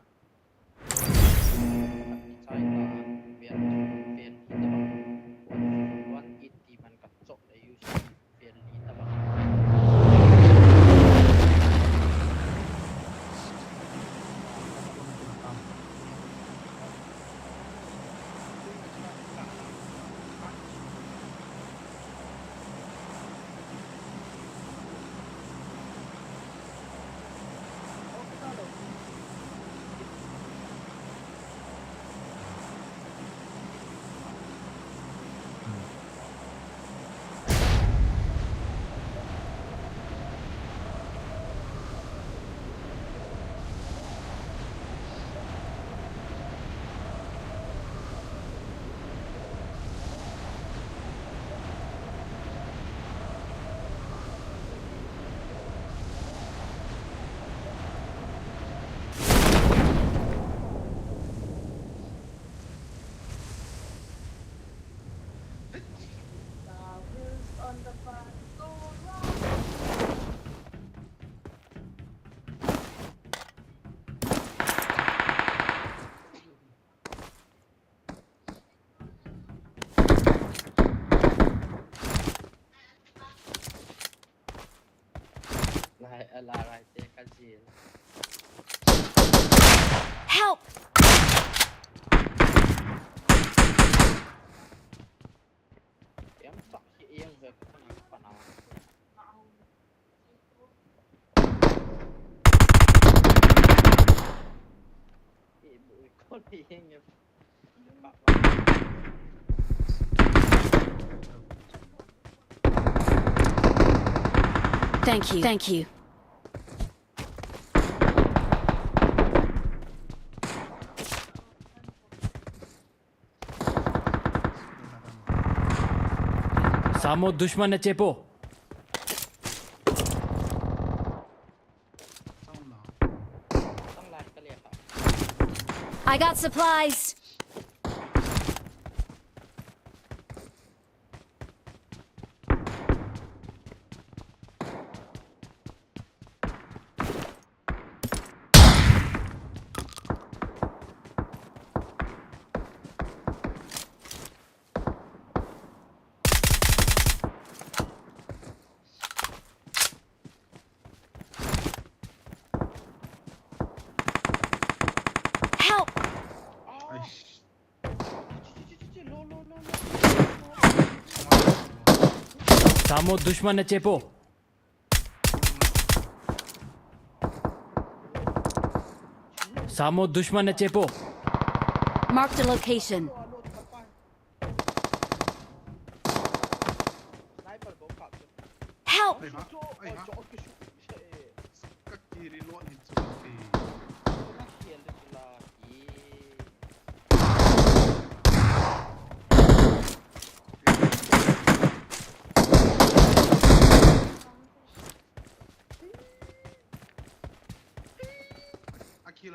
Help! Thank you. Thank you. Samo, dushman ache po. I got supplies. Help! Samo, dushman ache po. Samo, dushman ache po. Marked a location. Help!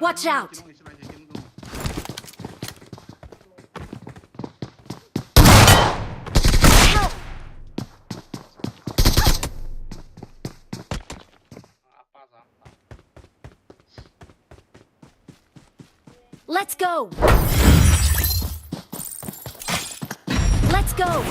Watch out! Help! Let's go! Let's go!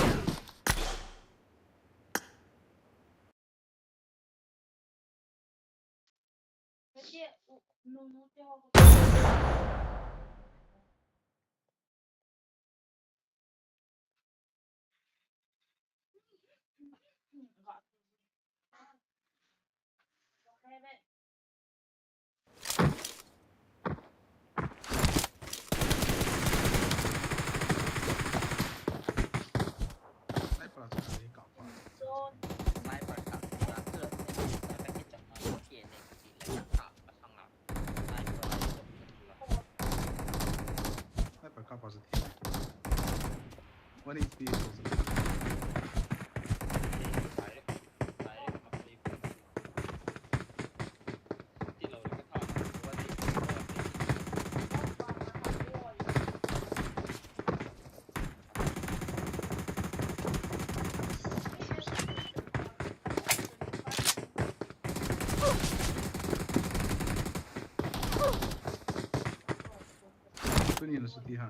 Sniper ka positive. One H P positive. Tuni na suti ha.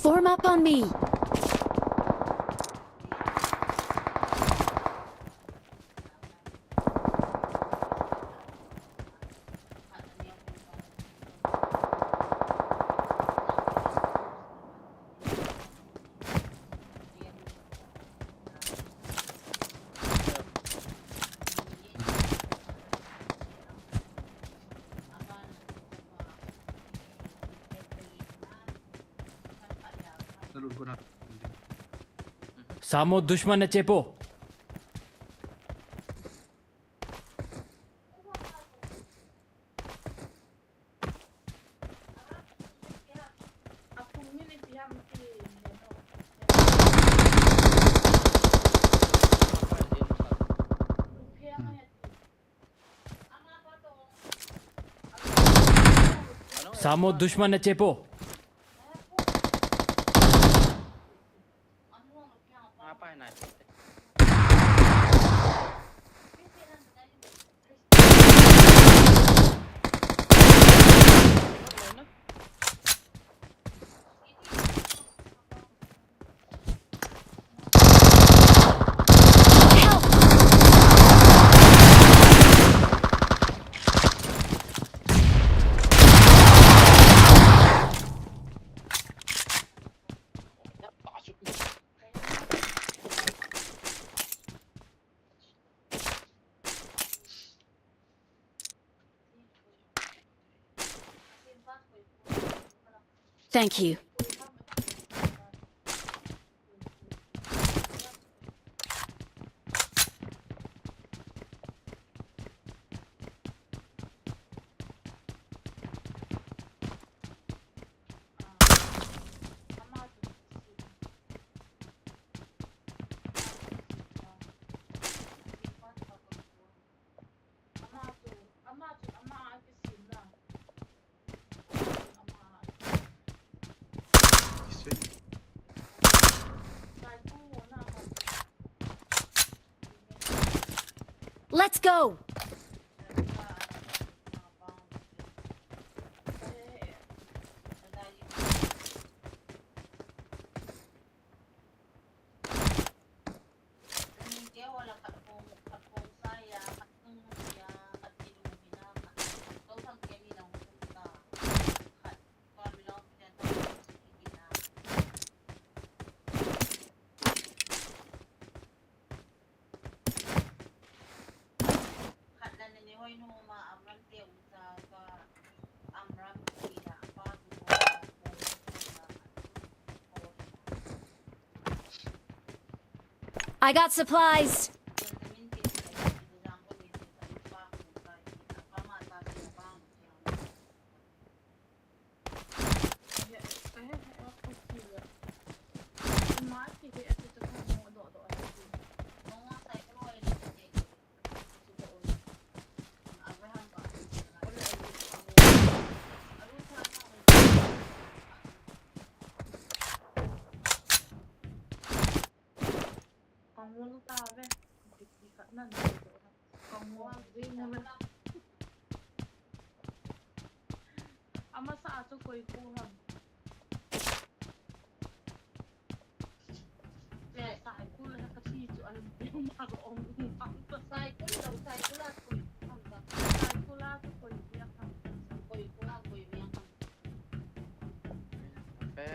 Form up on me. Samo dushman ne chepo. Samo dushman ne chepo. Thank you. Let's go! I got supplies. Amasa a chu koi ko ham. Le, Saikul he kati chu ahin pe ma ka ong ong pang. Saikul lo, Saikul a koi ko ham ka. Saikul a chu koi ko ham. Koi ko ham, koi ko ham. Pe.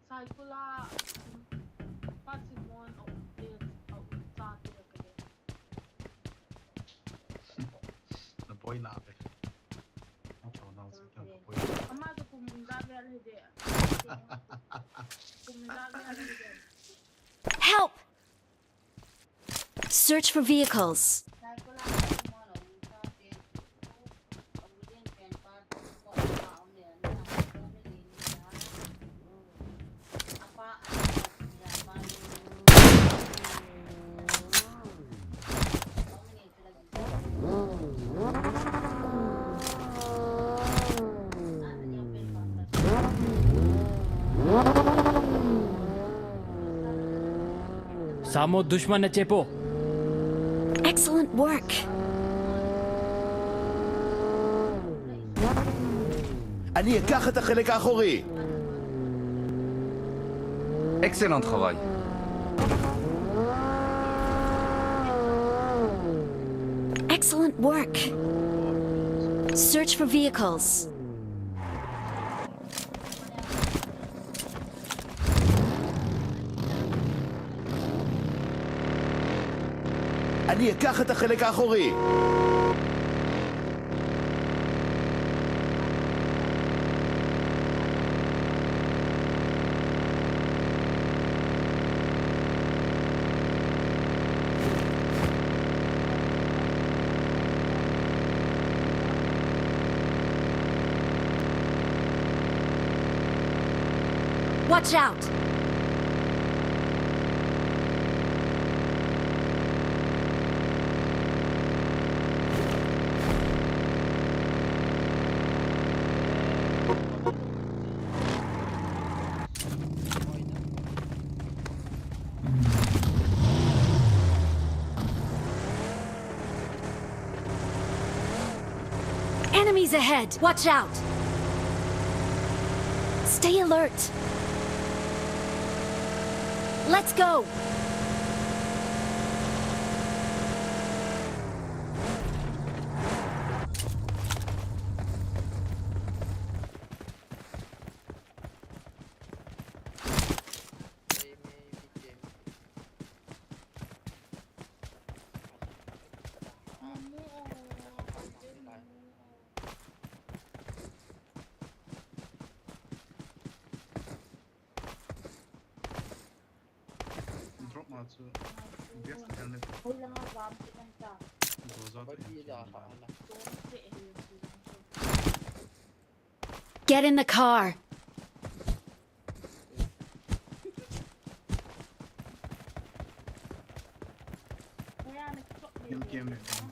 Saikul a, um, Pa Simon a um te, a um cha te le ka le. Na boina ve. Na to na su kan ka boina. Ama to kum da ve le de. Kum da ve le de. Help! Search for vehicles. Samo dushman ne chepo. Excellent work. אני אקח את החלק האחורי. Excellent travail. Excellent work. Search for vehicles. אני אקח את החלק האחורי. Watch out! Enemies ahead! Watch out! Stay alert! Let's go! Drop ma chu biak kan le. Hoi langa jam ti kan ta. Doza to. Get in the car. Hoi ana ki chop le. Kem, kem, kem.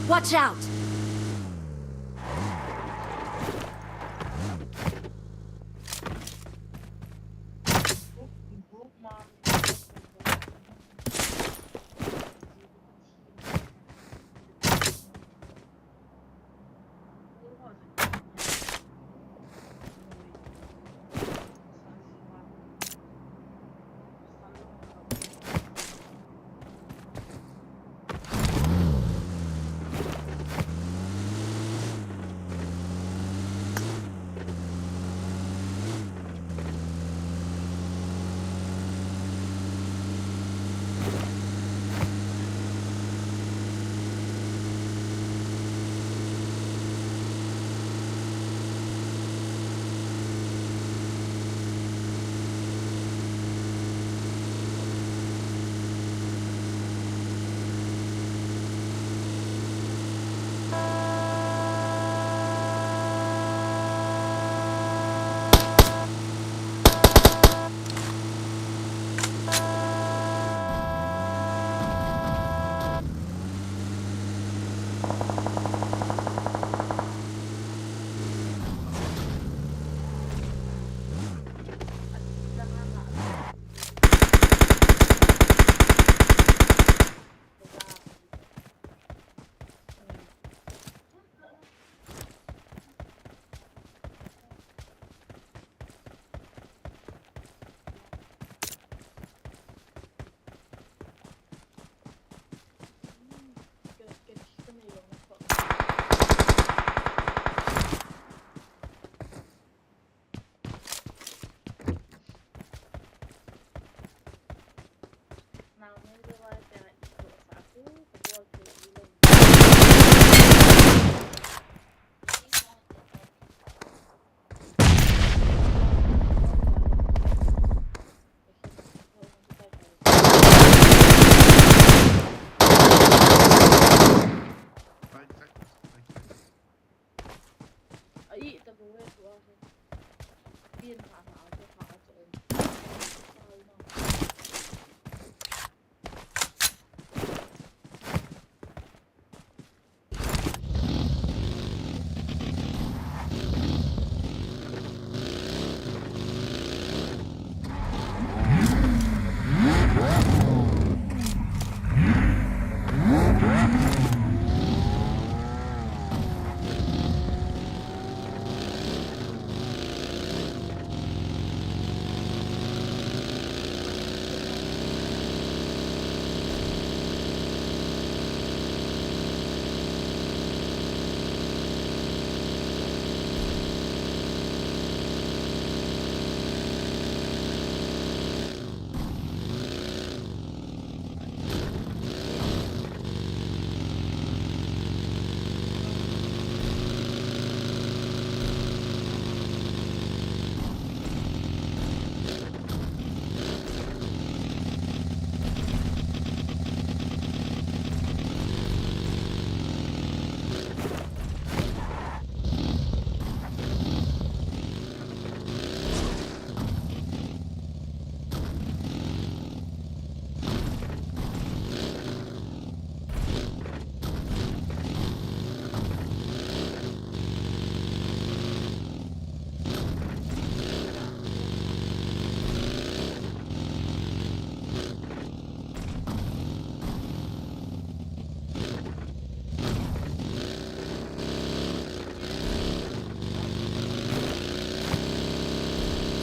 Watch out!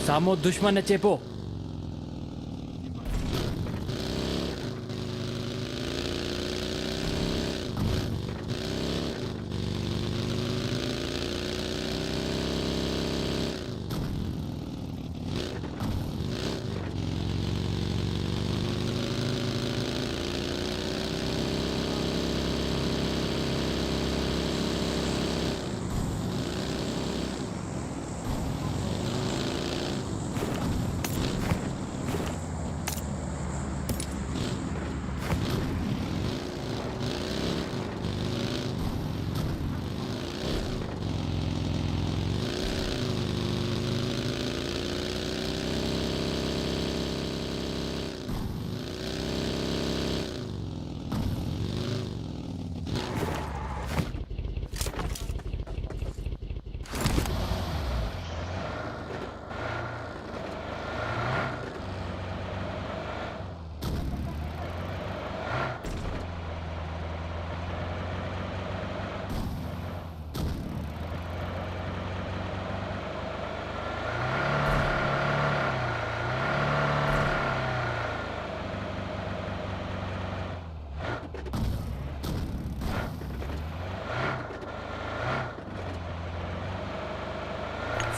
Samo, dushman ache po.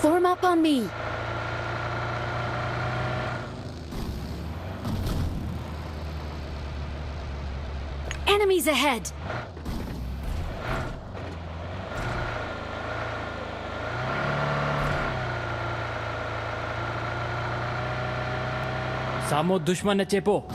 Form up on me. Enemies ahead. Samo, dushman ache po.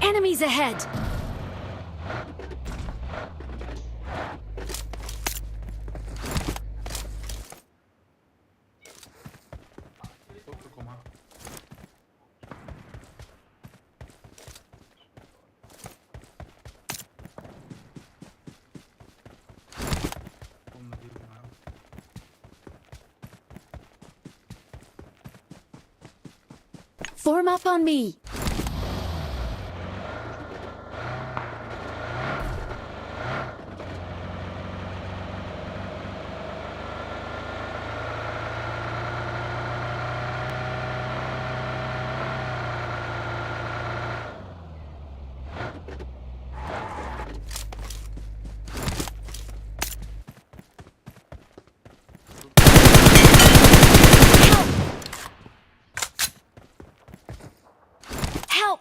Enemies ahead! Form up on me. Help!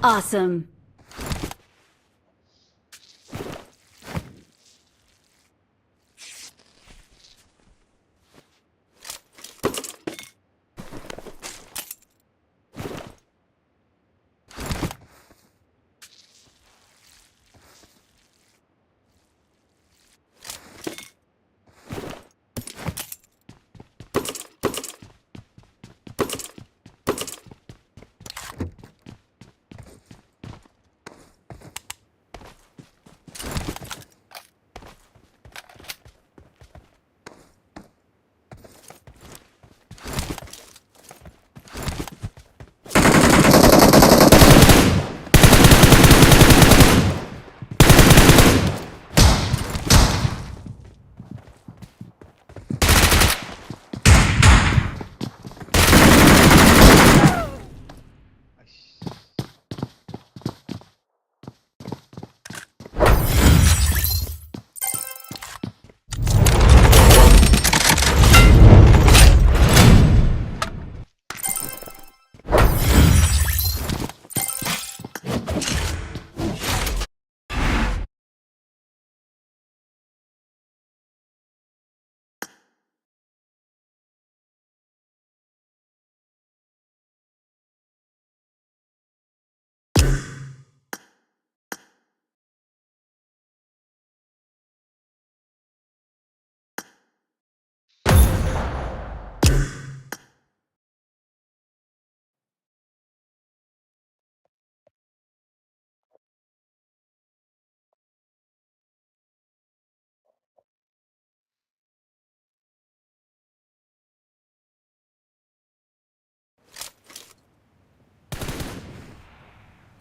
Awesome.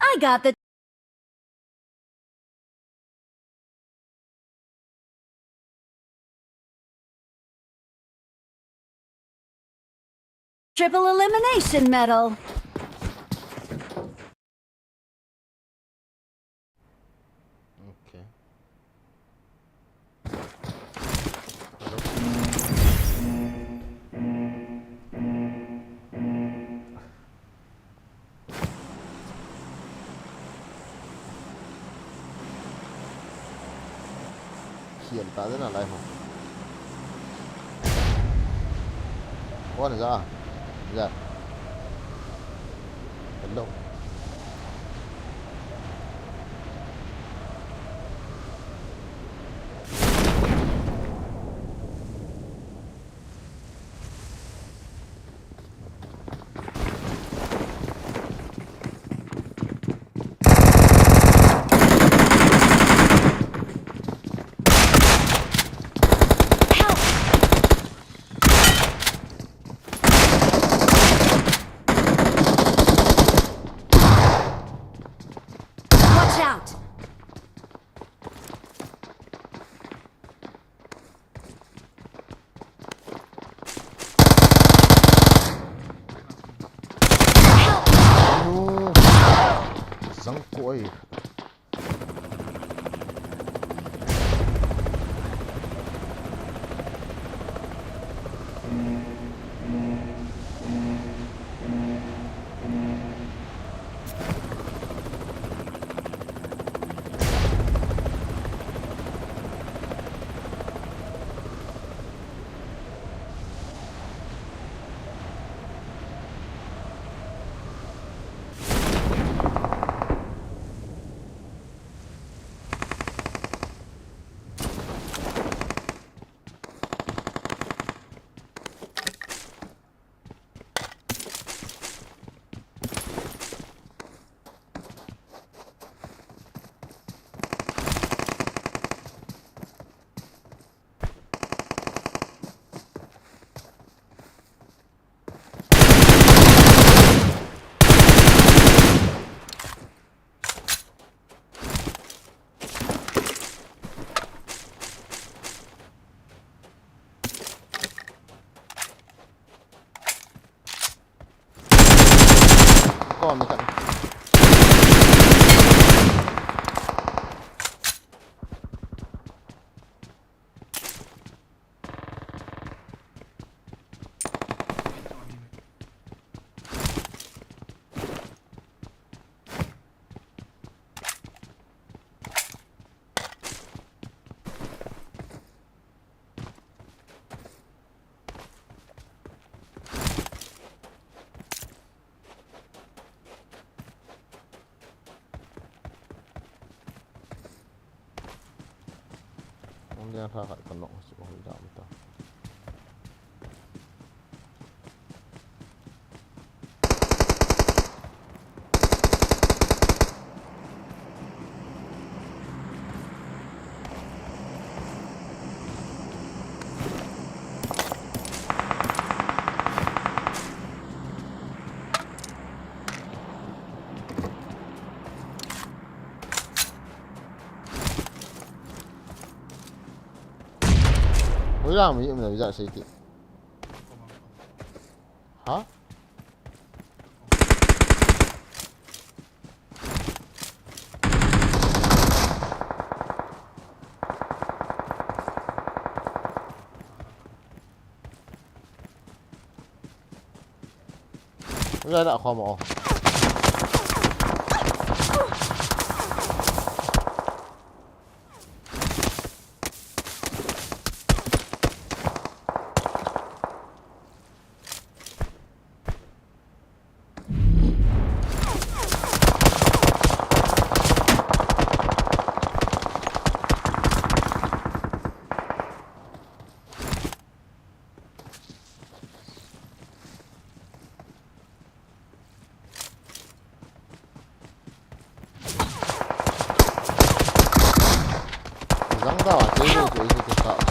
I got the triple elimination medal. Okay. Khian ta den a lai ho. Wan ja. Ja. Hello. Watch out! Zang koi. Nia tha khat ka nok chu hoi da ta. Hoilang mi um na, mi ja sei ti. Ha? Hoilang da kho mo. Zang da, che, che, che, che, che, che.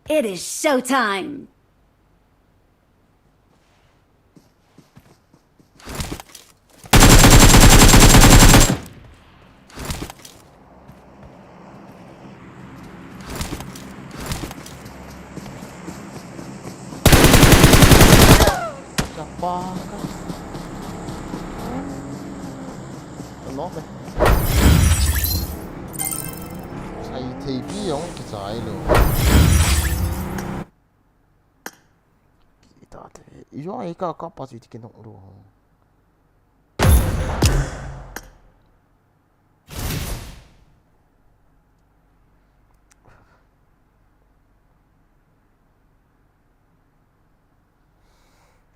It is showtime! Chapa ka. Ka nok le. Sai thei pi jong kichai lou. Kita te. Ijong ai ka ka pa chu ti kinok lou.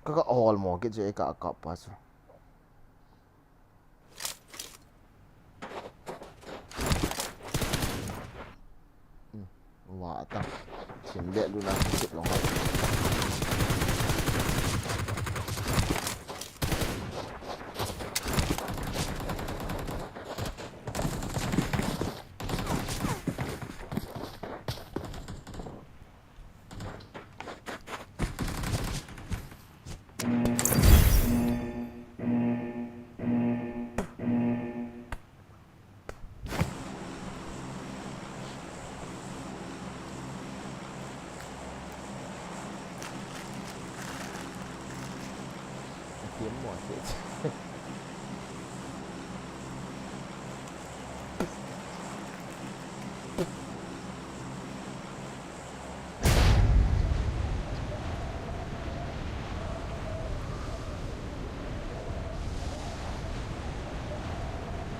Ka ka hol mo kit chu, ka kap pa chu. Hmm, wa ta. Thim le lu la ki sip long. Tiam mo che.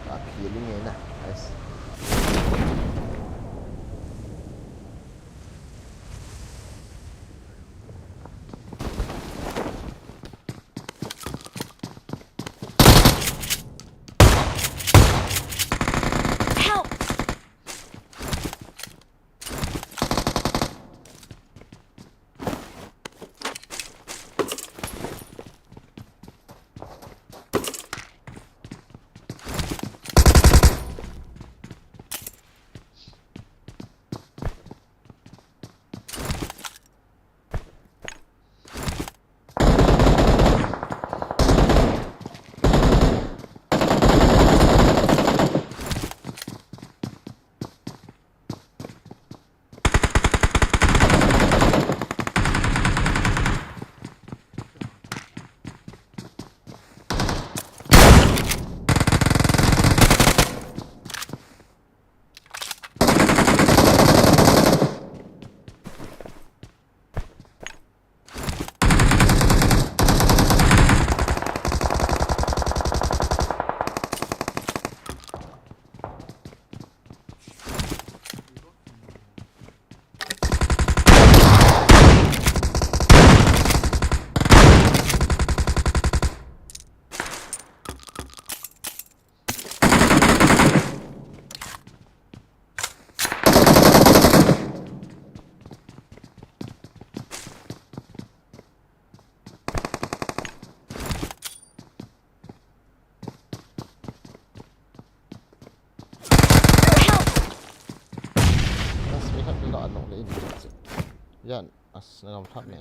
Ka khi ling e na, guys. Help! Yan, as na gam thap ne.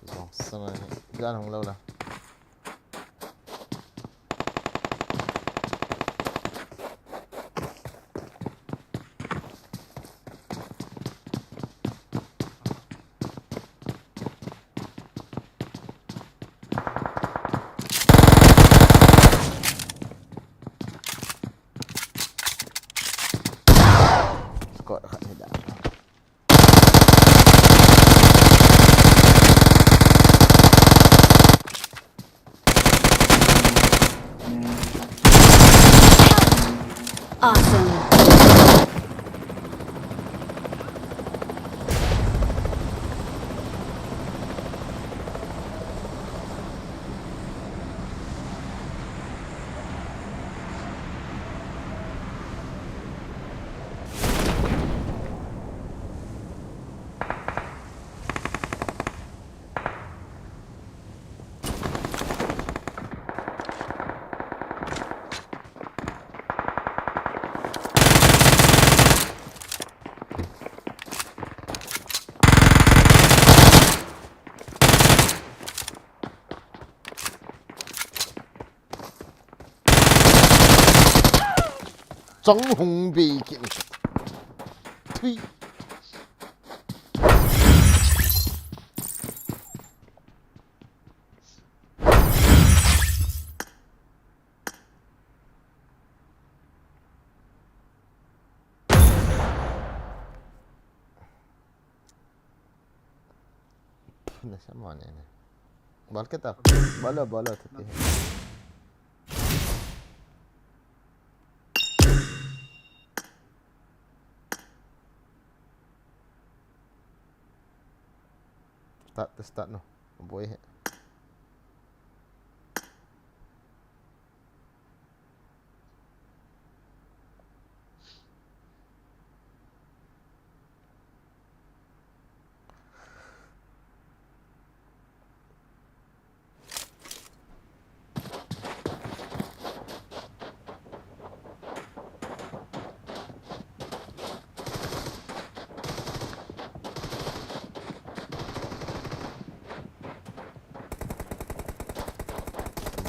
Zong sana ni. Yan hong lo la. Squad khat hi da. Awesome. Chang hung be kin. Thui. Nasa mo ne ne. Bol ke ta. Bolo, bolo, tati hai. Start, start no. Boy hai.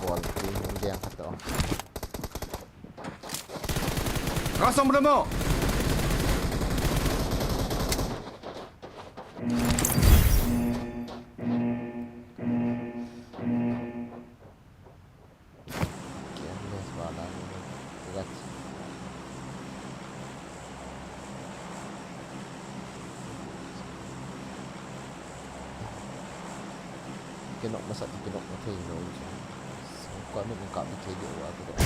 Bol ti mun diang khat to. Kosong bertemu. Kinok masat, kinok mathei lou chu. Koi min kap di thei lou a, koi.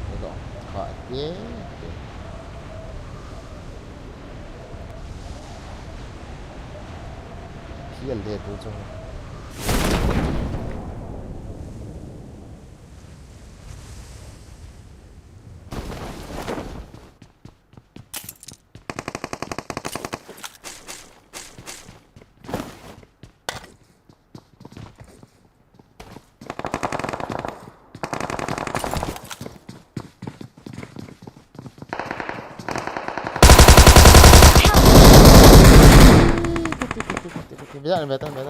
Koi, koi. Kha te, te. Phial de tu chu. Kati, kati, kati, kati. Biar, biar, biar.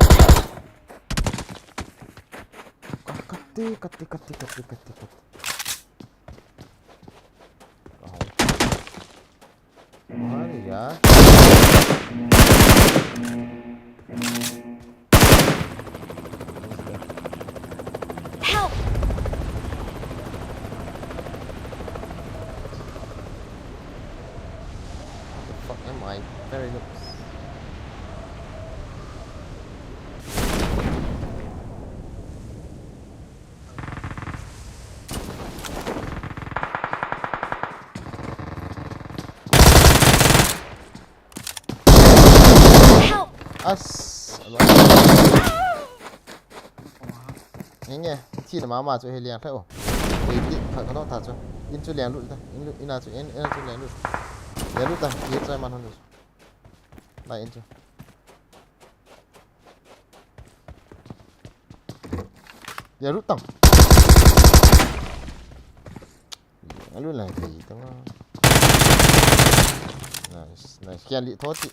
Kati, kati, kati, kati, kati, kati. Maria. Help! What the fuck am I? Very good. Help! As, alo. Nge, nge, thi na mama chu he liang thai o. Ti, ti, kha, kha, tha chu. In chu liang lut ta. In lut, in a chu, in, in a chu liang lut. Liang lut ta, ki chai man hon chu. Lai in chu. Liang lut tang. Liang lut lai thei tang a. Nice, nice. Kian li tho ti.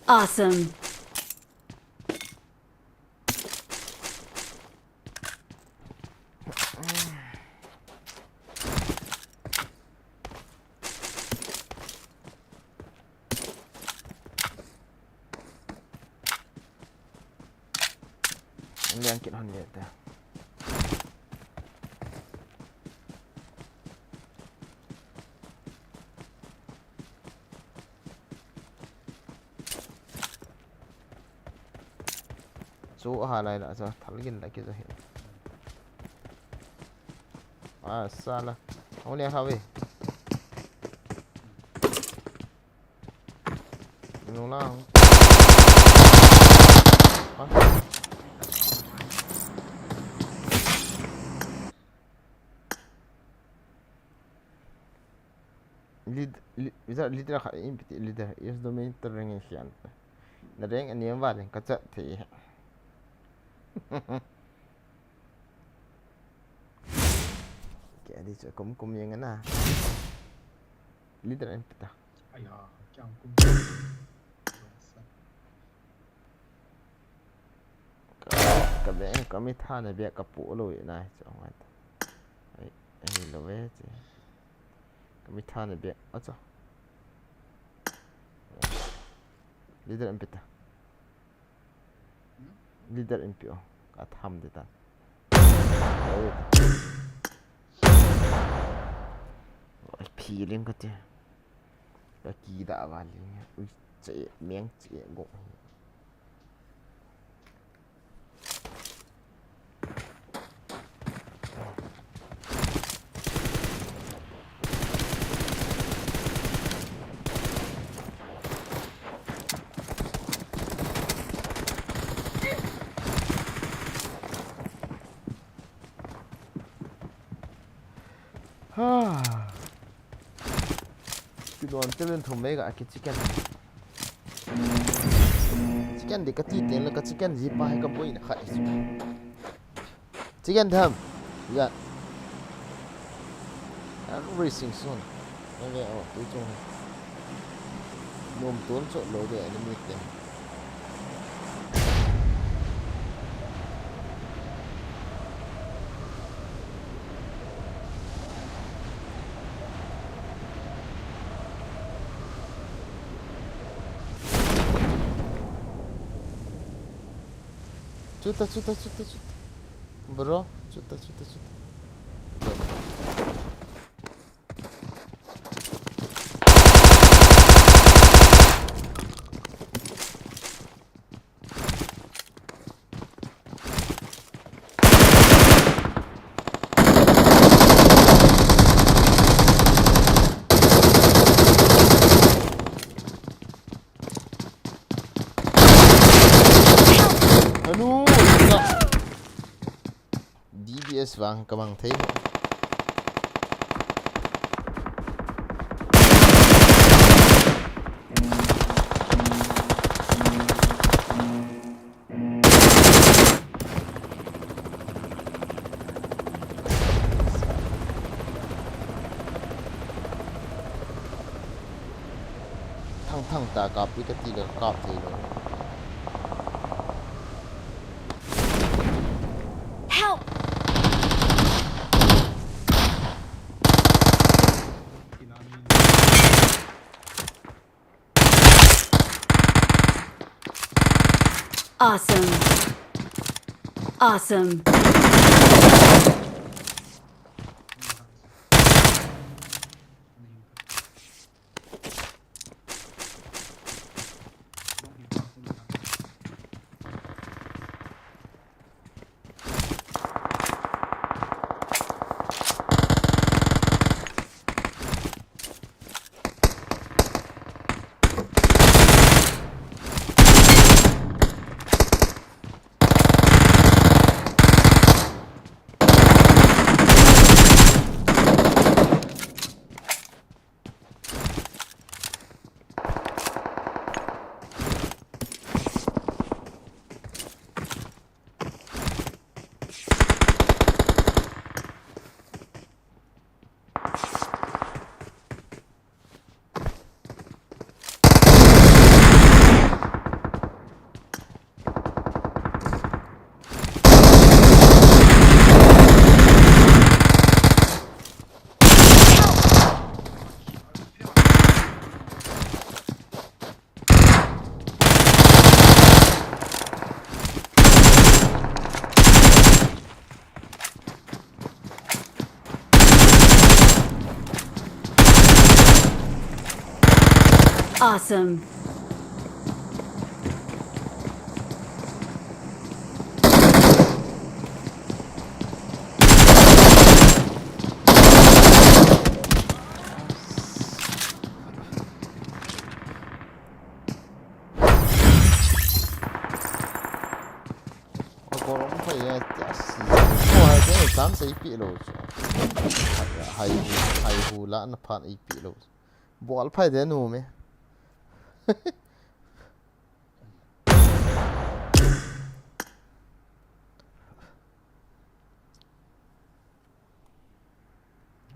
Awesome. Liang kit hon le ta. Chu aha lai la, chu thal gin la ki chu hi. A, sala. Hong le ha ve. Nung la hong. Ha? Lead, lead, leader khat in piti leader is dominator rank in sian. Na rank ani em va leng ka chat thei. Ke adi chu kum kum yang na. Leader in pita. Aya, kyang kum. Ka, ka be, ka mi tha na be ka pu lo i nai chu ngai ta. Ai, ai lo ve chi. Ka mi tha na be a chu. Leader in pita. Leader in pio. Ka tham de ta. Oi. Oi, phi lim ka ti. Ka ki da va lim. Ui, che, meng che go. Ha. Ki don te len thum mai ga ki chicken. Chicken de ka ti teng le ka chicken ji pa hai ka boi na khat chu. Chicken tham. Ya. Everything soon. Nge, oh, tu chung. Nom tun chu lo de enemy te. Chuta, chuta, chuta, chuta. Bro, chuta, chuta, chuta. Anu, na. D B S vang ka mang thei. Thang thang ta kap pi ka ti le kap thei lo. Help! Awesome. Awesome. Awesome. Akorom phai ya, ya si. Ko hai de tam sei pi lo. Hai, hai hu la na phan i pi lo. Bol phai de nu me.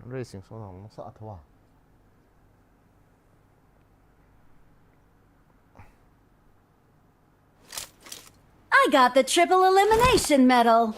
Racing so na sa thwa. I got the triple elimination medal.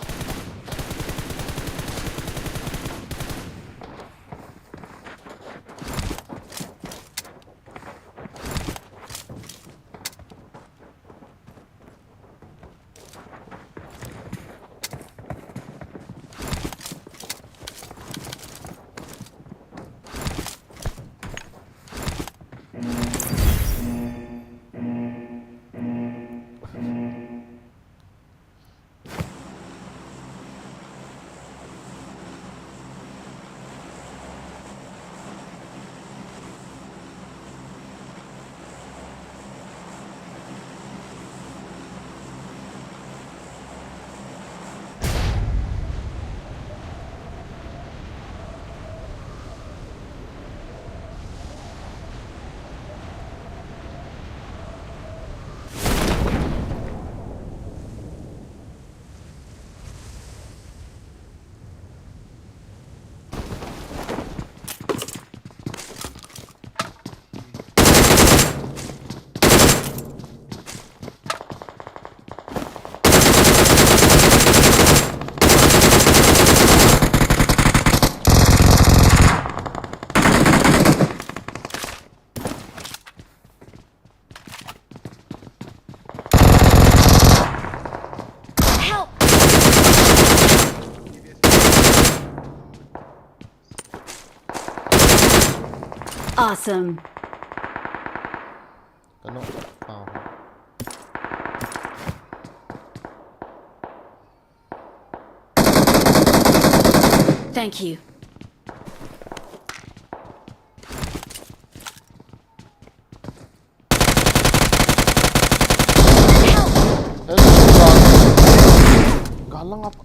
Help! Awesome. Kano. Thank you. Galang apa?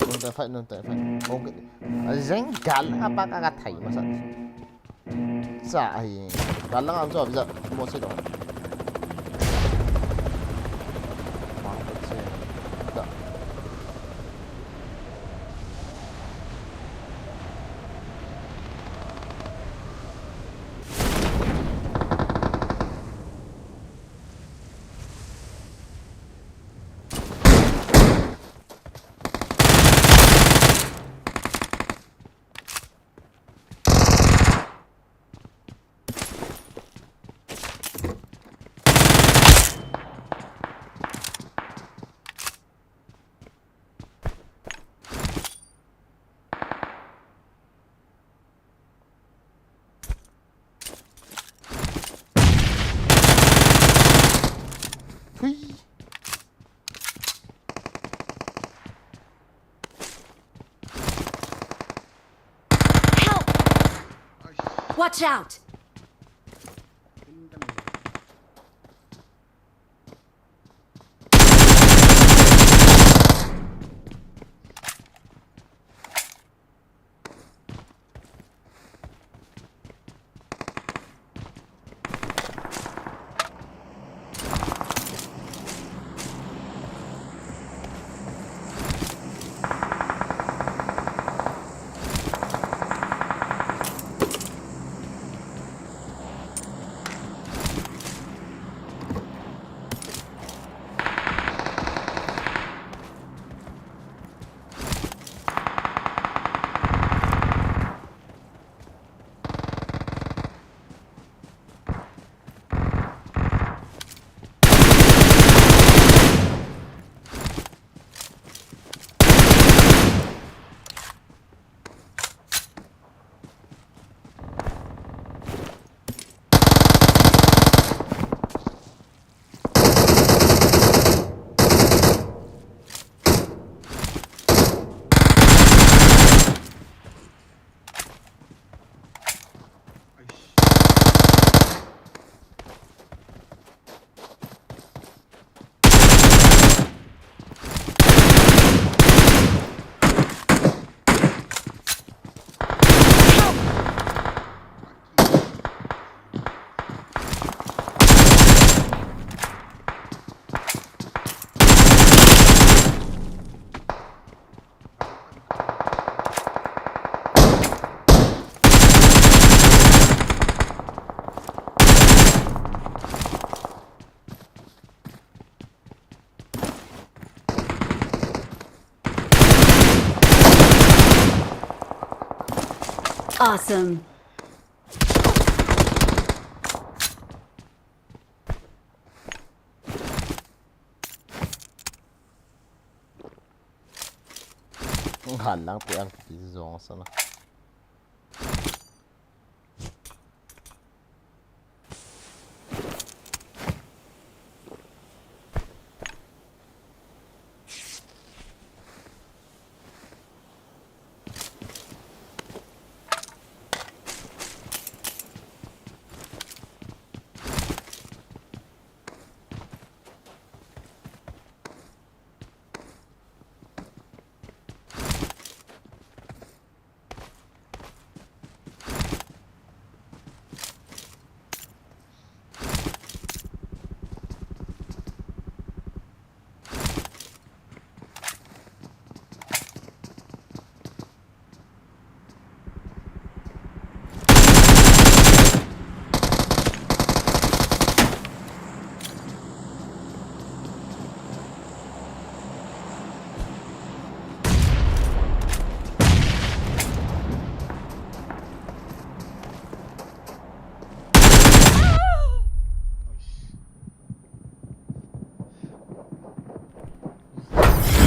Nonta fight, nonta fight. Okay. Azeng galang apa kakathai masa. Sa ai. Galang ang so bisa mo si do. Mang ko si. Da. Hui. Help! Watch out! Awesome. Ngan lang tiang ti zong sana.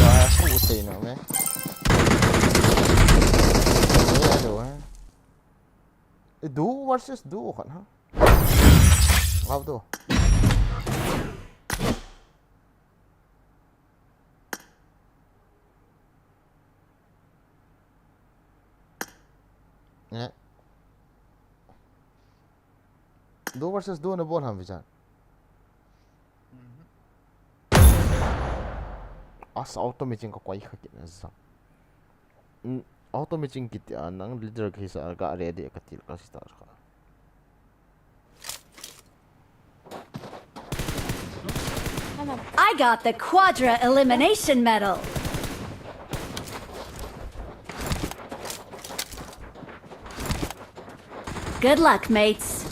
Wah, aku utei no, me. Ini ada, ha. Eh, duo versus duo kan, ha? Ngau tu. Eh. Duo versus duo na bol ham, Vichan. As auto machine ka koi kha kit na sa. Mm, auto machine kiti a nang leader kisa ka ready ka til ka sita ka. I got the quadra elimination medal. Good luck, mates.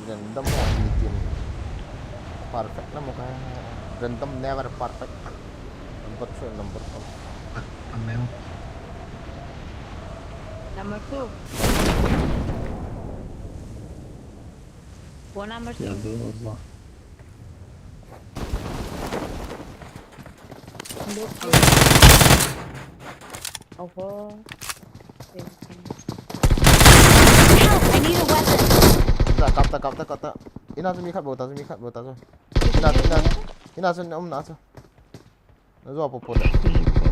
Random ho hitin. Perfect na mo ka. Random never perfect. Number two, number two. Number two. Phone number two. Oho. Help! I need a weapon. Ta, kap ta, kap ta, kap ta. Ina chu mi khat bou ta chu, mi khat bou ta chu. Ina chu, ina chu. Ina chu, um na chu. Na zo po po da.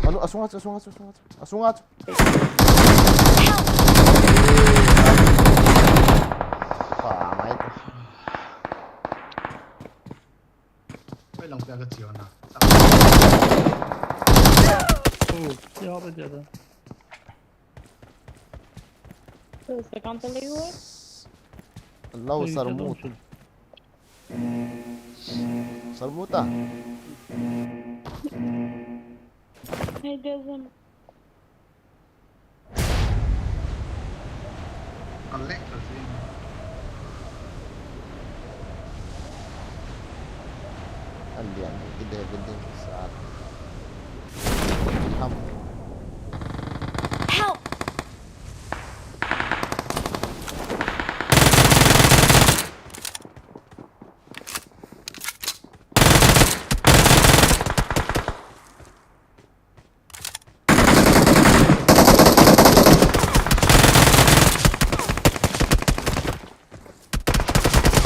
Anu, asunga chu, asunga chu, asunga chu. Asunga chu. Pa, mai ta. Oi, lang pia ka chiu na. Oh, क्या हो गया था? तो उससे काम कर लेगी वो? Lau, sir, mut. Sir, muta. Hey, doesn't. An lek ta si. An lian ni ki de building sa. Ki ham. Help!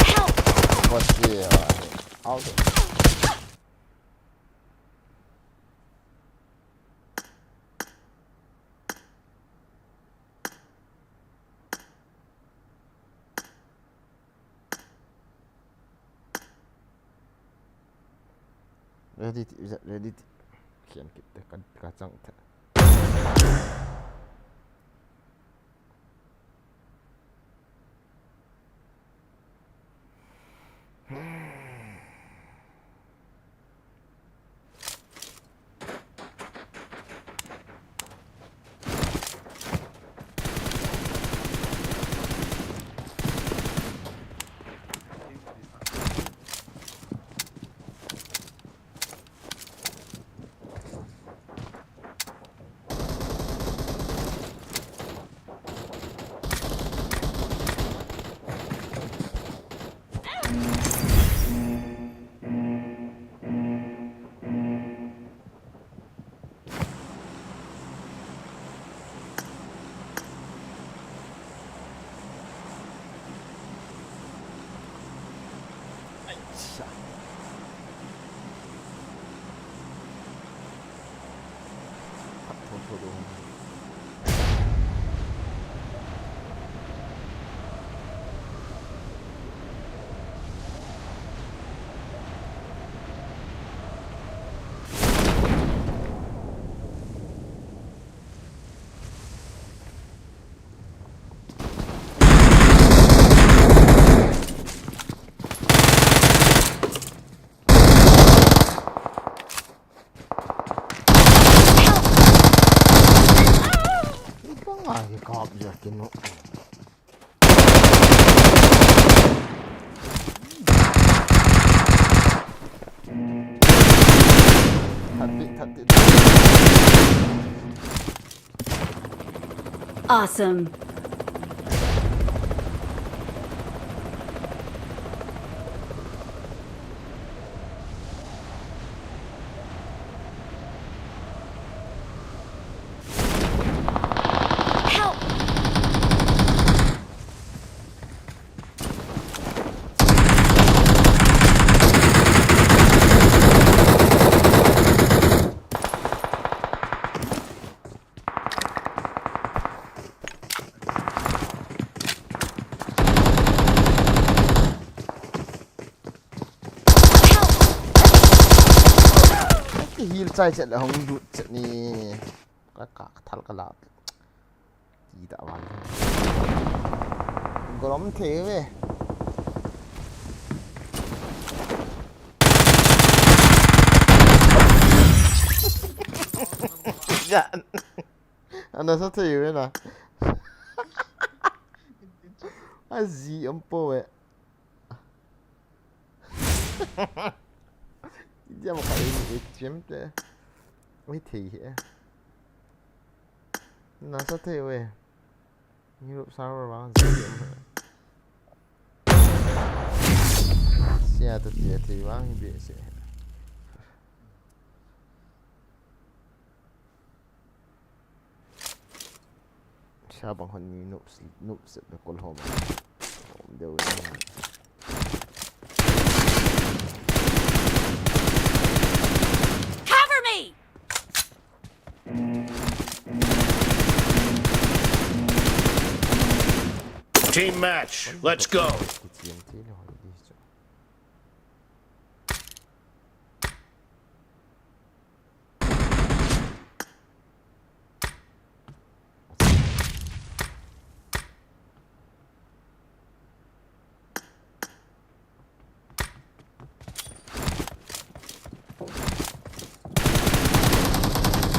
Help! What's the, uh, out? Ready ti, ready ti. Khian kit te, ka, ka chang te. Ipang a kikap ja kinu. That it, that it. Awesome. Help! Ki heal chai chet le hung lut chet ni. Ka, ka, ka thal ka la. Ti ta wan. Golom the ve. Jan. Ana sa thei ve na. A zi am po ve. Jam ka in e chem te. Oi thei he. Na sa thei ve. Europe server vang zi am he. Sia ta ti thei vang hi be se. Sa bang hon ni noob, noob set na kol ho bang. Om deu ni. Cover me! Team match, let's go. Ki T N T le hon di chu.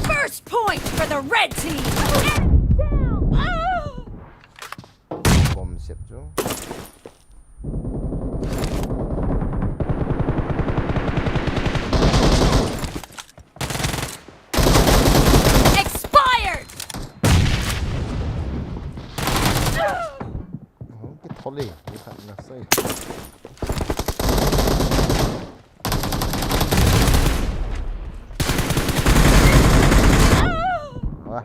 First point for the red team. Enemy down. Ah! Bomb sep chu. Expired! Oh, kithol e, ni khat na sai. Wah.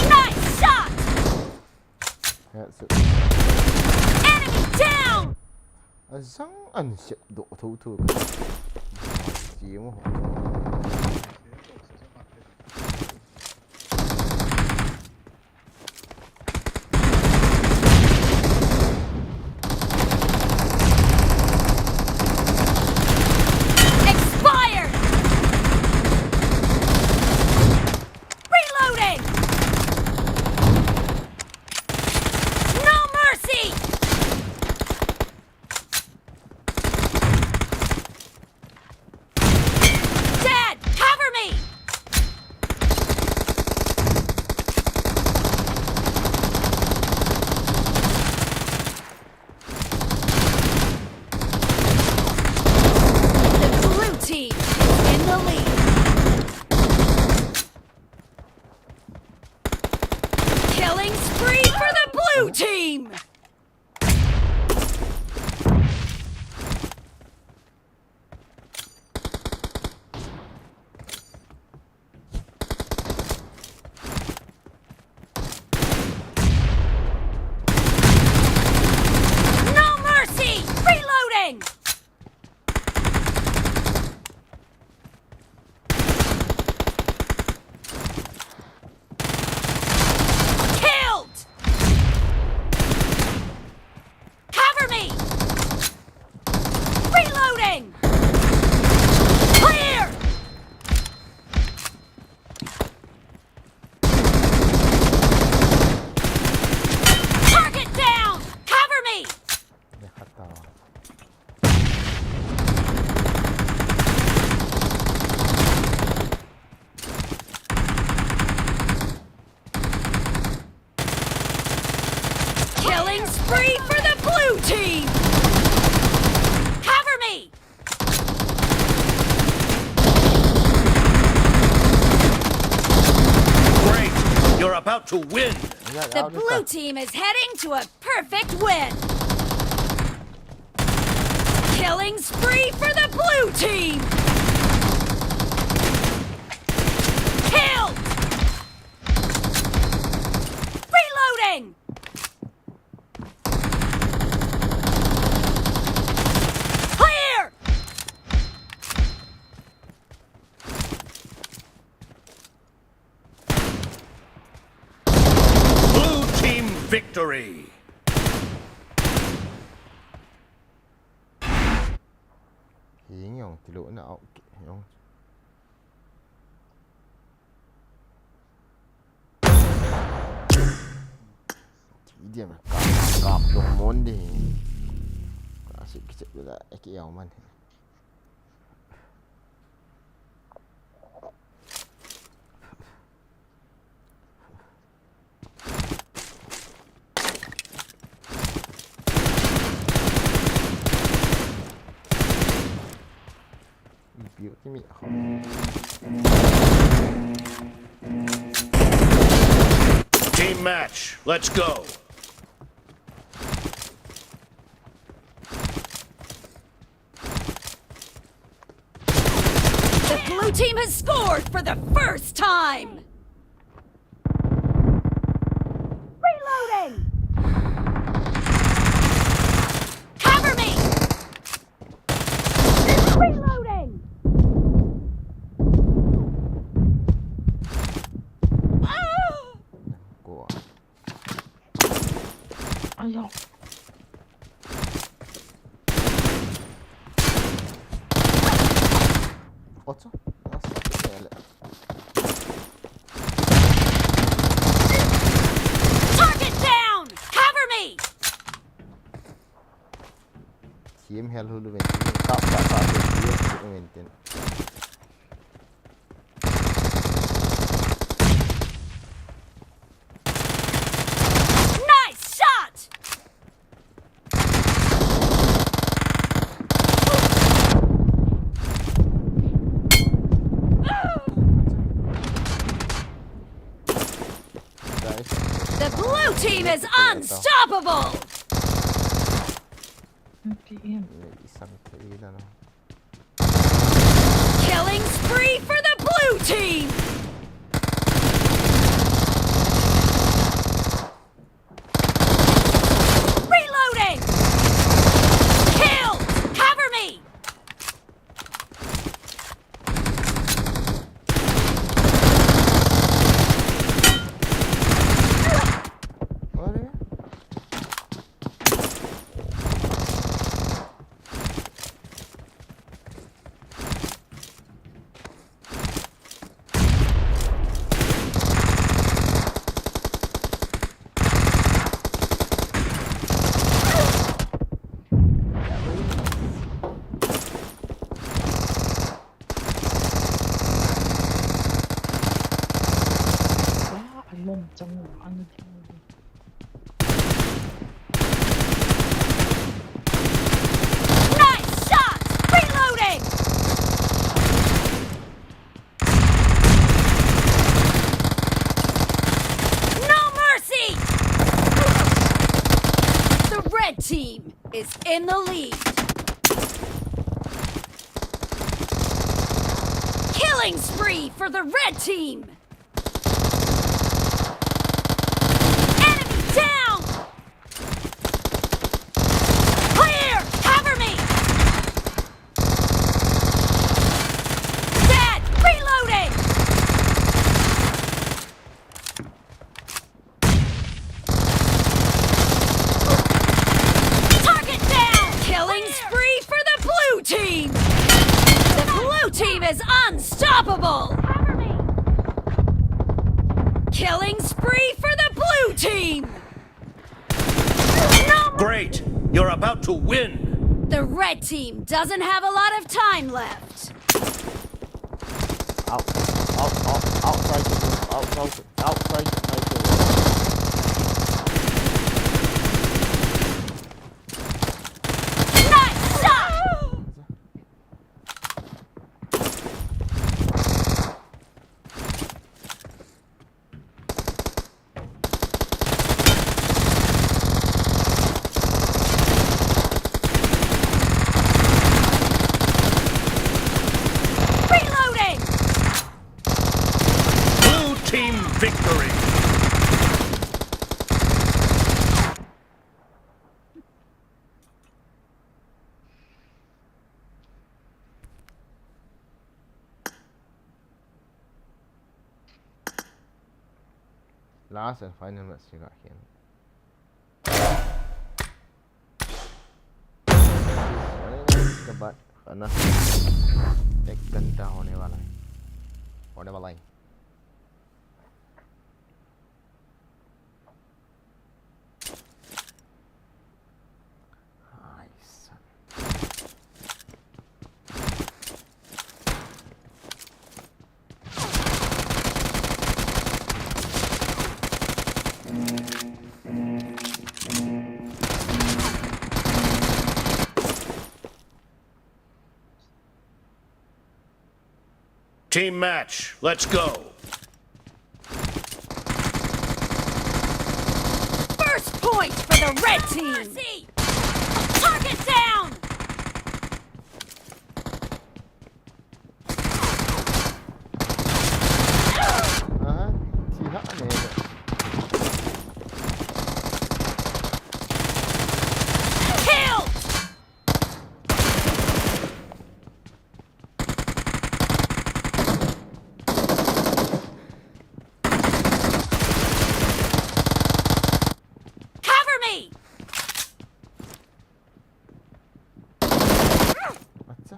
Nice shot! That's it. Enemy down! Azang an sep do tho tho. Chi mo. Expired! Reloading! No mercy! Dad, cover me! The blue team is in the lead. Killing spree for the blue team! Killing spree for the blue team! Cover me! Great! You're about to win! The blue team is heading to a perfect win! Killing spree for the blue team! Kill! Reloading! Clear! Blue team victory! Hing yong, tilo na out yong. Ti diam ka, ka dong mon de. Ka si kichep la, eki yau man. Team match, let's go. The blue team has scored for the first time! Reloading! Cover me! Reloading! Ah! Ayo. Ocho. Nasıl böyle? Target down! Cover me! Team hell hulu ven. Kap, kap, kap, kap, team hulu ven. Nice shot! The blue team is unstoppable! Killing spree for the blue team! Reloading! Kill! Cover me! Nice shot! Reloading! No mercy! The red team is in the lead. Killing spree for the red team! Enemy down! Clear! Cover me! Dead! Reloading! Target down! Killing spree for the blue team! The blue team is unstoppable! Cover me! Killing spree for the blue team! No! Great! You're about to win! The red team doesn't have a lot of time left. Out, out, out, outside the room, out, out, outside the room. Last and final match hi ka khen. इसके बाद खाना एक घंटा होने वाला है, होने वाला है। Nice. Team match, let's go. First point for the red team. Mercy! Target down! Aha, thi hah ne. Killed! Cover me! Acha.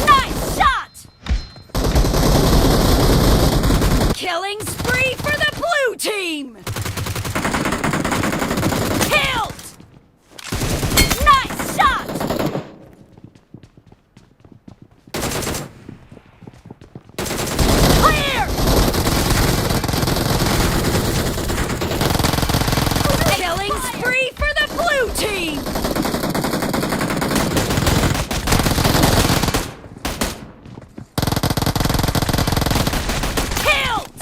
Nice shot! Killing spree for the blue team! Killed! Nice shot! Clear! Killing spree for the blue team! Killed!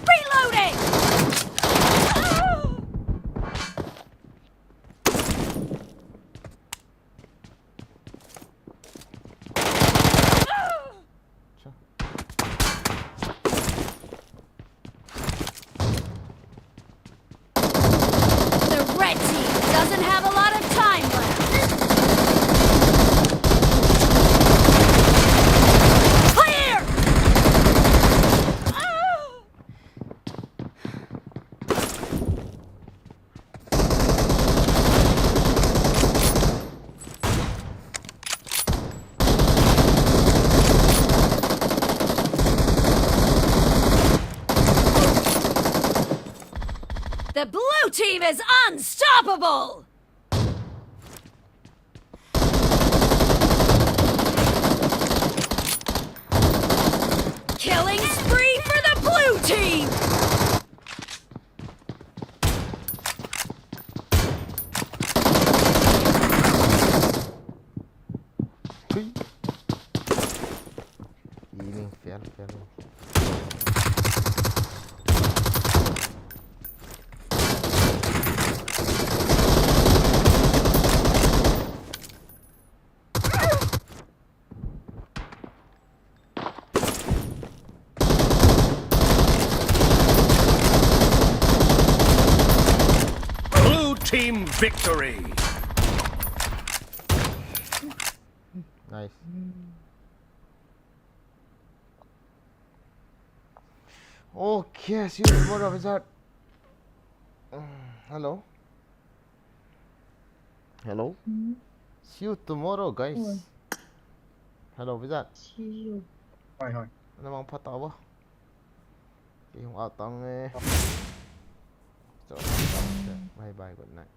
Reloading! The red team doesn't have a lot of time left. Clear! The blue team is unstoppable! Killing spree for the blue team! Hui. Aiming fail, fail. Blue team victory. Nice. Okay, see you tomorrow, Vizard. Hello. Hello. Hmm? See you tomorrow, guys. Oi. Hello, Vizard. See you. Hoi, hoi. Namang phat tao ba. Kei hung out tang e. So, bye bye, good night.